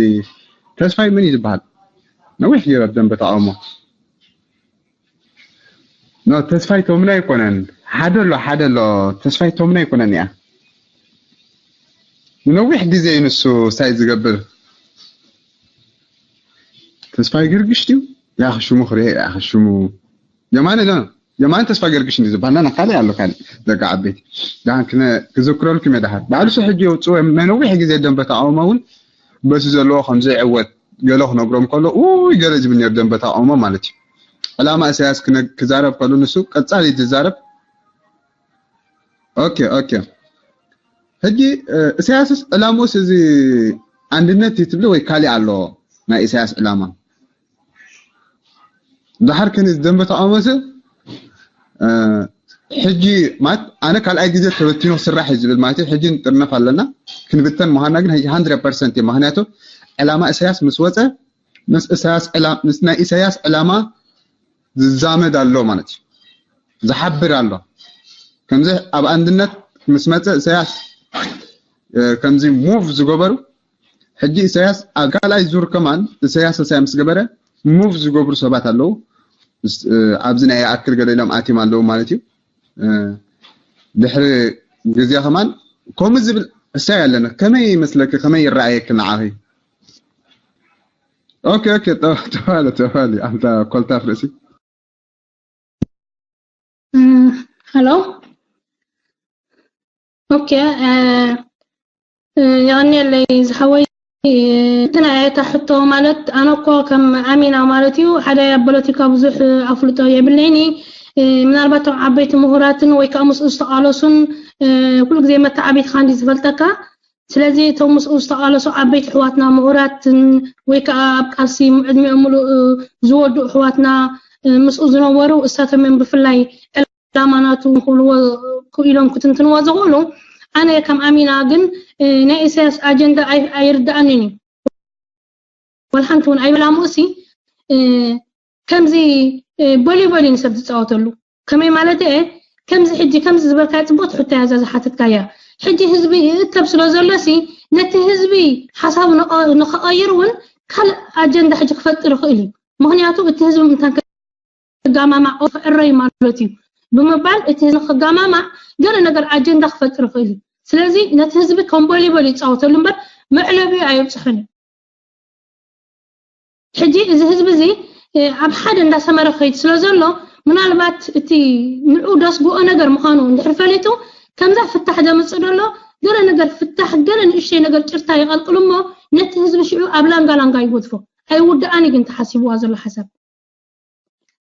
ተስፋይ መን እዩ ዝበሃል? ነዊሕ ገይረ ደንበ ተቃውሞ ኖ ተስፋይ ቶምና ኣይኮነን ሓደ ኣሎ ሓደ ኣሎ ተስፋይ ቶምና ኣይኮነን እያ ንነዊሕ ግዜ እዩ ንሱ ሳይ ዝገብር ተስፋይ ግርግሽ ድዩ ያኽ ሽሙ ክርኤ ያኽ ሽሙ የማነ ዶ የማነ ተስፋ ገርግሽ እንዲ ዝበሃልና ና ካልእ ኣሎ ካልእ ደቂ ዓበይቲ ዳን ክነ ክዝክረልኩም እየ ዳሓር ባዕሉ ሱ ሕጂ የውፅዎ ነነዊሕ ግዜ ደንበ ተቃውሞ እውን በቲ ዘለዎ ከም ዘይዕወት ገለ ክነግሮም ከሎ ውይ ገለ ዝብል ነይሩ ደንበ ተቃውሞ ማለት እዩ ዕላማ እሳያስ ክነ- ክዛረብ ከሉ ንሱ ቀፃሊ ዝዛረብ ኦኬ ኦኬ ሕጂ እሳያስስ ዕላምኡስ እዚ ኣንድነት እዩ ትብሊ ወይ ካሊእ ኣለዎ ናይ እሳያስ ዕላማ ዳሓር ከን ደንበ ተቃውሞስ ሕጂ ማለት ኣነ ካልኣይ ግዜ ተበቲኑ ክስራሕ እዩ ዝብል ማለት ሕጂ ንጥርነፍ ኣለና ክንብተን ምዃንና ግን ሕጂ hundred percent እዩ ምክንያቱ ዕላማ እሳያስ ምስ ወፀ ምስ እሳያስ ዕላ- ምስ ናይ እሳያስ ዕላማ ዝዛመድ ኣሎ ማለት እዩ ዝሓብር ኣሎ ከምዚ ኣብ ኣንድነት ምስ መፀ እሳያስ ከምዚ move ዝገበሩ ሕጂ ኢሳያስ ኣብ ካልኣይ ዙር ከማን ኢሳያስ ኢሳያስ ምስ ገበረ move ዝገብሩ ሰባት ኣለዉ ኣብዚ ናይ ይኣክል ገለ ኢሎም ኣትዮም ኣለዉ ማለት እዩ ድሕሪ ግዜ ከማን ከምኡ ዝብል እሳይ ኣለና ከመይ ይመስለኪ ከመይ ይረኣየኪ ንዓኺ ኦኬ ኦኬ ተባለ ተባለ ኣንታ ኮልታፍ ርእሲ ሃሎ ኦኬ የቐንየለይ ዝሓወይ እቲ ናይ ኣየታ ሕቶ ማለት ኣነ እኮ ከም ኣሚና ማለት እዩ ሓደ ኣብ ፖለቲካ ብዙሕ ኣፍልጦ የብለይኒ ምናልባት እቶም ዓበይቲ ምሁራትን ወይ ከዓ ምስኡ ዝተቃለሱን ኩሉ ግዜ መተዓቢትካ እንዲ ዝፈልጠካ ስለዚ እቶም ምስኡ ዝተቃለሱ ዓበይቲ ኣሕዋትና ምሁራትን ወይ ከዓ ኣብ ቃልሲ ዕድሚኦም ሙሉእ ዝወዱ ኣሕዋትና ምስኡ ዝነበሩ እሳቶም እዮም ብፍላይ ዕላማ ናቱ ክብልዎ ኢሎም ክትንትንዎ ዝኽእሉ ኣነ ከም ኣሚና ግን ናይ ኢሳያስ ኣጀንዳ ኣይርድኣንን እዩ ወላ ሓንቲ እውን ኣይበላምኡሲ ከምዚ በልዩ በልዩ ንሰብ ዝፃወተሉ ከመይ ማለት እየ ከምዚ ሕጂ ከምዚ ዝበልካዮ ፅቡቅ ትሕቶ እያ እዛ ዝሓተትካያ ሕጂ ህዝቢ ይእከብ ስለ ዘሎሲ ነቲ ህዝቢ ሓሳቡ ንኸቐይር እውን ካልእ ኣጀንዳ ሕጂ ክፈጥር ይኽእል እዩ ምኽንያቱ እቲ ህዝቢ ምእንታን ክጋማማዕ ክዕረይ ማለት እዩ ብምባል እቲ ህዝቢ ክጋማማዕ ገለ ነገር ኣጀንዳ ክፈጥር ይኽእል እዩ ስለዚ ነቲ ህዝቢ ከም በልዩ በልዩ ይፃወተሉ እምበር መዕለቢኡ ኣየብፅሖን እዩ ሕጂ እዚ ህዝቢ እዚ ኣብ ሓደ እንዳሰመረ ክኸይድ ስለ ዘሎ ምናልባት እቲ ንዑ ደስግኦ ነገር ምዃኑ እንድሕር ፈሊጡ ከምዛ ፍታሕ ዘምፅእ ዘሎ ገለ ነገር ፍታሕ ገለ ንእሽተይ ነገር ጭርታ ይቐልቅል እሞ ነቲ ህዝቢ ሽዑ ኣብ ላንጋ ላንጋ ይጎድፎ ኣይውድኣን ግን ተሓሲብዋ ዘሎ ሓሳብ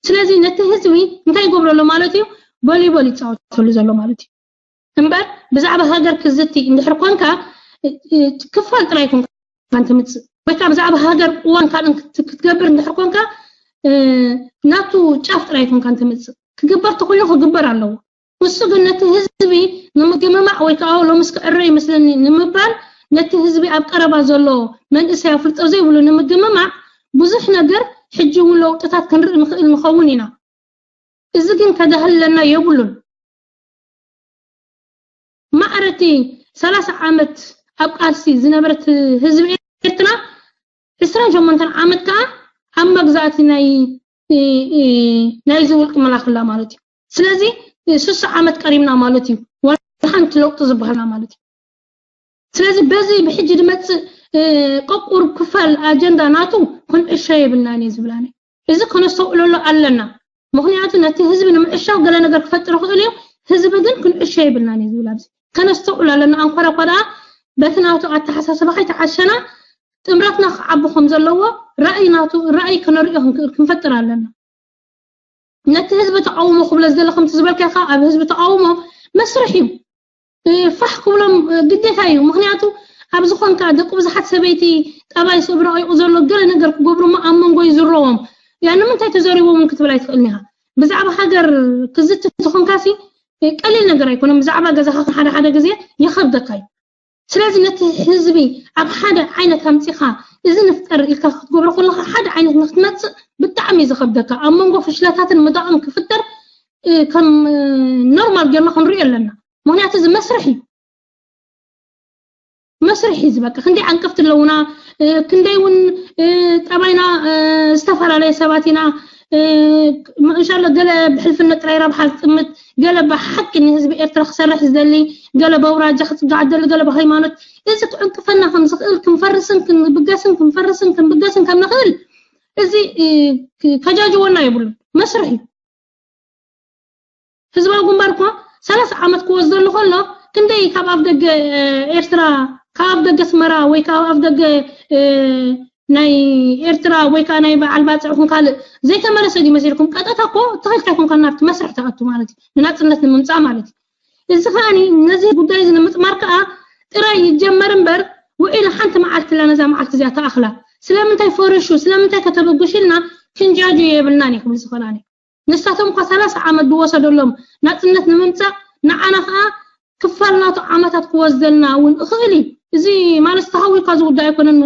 ስለዚ ነቲ ህዝቢ እንታይ ይገብረሎ ማለት እዩ በሊበል ይፃወተሉ ዘሎ ማለት እዩ እምበር ብዛዕባ ሃገር ክዝቲ እንድሕር ኮንካ ክፋል ጥራይ ኮንካ ትምፅእ ወይ ከዓ ብዛዕባ ሃገር እዋን ካልእን ክትገብር እንድሕር ኮንካ ናቱ ጫፍ ጥራይ ኮንካ ትምፅእ ክግበር ተኮይኑ ክግበር ኣለዎ ንሱ ግን ነቲ ህዝቢ ንምግምማዕ ወይ ከዓ ሎምስ ክዕረ ይመስለኒ ንምባል ነቲ ህዝቢ ኣብ ቀረባ ዘሎ መንእሰይ ኣፍልጦ ዘይብሉ ንምግምማዕ ብዙሕ ነገር ሕጂ እውን ለውጥታት ክንርኢ ንኽእል ንኸውን ኢና እዚ ግን ከዳህለና የብሉን ማዕረቲ ሰላሳ ዓመት ኣብ ቃልሲ ዝነበረት ህዝቢ ኤርትራ ዕስራን ሸሞንተን ዓመት ከዓ ኣብ መግዛእቲ ናይ ናይዚ ውልቂ መላክላ ማለት እዩ ስለዚ ስሳ ዓመት ቀሪምና ማለት እዩ ወላ ሓንቲ ለውጢ ዝበሃልና ማለት እዩ ስለዚ በዚ ብሕጂ ዝመፅእ ቆቁሩብ ክፋል ኣጀንዳ ናቱ ክንዕሾ የብልናን እየ ዝብል ኣነ እዚ ከነስተውዕለሉ ኣለና ምኽንያቱ ነቲ ህዝቢ ንምዕሻው ገለ ነገር ክፈጥር ይኽእል እዩ ህዝቢ ግን ክንዕሾ የብልናን እየ ዝብል ኣብዚ ከነስተውዕሎ ኣለና ኣንኮራ እኳ ደኣ በቲ ናቱ ኣተሓሳስባ ከይተዓሸና ጥምረትና ክዓቢ ከም ዘለዎ ራእይ ናቱ ራእይ ከነርእዮ ክንፈጥር ኣለና ነቲ ህዝቢ ተቃውሞ ክብሎ ዝደለ ከምቲ ዝበልካ ኢኻ ኣብ ህዝቢ ተቃውሞ መስርሕ እዩ። ፋሕ ክብሎም ግዴታ እዩ። ምክንያቱ ኣብ ዝኾንካ ደቂ ብዙሓት ሰበይቲ ጠባይ ሰብ ረቂቁ ዘሎ ገለ ነገር ክገብሩ እሞ ኣብ መንጎ ይዝረዎም። ያ ንምንታይ ተዘሪቦም ክትብል ኣይትኽእልን ኢኻ። ብዛዕባ ሃገር ክዝቲ ዝኾንካሲ ቀሊል ነገር ኣይኮነን። ብዛዕባ ገዛኻ ሓደ ሓደ ግዜ ይኸብደካ እዩ። ስለዚ ነቲ ህዝቢ ኣብ ሓደ ዓይነት ኣምፂኻ እዚ ንፍጠር ኢልካ ክትገብሮ ከለካ ሓደ ዓይነት ንክትመፅእ ብጣዕሚ እዩ ዝኸብደካ። ኣብ መንጎ ፍሽለታትን ምዳቕን ክፍጠር ከም ኖርማል ጌርና ክንሪኦ ኣለና። ምክንያቱ እዚ መስርሕ እዩ። መስርሕ እዩ ዝበቃ። ክንደይ ዓንቀፍቲ ኣለውና፣ ክንደይ እውን ጠባይና ዝተፈላለየ ሰባት ኢና። እንሻላ ገለ ብሕልፍነት ጥራይ ረብሓ ዝጥምት፣ ገለ ብሓቂ ንህዝቢ ኤርትራ ክሰርሕ ዝደሊ፣ ገለ በውራጃ ክፅጋዕ ዝደሊ፣ ገለ ብሃይማኖት። እዚ ክዕንቅፈና ከም ዝኽእል ክንፈርስን ክንብገስን ክንፈርስን ክንብገስን ከም ንኽእል እዚ ከጃጅወና የብሉን። መስርሕ እዩ። ህዝባዊ ግንባር እኮ ሰላሳ ዓመት ክወስደሉ ከሎ ክንደይ ካብ ኣፍ ደገ ኤርትራ፣ ካብ ኣፍ ደገ ኣስመራ ወይ ካብ ኣፍ ደገ ናይ ኤርትራ ወይ ከዓ ናይ በዓል ባፅዕ ኹን ካልእ ዘይተመለሰ ድዩ መሲልኩም? ቀጠታ እኮ ተኺልካ ይኮንካ ናብቲ መስርሕ ተኣቱ ማለት እዩ፣ ንናፅነት ንምምፃእ ማለት እዩ። እዚ ከዓኒ ነዚ ጉዳይ እዚ ንምጥማር ከዓ ጥራይ ይጀመር እምበር ውዒሉ ሓንቲ መዓልቲ ላ ነዛ መዓልቲ እዚኣ ተኣኽላ። ስለምንታይ ፈሪሹ ስለምንታይ ከተበጉሽ ኢልና ክንጃጁ የብልናን እዩ ክብል ዝኽእላኒ። ንሳቶም እኳ ሰላሳ ዓመት ዝወሰደሎም ናፅነት ንምምፃእ ንዓና ከዓ ክፋል ናቱ ዓመታት ክወስደልና እውን እኽእል እዩ። እዚ ማለት ተሃዊካ ዝውዳእ ኣይኮነን፣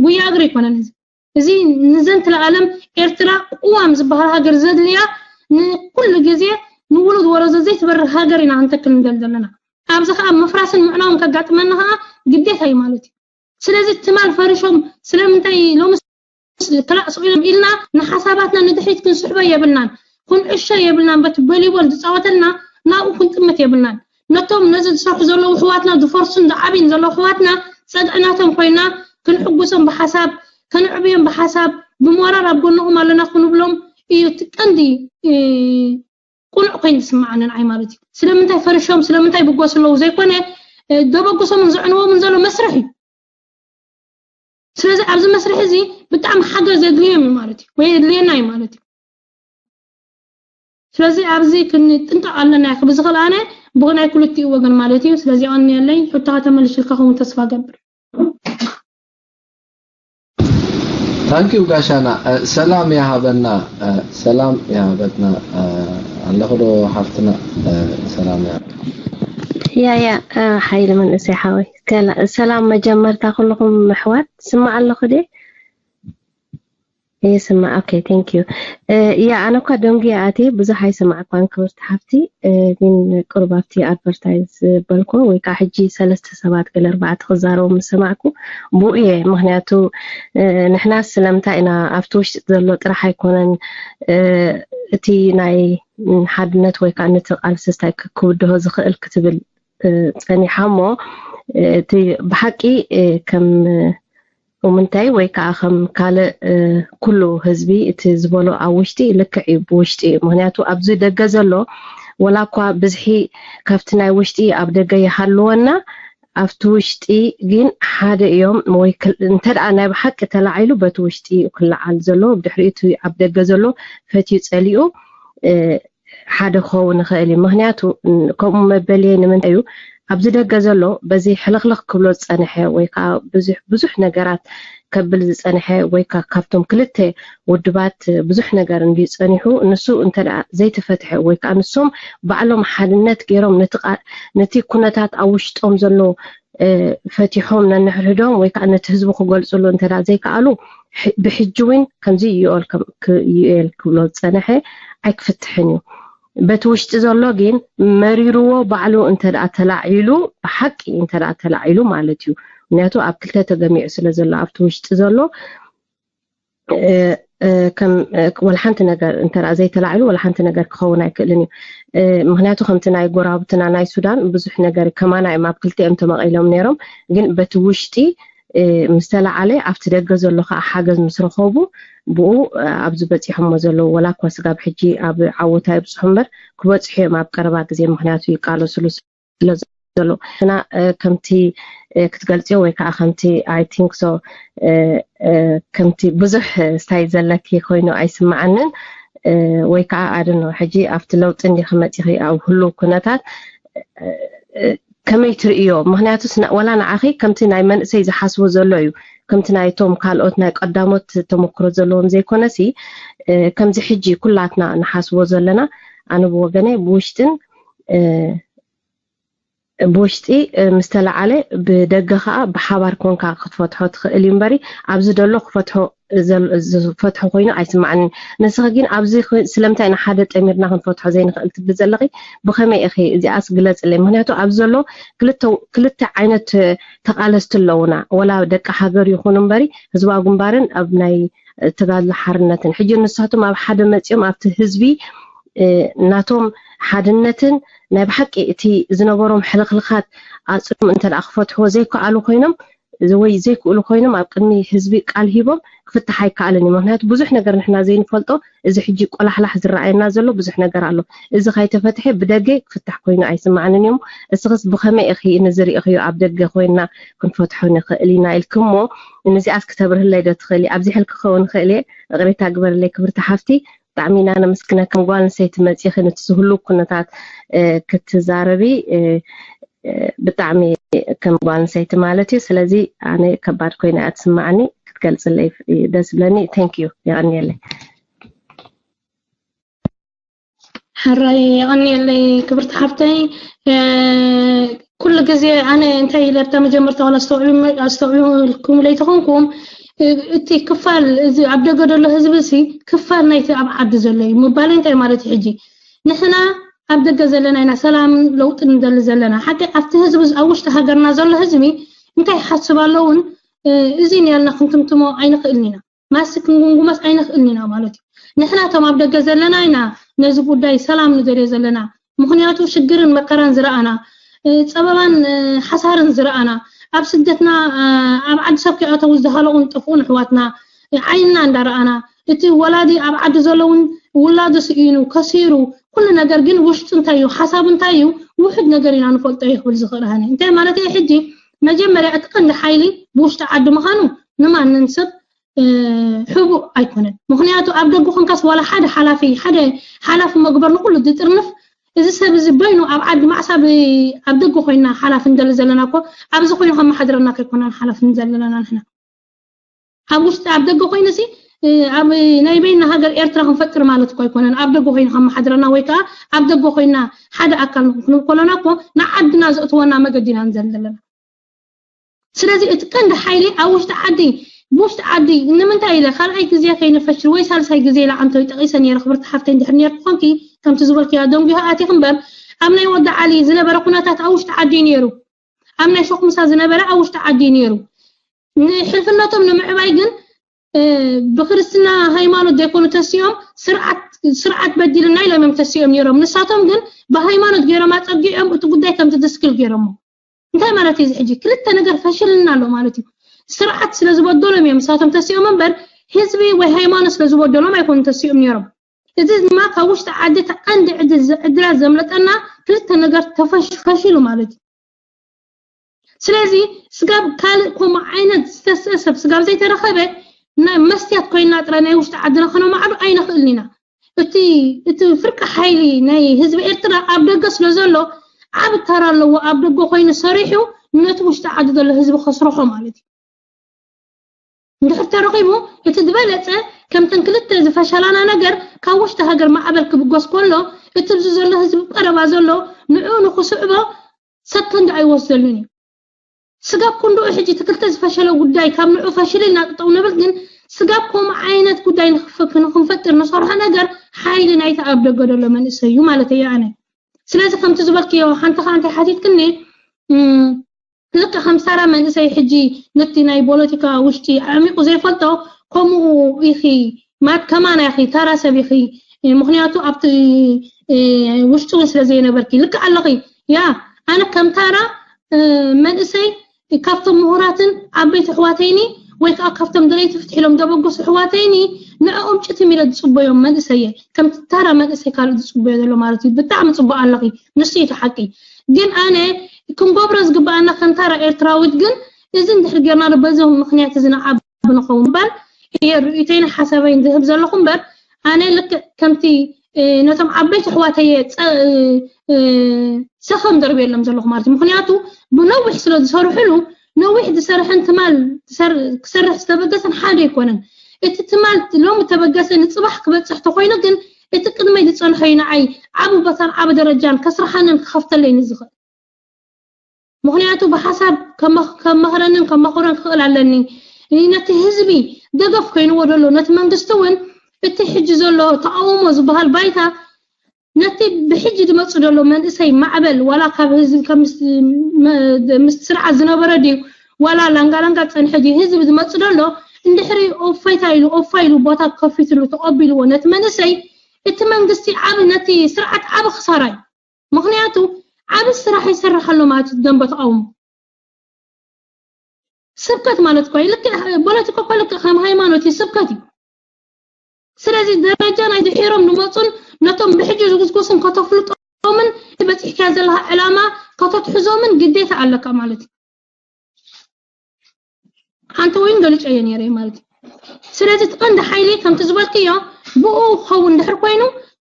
ጉያ እግሪ ኣይኮነን። እዚ እዚ ንዘንትለኣለም ኤርትራ ቅዋም ዝበሃል ሃገር ዘድልያ ንኩሉ ግዜ ንውሉድ ወለዶ ዘይትበርህ ሃገር ኢና ክንተክል ንደል ዘለና። ኣብዚ ከዓ ምፍራስን ምዕናውን ከጋጥመና ከዓ ግዴታ እዩ ማለት እዩ። ስለዚ ትማል ፈሪሾም ስለምንታይ ሎሚ ክላእ ስቕ ኢሎም ኢልና ንሓሳባትና ንድሕሪት ክንስሕቦ የብልናን፣ ክንዕሾ የብልናን። በቲ በሊቦል ዝፃወተልና ናብኡ ክንጥምት የብልናን። ነቶም ነዚ ዝሰርሑ ዘለዉ ኣሕዋትና ዝፈርሱን ዝዓብዩን ዘለዉ ኣሕዋትና ፀግዒ ናቶም ኮይና ክንሕጉሶም ብሓሳብ ከነዕብዮም ብሓሳብ ብሞራል ኣብ ጎንኦም ኣለና ክንብሎም እዩ እቲ ቀንዲ ቅኑዕ ኮይኑ ዝስምዓኒ ንዓይ ማለት እዩ። ስለምንታይ ፈሪሾም ስለምንታይ ይብገሱ ኣለዉ ዘይኮነ ደበግሶምን ዘዕንዎምን ዘሎ መስርሕ እዩ። ስለዚ ኣብዚ መስርሕ እዚ ብጣዕሚ ሓገዝ የድልዮም እዩ ማለት እዩ ወይ የድልየና እዩ ማለት እዩ። ስለዚ ኣብዚ ክንጥንቀቕ ኣለና እዩ ክብል ዝኽእል ኣነ ብናይ ክልቲኡ ወገን ማለት እዩ። ስለዚ ቀንየለይ ሕቶኻ ተመልሽልካ ከምኡ ተስፋ ገብር። ታንኪዩ ጋሻና ሰላም ያሃበና። ሰላም ያሃበትና ኣለኹ ዶ ሓፍትና? ሰላም ያ ያ ያ ሓይሊ መንእሰይ ሓወይ ሰላም መጀመርታ ኩልኹም ኣሕዋት ስማዕ ኣለኹ ደ ይስማዕ okay thank you። ያ ኣነ እኳ ደንጉየ ኣትየ ብዙሕ ኣይሰማዕኳን ክብርቲ ሓፍቲ፣ ግን ቅሩብ ኣብቲ ኣድቨርታይዝ ዝበልክዎ ወይ ከዓ ሕጂ ሰለስተ ሰባት ገለ ኣርባዕተ ክዛረቡ ምስ ሰማዕኩ ብኡ እየ። ምኽንያቱ ንሕናስ ስለምንታይ ኢና ኣብቲ ውሽጢ ዘሎ ጥራሕ ኣይኮነን እቲ ናይ ሓድነት ወይ ከዓ ነቲ ቃልሲ ስታይ ክብድሆ ዝኽእል ክትብል ፀኒሓ እሞ እቲ ብሓቂ ከም እምንታይ ወይ ከዓ ከም ካልእ ኩሉ ህዝቢ እቲ ዝበሎ ኣብ ውሽጢ ልክዕ እዩ ብውሽጢ እዩ ምክንያቱ ኣብዚ ደገ ዘሎ ወላ እኳ ብዝሒ ካብቲ ናይ ውሽጢ ኣብ ደገ ይሃልወና ኣብቲ ውሽጢ ግን ሓደ እዮም ወይ እንተ ደኣ ናይ ብሓቂ ተላዒሉ በቲ ውሽጢ እዩ ክለዓል ዘለዎ ብድሕሪኡ እቲ ኣብ ደገ ዘሎ ፈትዩ ፀሊኡ ሓደ ክኸውን ይኽእል እዩ። ምኽንያቱ ከምኡ መበልየይ ንምንታይ እዩ ኣብዚ ደገ ዘሎ በዚ ሕልኽልኽ ክብሎ ዝጸንሐ ወይ ከዓ ብዙሕ ብዙሕ ነገራት ከብል ዝጸንሐ ወይ ከዓ ካብቶም ክልተ ውድባት ብዙሕ ነገር እንድዩ ጸኒሑ ንሱ እንተ ደኣ ዘይተፈትሐ ወይ ከዓ ንሶም ባዕሎም ሓድነት ገይሮም ነቲ ቃ- ነቲ ኩነታት ኣብ ውሽጦም ዘሎ ፈቲሖም ነንሕድሕዶም ወይ ከዓ ነቲ ህዝቢ ክገልፅሉ እንተ ዘይከኣሉ ብሕጂ እውን ከምዚ ዩኤል ክብሎ ዝፀንሐ ኣይክፍትሕን እዩ። በቲ ውሽጢ ዘሎ ግን መሪርዎ ባዕሉ እንተ ተላዒሉ ብሓቂ እንተ ተላዒሉ ማለት እዩ። ምክንያቱ ኣብ ክልተ ተገሚዑ ስለ ዘሎ ኣብቲ ውሽጢ ዘሎ ከም ወላ ሓንቲ ነገር እንተ ዘይተላዒሉ ወላ ሓንቲ ነገር ክኸውን ኣይክእልን እዩ። ምክንያቱ ከምቲ ናይ ጎራብትና ናይ ሱዳን ብዙሕ ነገር ከማና እዮም ኣብ ክልቲኦም ተመቒሎም ነይሮም፣ ግን በቲ ውሽጢ ምስ ተላዓለ ኣብቲ ደገ ዘሎ ከዓ ሓገዝ ምስ ረኸቡ ብኡ ኣብዚ በፂሖሞ ዘለዉ ወላ እኳ ስጋብ ሕጂ ኣብ ዓወት ኣይብፅሑ እምበር ክበፅሑ እዮም ኣብ ቀረባ ግዜ፣ ምክንያቱ ይቃለስሉ ስለ ዘሎ እና ከምቲ ክትገልፅዮ ወይ ከዓ ከምቲ I think so ከምቲ ብዙሕ ስታይ ዘለኪ ኮይኑ ኣይስማዓንን። ወይ ከዓ ኣደኖ ሕጂ ኣብቲ ለውጢ እንዲኺ መፂኺ ኣብ ህሉ ኩነታት ከመይ ትርእዮ? ምክንያቱ ወላ ንዓኺ ከምቲ ናይ መንእሰይ ዝሓስቦ ዘሎ እዩ፣ ከምቲ ናይቶም ካልኦት ናይ ቀዳሞት ተመክሮ ዘለዎም ዘይኮነሲ፣ ከምዚ ሕጂ ኩላትና ንሓስቦ ዘለና፣ ኣነ ብወገነ ብውሽጥን ብውሽጢ ምስ ተለዓለ ብደገ ከዓ ብሓባር ኮንካ ክትፈትሖ ትኽእል እዩ እምበሪ ኣብዚ ደሎ ክፈትሖ ዝፈትሖ ኮይኑ ኣይስማዕንን። ንስኺ ግን ኣብዚ ስለምንታይ ኢና ሓደ ጠሚርና ክንፈትሖ ዘይንኽእል ትብሊ ዘለኺ? ብኸመይ ኢኺ እዚኣስ ግለፅለይ። ምክንያቱ ኣብዚ ዘሎ ክልተ ዓይነት ተቓለስቲ ኣለውና። ወላ ደቂ ሃገር ይኹኑ እምበሪ ህዝባዊ ግንባርን ኣብ ናይ ተጋድሎ ሓርነትን ሕጂ ንሳቶም ኣብ ሓደ መፂኦም ኣብቲ ህዝቢ ናቶም ሓድነትን ናይ ብሓቂ እቲ ዝነበሮም ሕልኽልኻት ኣፅሎም እንተ ክፈትሕዎ ዘይከኣሉ ኮይኖም ወይ ዘይክእሉ ኮይኖም ኣብ ቅድሚ ህዝቢ ቃል ሂቦም ክፍታሕ ኣይከኣልን እዩ። ምክንያቱ ብዙሕ ነገር ንሕና ዘይንፈልጦ እዚ ሕጂ ቆላሕላሕ ዝረኣየና ዘሎ ብዙሕ ነገር ኣሎ። እዚ ከይተፈትሐ ብደገ ክፍታሕ ኮይኑ ኣይስማዕንን እዮም። እስኽስ ብኸመይ ኢኺ ንዝርኢኽዮ ኣብ ደገ ኮይና ክንፈትሖ ንኽእል ኢና ኢልኪ እሞ ንዚኣስ ክተብርህለይ ዶ ትኽእሊ? ኣብዚሐልኪ ክኸውን ይኽእል እየ። እቕሬታ ግበርለይ ክብርቲ ሓፍቲ። ብጣዕሚ ኢና ነመስግነኪ። ከም ጓል ኣንስተይቲ መፂኺ ነቲ ዝህሉ ኩነታት ክትዛረቢ ብጣዕሚ ከም ጓል ኣንስተይቲ ማለት እዩ። ስለዚ ኣነ ከባድ ኮይና እያ ትስማዓኒ። ክትገልፅለይ ደስ ብለኒ። Thank you። የቐንየለይ። ሕራይ የቐንየለይ ክብርቲ ሓፍተይ። ኩሉ ግዜ ኣነ እንታይ ኢለ ኣብታ መጀመርታ ዋላ ኣስተውዕልኩም ለይተኾንኩም እቲ ክፋል እዚ ኣብ ደገ ዘሎ ህዝቢ ሲ ክፋል ናይቲ ኣብ ዓዲ ዘሎ እዩ ምባለይ እንታይ ማለት እዩ? ሕጂ ንሕና ኣብ ደገ ዘለና ኢና ሰላምን ለውጥን ንደሊ ዘለና። ሓቂ ኣብቲ ህዝቢ ኣብ ውሽጢ ሃገርና ዘሎ ህዝቢ እንታይ ይሓስብ ኣሎ እውን እዚ ያልና ክንትምትሞ ኣይንኽእልን ኢና። ማስ ክንጉምጉመስ ኣይንኽእልን ኢና ማለት እዩ። ንሕና እቶም ኣብ ደገ ዘለና ኢና ነዚ ጉዳይ ሰላም ንደልዮ ዘለና። ምኽንያቱ ሽግርን መከራን ዝረኣና፣ ጸበባን ሓሳርን ዝረኣና፣ ኣብ ስደትና ኣብ ዓዲ ሰብ ከይኣተዉ ዝሃለቑን ጠፍኡን ኣሕዋትና ዓይንና እንዳረኣና፣ እቲ ወላዲ ኣብ ዓዲ ዘሎ እውን ውላዱ ስኢኑ ከሲሩ ኩሉ ነገር ግን ውሽጡ እንታይ እዩ ሓሳቡ እንታይ እዩ ውሕድ ነገር ኢና ንፈልጦ እዩ ክብል ዝኽእል ኣነ እንታይ ማለት እየ ሕጂ መጀመርያ እቲ ቀንዲ ሓይሊ ብውሽጢ ዓዲ ምዃኑ ንማንም ሰብ ሕቡእ ኣይኮነን። ምኽንያቱ ኣብ ደገ ኮንካስ ዋላ ሓደ ሓላፊ ሓደ ሓላፊ መግበር ንኩሉ ዝጥርንፍ እዚ ሰብ እዚ በይኑ ኣብ ዓዲ ማዕሳ ኣብ ደገ ኮይና ሓላፊ እንደሊ ዘለና እኮ ኣብዚ ኮይኑ ከመሓድረና ከይኮና ሓላፊ ዘለና ንሕና ኣብ ውሽጢ ኣብ ደገ ኮይኑ ሲ ኣብ ናይ በይና ሃገር ኤርትራ ክንፈጥር ማለት እኮ ኣይኮነን። ኣብ ደገ ኮይኑ ከመሓድረና ወይ ከዓ ኣብ ደገ ኮይና ሓደ ኣካል ንክንብ ከለና እኮ ንዓድና ዘእትወና መገዲ ኢና ንዘል ዘለና። ስለዚ እቲ ቀንዲ ሓይሊ ኣብ ውሽጢ ዓዲ ብውሽጢ ዓዲ ንምንታይ ኢለ ካልኣይ ግዜ ከይንፈሽል ወይ ሳልሳይ ግዜ ኢለ ዓንተይ ጠቒሰ ነይረ ክብርቲ ሓፍተይ እንድሕር ነይርኩ ኮንኪ ከምቲ ዝበልክዮ ደንጒ ኣቲኺ እምበር ኣብ ናይ ወዲ ዓሊ ዝነበረ ኩነታት ኣብ ውሽጢ ዓዲ እዩ ነይሩ ኣብ ናይ ሸኹምሳ ዝነበረ ኣብ ውሽጢ ዓዲ እዩ ነይሩ ንሕልፍነቶም ንምዕባይ ግን ብክርስትና ሃይማኖት ዘይኮኑ ተሲኦም ስርዓት በዲልና ኢሎም እዮም ተሲኦም ነይሮም ንሳቶም ግን ብሃይማኖት ገይሮም ኣፀጊዖም እቲ ጉዳይ ከም ትድስክል ገይሮሞ እንታይ ማለት እዩ ሕጂ ክልተ ነገር ፈሽልና ኣሎ ማለት እዩ ስርዓት ስለ ዝበደሎም እዮም ንሳቶም ተሲኦም እምበር ህዝቢ ወይ ሃይማኖት ስለ ዝበደሎም ኣይኮኑ ተሲኦም ነይሮም እዚ ድማ ካብ ውሽጢ ዓዲ ተቐንዲ ዕድላት ዘምለጠና ክልተ ነገር ተፈሽፈሽሉ ማለት እዩ ስለዚ ስጋብ ካልእ ከምኡ ዓይነት ዝተስአ ሰብ ስጋብ ዘይተረኸበ ናይ መስትያት ኮይና ጥራይ ናይ ውሽጢ ዓድና ከነማዕዶ ኣይንኽእልን ኢና። እቲ እቲ ፍርቂ ሓይሊ ናይ ህዝቢ ኤርትራ ኣብ ደገ ስለ ዘሎ ዓቢ ተራ ኣለዎ። ኣብ ደገ ኮይኑ ሰሪሑ ነቲ ውሽጢ ዓዲ ዘሎ ህዝቢ ከስርሖ ማለት እዩ። እንድሕር ተረኺቡ እቲ ዝበለጸ ከምተን ክልተ ዝፈሸላና ነገር ካብ ውሽጢ ሃገር ማዕበል ክብገስ ከሎ እቲ ኣብዚ ዘሎ ህዝቢ ቀረባ ዘሎ ንዕኡ ንኽስዕቦ ሰከንድ ኣይወስደሉን እዩ። ስጋብ ክንድኡ ሕጂ እቲ ክልተ ዝፈሸለ ጉዳይ ካብ ንዑ ፈሽል ኢልና ጥጠው ንብል ግን ስጋብ ከምኡ ዓይነት ጉዳይ ንክንፈጥር ንሰርሖ ነገር ሓይሊ ናይቲ ኣብ ደገ ዘሎ መንእሰይ እዩ ማለት እየ ኣነ። ስለዚ ከምቲ ዝበልክዮ ሓንቲ ከዓ እንታይ ሓቲትክኒ ልክዕ ከም ሳራ መንእሰይ ሕጂ ነቲ ናይ ፖለቲካ ውሽጢ ኣዕሚቑ ዘይፈልጦ ከምኡ ኢኺ ማት ከማና ኢኺ ታራ ሰብ ኢኺ ምኽንያቱ ኣብቲ ውሽጢ እውን ስለ ዘይነበርኪ ልክዕ ኣለኺ ያ ኣነ ከም ታራ መንእሰይ ካብቶም ምሁራትን ዓበይቲ ኣሕዋተይኒ ወይ ከዓ ካብቶም ደለይቲ ፍትሒ ኢሎም ዘበገሱ ኣሕዋተይኒ ንዕኦም ጭትም ኢለ ዝፅበዮም መንእሰየ ከምቲ ታራ መንእሰይ ካልእ ዝፅበዮ ዘሎ ማለት እዩ ብጣዕሚ ፅቡቅ ኣለኺ ንሱ እዩ ሓቂ ግን ኣነ ክንገብሮ ዝግበኣና ከም ታራ ኤርትራዊት ግን እዚ እንድሕር ጌርናሉ በዚ ምኽንያት እዚ ንዓቢ ንኸውን እምበር እየ ርእይቶይን ሓሳበይን ዝህብ ዘለኹ እምበር ኣነ ልክዕ ከምቲ ነቶም ዓበይቲ ኣሕዋተየ ሰኸም ደርብየሎም ዘለኹ ማለት እዩ። ምክንያቱ ብነዊሕ ስለ ዝሰርሕሉ፣ ነዊሕ ዝሰርሐን ትማል ክሰርሕ ዝተበገሰን ሓደ ኣይኮነን። እቲ ትማል ሎም ተበገሰ ንፅባሕ ክበፅሕ ተኮይኑ ግን እቲ ቅድመይ ዝፀንሖ እዩ ንዓይ ዓብ ቦታን ዓብ ደረጃን ከስርሓንን ክኸፍተለይን ዝኽእል። ምክንያቱ ብሓሳብ ከመኽረንን ከመኽሮን ክኽእል ኣለኒ። ነቲ ህዝቢ ደገፍ ኮይንዎ ደሎ ነቲ መንግስቲ እውን እቲ ሕጂ ዘሎ ተቃውሞ ዝበሃል ባይታ ነቲ ብሕጂ ዝመፁ ዘሎ መንእሰይ ማዕበል ዋላ ካብ ህዝቢ ምስ ስርዓት ዝነበረ ድዩ ዋላ ላንጋላንጋ ፀንሐ ድዩ ህዝቢ ዝመፁ ዘሎ እንድሕሪ ኦፋይታ ኢሉ ኦፋ ኢሉ ቦታ ከፊትሉ ተቀቢልዎ ነቲ መንእሰይ እቲ መንግስቲ ዓብ ነቲ ስርዓት ዓብ ክሳራ እዩ። ምክንያቱ ዓብ ስራሕ ይሰርሕ ኣሎ ማለት እዩ ደንበ ተቃውሞ። ስብከት ማለት እኮ ልክዕ ፖለቲካ እኮ ልክዕ ከም ሃይማኖት እዩ፣ ስብከት እዩ። ስለዚ ደረጃ ናይ ድሒሮም ዝመፁን ነቶም ብሕጂ ዝጉስጉስን ከተፍልጦምን በፂሕካ ዘለካ ዕላማ ከተትሕዞምን ግዴታ ኣለካ ማለት እዩ። ሓንቲ ወይን ገሊጨዮ ነይረ ማለት እዩ። ስለዚ እቲ ቀንዲ ሓይሊ ከምቲ ዝበልክዮ ብኡ ክኸውን ድሕር ኮይኑ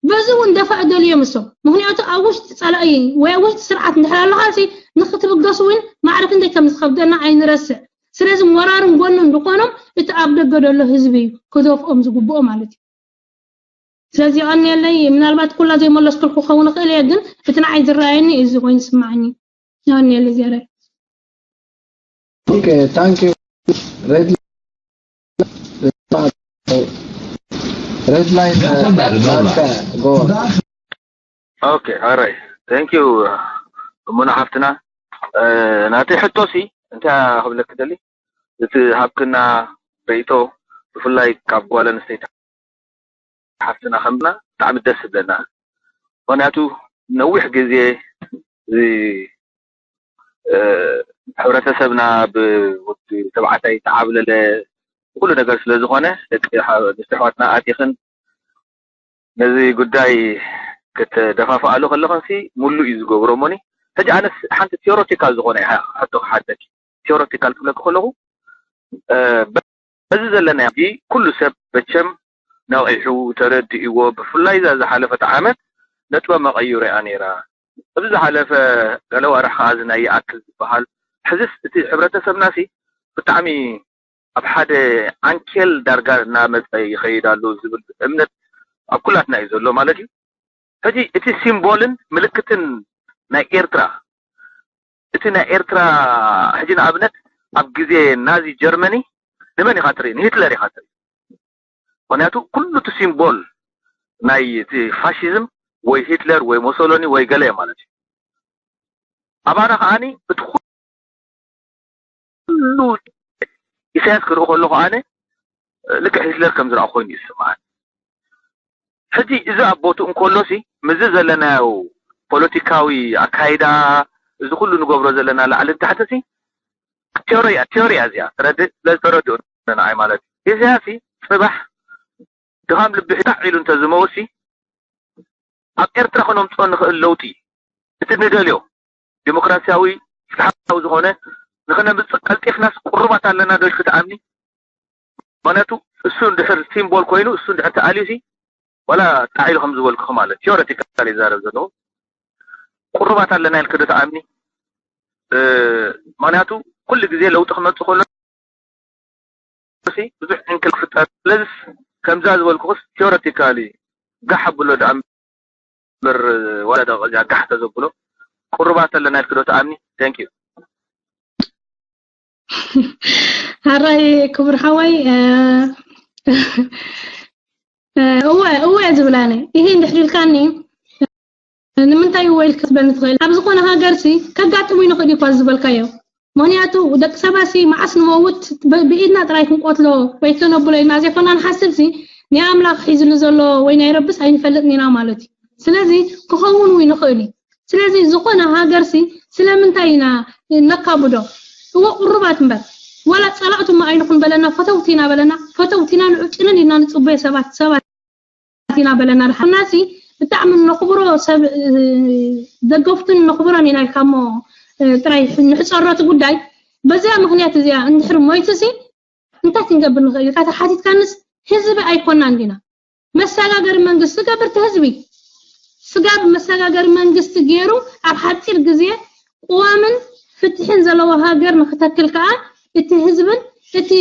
በዚ እውን ደፋእ ደልዮም እሶም። ምክንያቱ ኣብ ውሽጢ ፀላኢ ወይ ኣብ ውሽጢ ስርዓት እንድሕር ኣለካ ንክትብገሱ እውን ማዕረ ክንደይ ከም ዝከብደና ኣይንረስዕ። ስለዚ ሞራርን ጎንን ዝኾኖም እቲ ኣብ ደገ ዘሎ ህዝቢ እዩ ክደፍኦም ዝግብኦ ማለት እዩ። ስለዚ የቐንየለይ። ምናልባት ኩላ ዘይመለስኩልኩ ክኸውን እኽእል እየ፣ ግን እቲ ንዓይ ዝረኣየኒ እዩ እዚ ኮይኑ ዝስምዓኒ። የቐንየለይ ዝያዳይ። Okay, thank you. Red, red line. Uh, go on. Okay, all right. Thank you. ሙና ሓፍትና ናተይ ሕቶ ሲ እንታይ ክብለክ ደሊ እቲ ሃብክና ርእይቶ ብፍላይ ካብ ጓል ኣንስተይቲ ሓፍትና ከምና ብጣዕሚ ደስ ዝብለና ምክንያቱ ነዊሕ ግዜ እዚ ሕብረተሰብና ብወዲ ተባዕታይ ተዓብለለ ኩሉ ነገር ስለ ዝኾነ ደቂ ኣንስትዮ ኣሕዋትና ኣቲኽን ነዚ ጉዳይ ክትደፋፍኣሉ ከለኽን ሲ ሙሉእ እዩ ዝገብሮ እሞኒ ሕጂ ኣነስ ሓንቲ ቴዎሬቲካል ዝኾነ ሕቶ ክሓተኪ ቴዎሬቲካል ክብለኪ ከለኹ በዚ ዘለና ሕጂ ኩሉ ሰብ መቸም ነቒሑ ተረዲእዎ ብፍላይ እዛ ዝሓለፈት ዓመት ነጥበ መቐይሮ እያ ነይራ። ኣብዚ ዝሓለፈ ገለ ዋርሕ ከዓ እዚ ናይ ይኣክል ዝበሃል ሕዝስ እቲ ሕብረተሰብና ሲ ብጣዕሚ ኣብ ሓደ ዓንኬል ዳርጋ እናመፀ ይኸይድ ኣሎ ዝብል እምነት ኣብ ኩላትና እዩ ዘሎ ማለት እዩ። ሕጂ እቲ ሲምቦልን ምልክትን ናይ ኤርትራ እቲ ናይ ኤርትራ ሕጂ ንኣብነት ኣብ ግዜ ናዚ ጀርመኒ ንመን ኢኻ ትርኢ? ንሂትለር ኢኻ ትርኢ። ምክንያቱ ኩሉ እቲ ሲምቦል ናይ እቲ ፋሽዝም ወይ ሂትለር ወይ ሞሶሎኒ ወይ ገለ ማለት እዩ። ኣባና ከዓኒ እቲ ኩሉ ኢሳያስ ክርኢ ከለኹ ኣነ ልክዕ ሂትለር ከም ዝረኣ ኮይኑ ይስምዓኒ። ሕጂ እዚ ኣብ ቦትኡ እንከሎ ሲ ምስዚ ዘለናዮ ፖለቲካዊ ኣካይዳ እዚ ኩሉ ንገብሮ ዘለና ላዕልን ታሕቲ ሲ ቴዎሪ እያ ቴዎሪ እያ እዚኣ ትረድእ ስለ ዝተረድኡ ንዓይ ማለት እዩ ኢሳያስ ሲ ፅባሕ ድኻም ልቢ ጣዕ ኢሉ እንተዝመውሲ ኣብ ኤርትራ ከነምፅኦ ንኽእል ለውጢ እቲ ንደልዮ ዲሞክራሲያዊ ፍትሓዊ ዝኾነ ንኽነምፅእ ቀልጢፍናስ ቁሩባት ኣለና ዶ ኢልኪ ትኣምኒ? ምክንያቱ እሱ እንድሕር ሲምቦል ኮይኑ እሱ እንድሕር ተኣልዩ ሲ ዋላ ጣዕ ኢሉ ከም ዝበልኩ ማለት ቴዎሬቲካል ይዛረብ ዘለኹ ቁሩባት ኣለና ኢልኪ ዶ ትኣምኒ? ምክንያቱ ኩሉ ግዜ ለውጢ ክመፅእ ከሎ ብዙሕ ዕንክል ክፍጠር ስለዚስ ከምዛ ዝበልኩክስ ቴዎሬቲካሊ ጋሕ ኣብሎ ደኣ እምበር ዋላ ደቂቃ እዚኣ ጋሕ ተዘብሎ ቁሩባት ኣለና ኢልኪ ዶ ትኣምኒ? Thank you። ሓራይ ክቡር ሓወይ እወ እወ ዝብላኒ ይሄ እንድሕር ኢልካኒ ንምንታይ እወ ኢልካ ክትብለኒ ትኽእል ኣብ ዝኾነ ሃገር ሲ ከጋጥሙ ይንኽእል እዩ እኳ ዝበልካዮ ምክንያቱ ደቂ ሰባት ሲ መዓስ ንመውት ብኢድና ጥራይ ክንቆትሎ ወይ ከነብሎ ኢልና ዘይኮና ንሓስብ ሲ ናይ ኣምላኽ ሒዝሉ ዘሎ ወይ ናይ ረብስ ኣይንፈልጥን ኢና ማለት እዩ ስለዚ ክኸውን እውን ይኽእል እዩ ስለዚ ዝኾነ ሃገር ሲ ስለምንታይ ኢና ነካብዶ እወ ቁሩባት እምበር ዋላ ጸላእቱማ ኣይንኹን በለና ፈተውቲ ኢና በለና ፈተውቲ ኢና ንዑጭንን ኢልና ንጽበዮ ሰባት ሰባት ኢና በለና ድሓና ሲ ብጣዕሚ ነኽብሮ ሰብ ደገፍቱን ነኽብሮን ኢና ኢልካሞ ጥራይ ንሕፀሮ እቲ ጉዳይ በዚኣ ምክንያት እዚኣ እንድሕር ሞይቱ ሲ እንታይ ክንገብር ንኽእል ኢልካ ተሓቲትካንስ ህዝቢ ኣይኮናን ዲና መሰጋገሪ መንግስቲ ገብር እቲ ህዝቢ ስጋብ መሰጋገሪ መንግስቲ ገይሩ ኣብ ሓፂር ግዜ ቅዋምን ፍትሕን ዘለዎ ሃገር ንክተክል ከዓ እቲ ህዝብን እቲ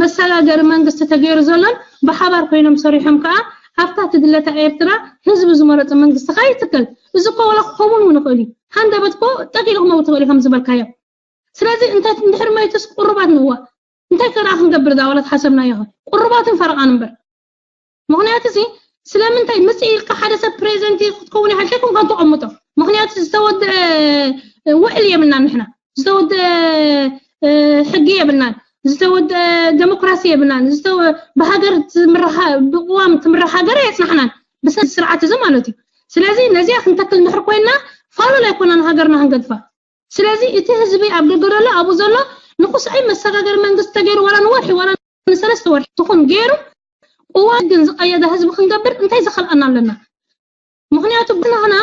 መሰጋገሪ መንግስቲ ተገይሩ ዘሎን ብሓባር ኮይኖም ሰሪሖም ከዓ ኣብታ ትድለታ ኤርትራ ህዝቢ ዝመረፀ መንግስቲ ከዓ ይትከል። እዚ እኮ ዋላ ክኸውን እውን ይኽእል እዩ። ሃንደበት እኮ ጠቂሉ ክመውት ይኽእል እዩ ከም ዝበልካዮ። ስለዚ እንታይ እንድሕር መይቱስ ቁሩባት ንዋ እንታይ ከኣ ክንገብር ዛ ዋላ ተሓሰብናዮ ቁሩባትን ፈረቓን እምበር። ምኽንያቱ እዚ ስለምንታይ ምጽእ ኢልካ ሓደ ሰብ ፕሬዘንት ክትከውን ይሓሸኩም ከም ተቐምጦ። ምኽንያቱ ዝተወደአ ውዕል የብልናን ንሕና። ዝተወደአ ሕጊ የብልናን። ዝተወደአ ዴሞክራሲ የብልናን። ብሃገር ብቅዋም ትምራሕ ሃገር የጽናሕናን። ብሰ ስርዓት እዚ ማለት እዩ። ስለዚ ነዚኣ ክንተክል እንድሕር ኮይና ፋሉል ኣይኮናን ሃገርና ክንገድፋ። ስለዚ እቲ ህዝቢ ኣብ ደገ ዘሎ ኣብኡ ዘሎ ንኩስዐይ መሰጋገሪ መንግስቲ ተገይሩ ዋላ ንወርሒ ዋላ ንሰለስተ ወርሒ ትኹን ገይሩ እዋን ግን ዝቀየደ ህዝቢ ክንገብር እንታይ ዝኸልኣና ኣለና? ምኽንያቱ ብናህና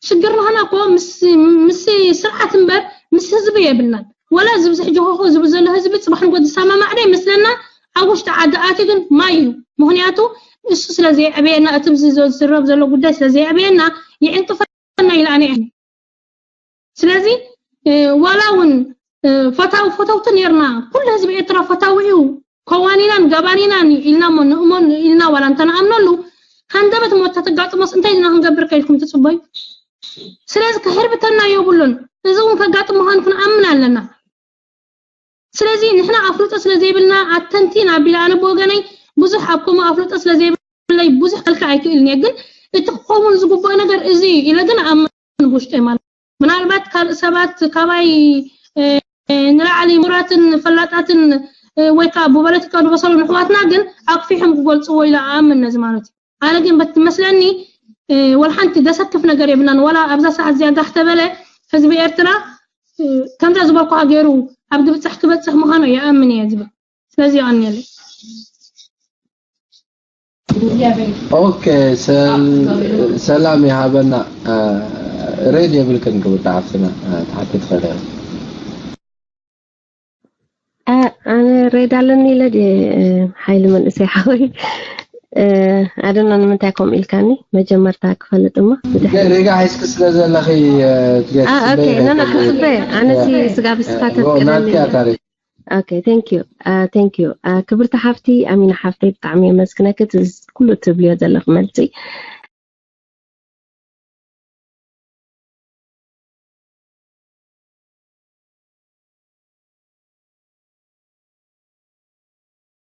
ሽግር ናህና እኮ ምስ ስርዓት እምበር ምስ ህዝቢ የብልናን። ወላ እዚ ብዝሕ ጆሆ ዝብል ዘሎ ህዝቢ ፅባሕ ንጎ ዝሰማማዕ ዶ ይመስለና? ኣብ ውሽጢ ዓዲ ኣትዩ ግን ማይ እዩ። ምኽንያቱ እሱ ስለ ዘየዕበየና እቲ ዝረብ ዘሎ ጉዳይ ስለ ዘየዕበየና ይዕንቅፈና ኢላነ። ስለዚ ዋላ እውን ፈታው ፈተውቲ ነርና ኩሉ ህዝቢ ኤርትራ ፈታዊ እዩ ከዋኒናን ገባኒናን ኢልና እሞ ንእሞን ኢልና ዋላ እንተንኣምነሉ ሃንደበት ሞት ተተጋጥሞስ እንታይ ኢና ክንገብር ከኢልኩም ትፅበዩ? ስለዚ ከሕርብተና የብሉን። እዚ እውን ከጋጥም ምዃኑ ክንኣምን ኣለና። ስለዚ ንሕና ኣፍልጦ ስለ ዘይብልና ኣተንቲን ኣቢለ ኣነ ብወገነይ ብዙሕ ኣብ ከምኡ ኣፍልጦ ስለ ዘይብለይ ብዙሕ ከልካ ኣይክእልን እየ። ግን እቲ ክኸውን ዝግብኦ ነገር እዚ ኢለ ግን ኣምን ውሽጠይ ማለት ምናልባት ካልእ ሰባት ካባይ ንላዕሊ ምሁራትን ፈላጣትን ወይ ከዓ ብፖለቲካ ዝበሰሉ ንሕዋትና ግን ኣክፊሖም ክገልፅዎ ኢለ ኣኣምን ነዚ ማለት እዩ። ኣነ ግን በቲ መስለኒ ወላ ሓንቲ ዘሰክፍ ነገር የብልናን። ዋላ ኣብዛ ሰዓት እዚኣ ጋሕ ተበለ ህዝቢ ኤርትራ ከምዛ ዝበልኩኻ ገይሩ ኣብ ድብፃሕ ክበፅሕ ምዃኑ ይኣምን እየ ዝብል። ስለዚ ይቐንየለይ። ኦኬ፣ ሰላም ይሃበና። ሬድ የብልክን ክብርቲ ሓፍትና ትሓቲ ትኽእል። ኣነ ሬድ ኣለኒ ኢለ ሓይሊ መንእሰይ ሓወይ ኣደና ንምንታይ ከምኡ ኢልካኒ መጀመርታ ክፈልጥ እሞ ሬጋ ሒዝኪ ስለ ዘለኺ ኖ ክፅበ ኣነሲ ስጋብ ስካ ተፍቅደኒ ናትኪ ታሪክ ኦኬ thank you thank you ክብርቲ ሓፍቲ ኣሚና ሓፍተይ ብጣዕሚ የመስግነኪ ኩሉ ትብልዮ ዘለኺ መልሲ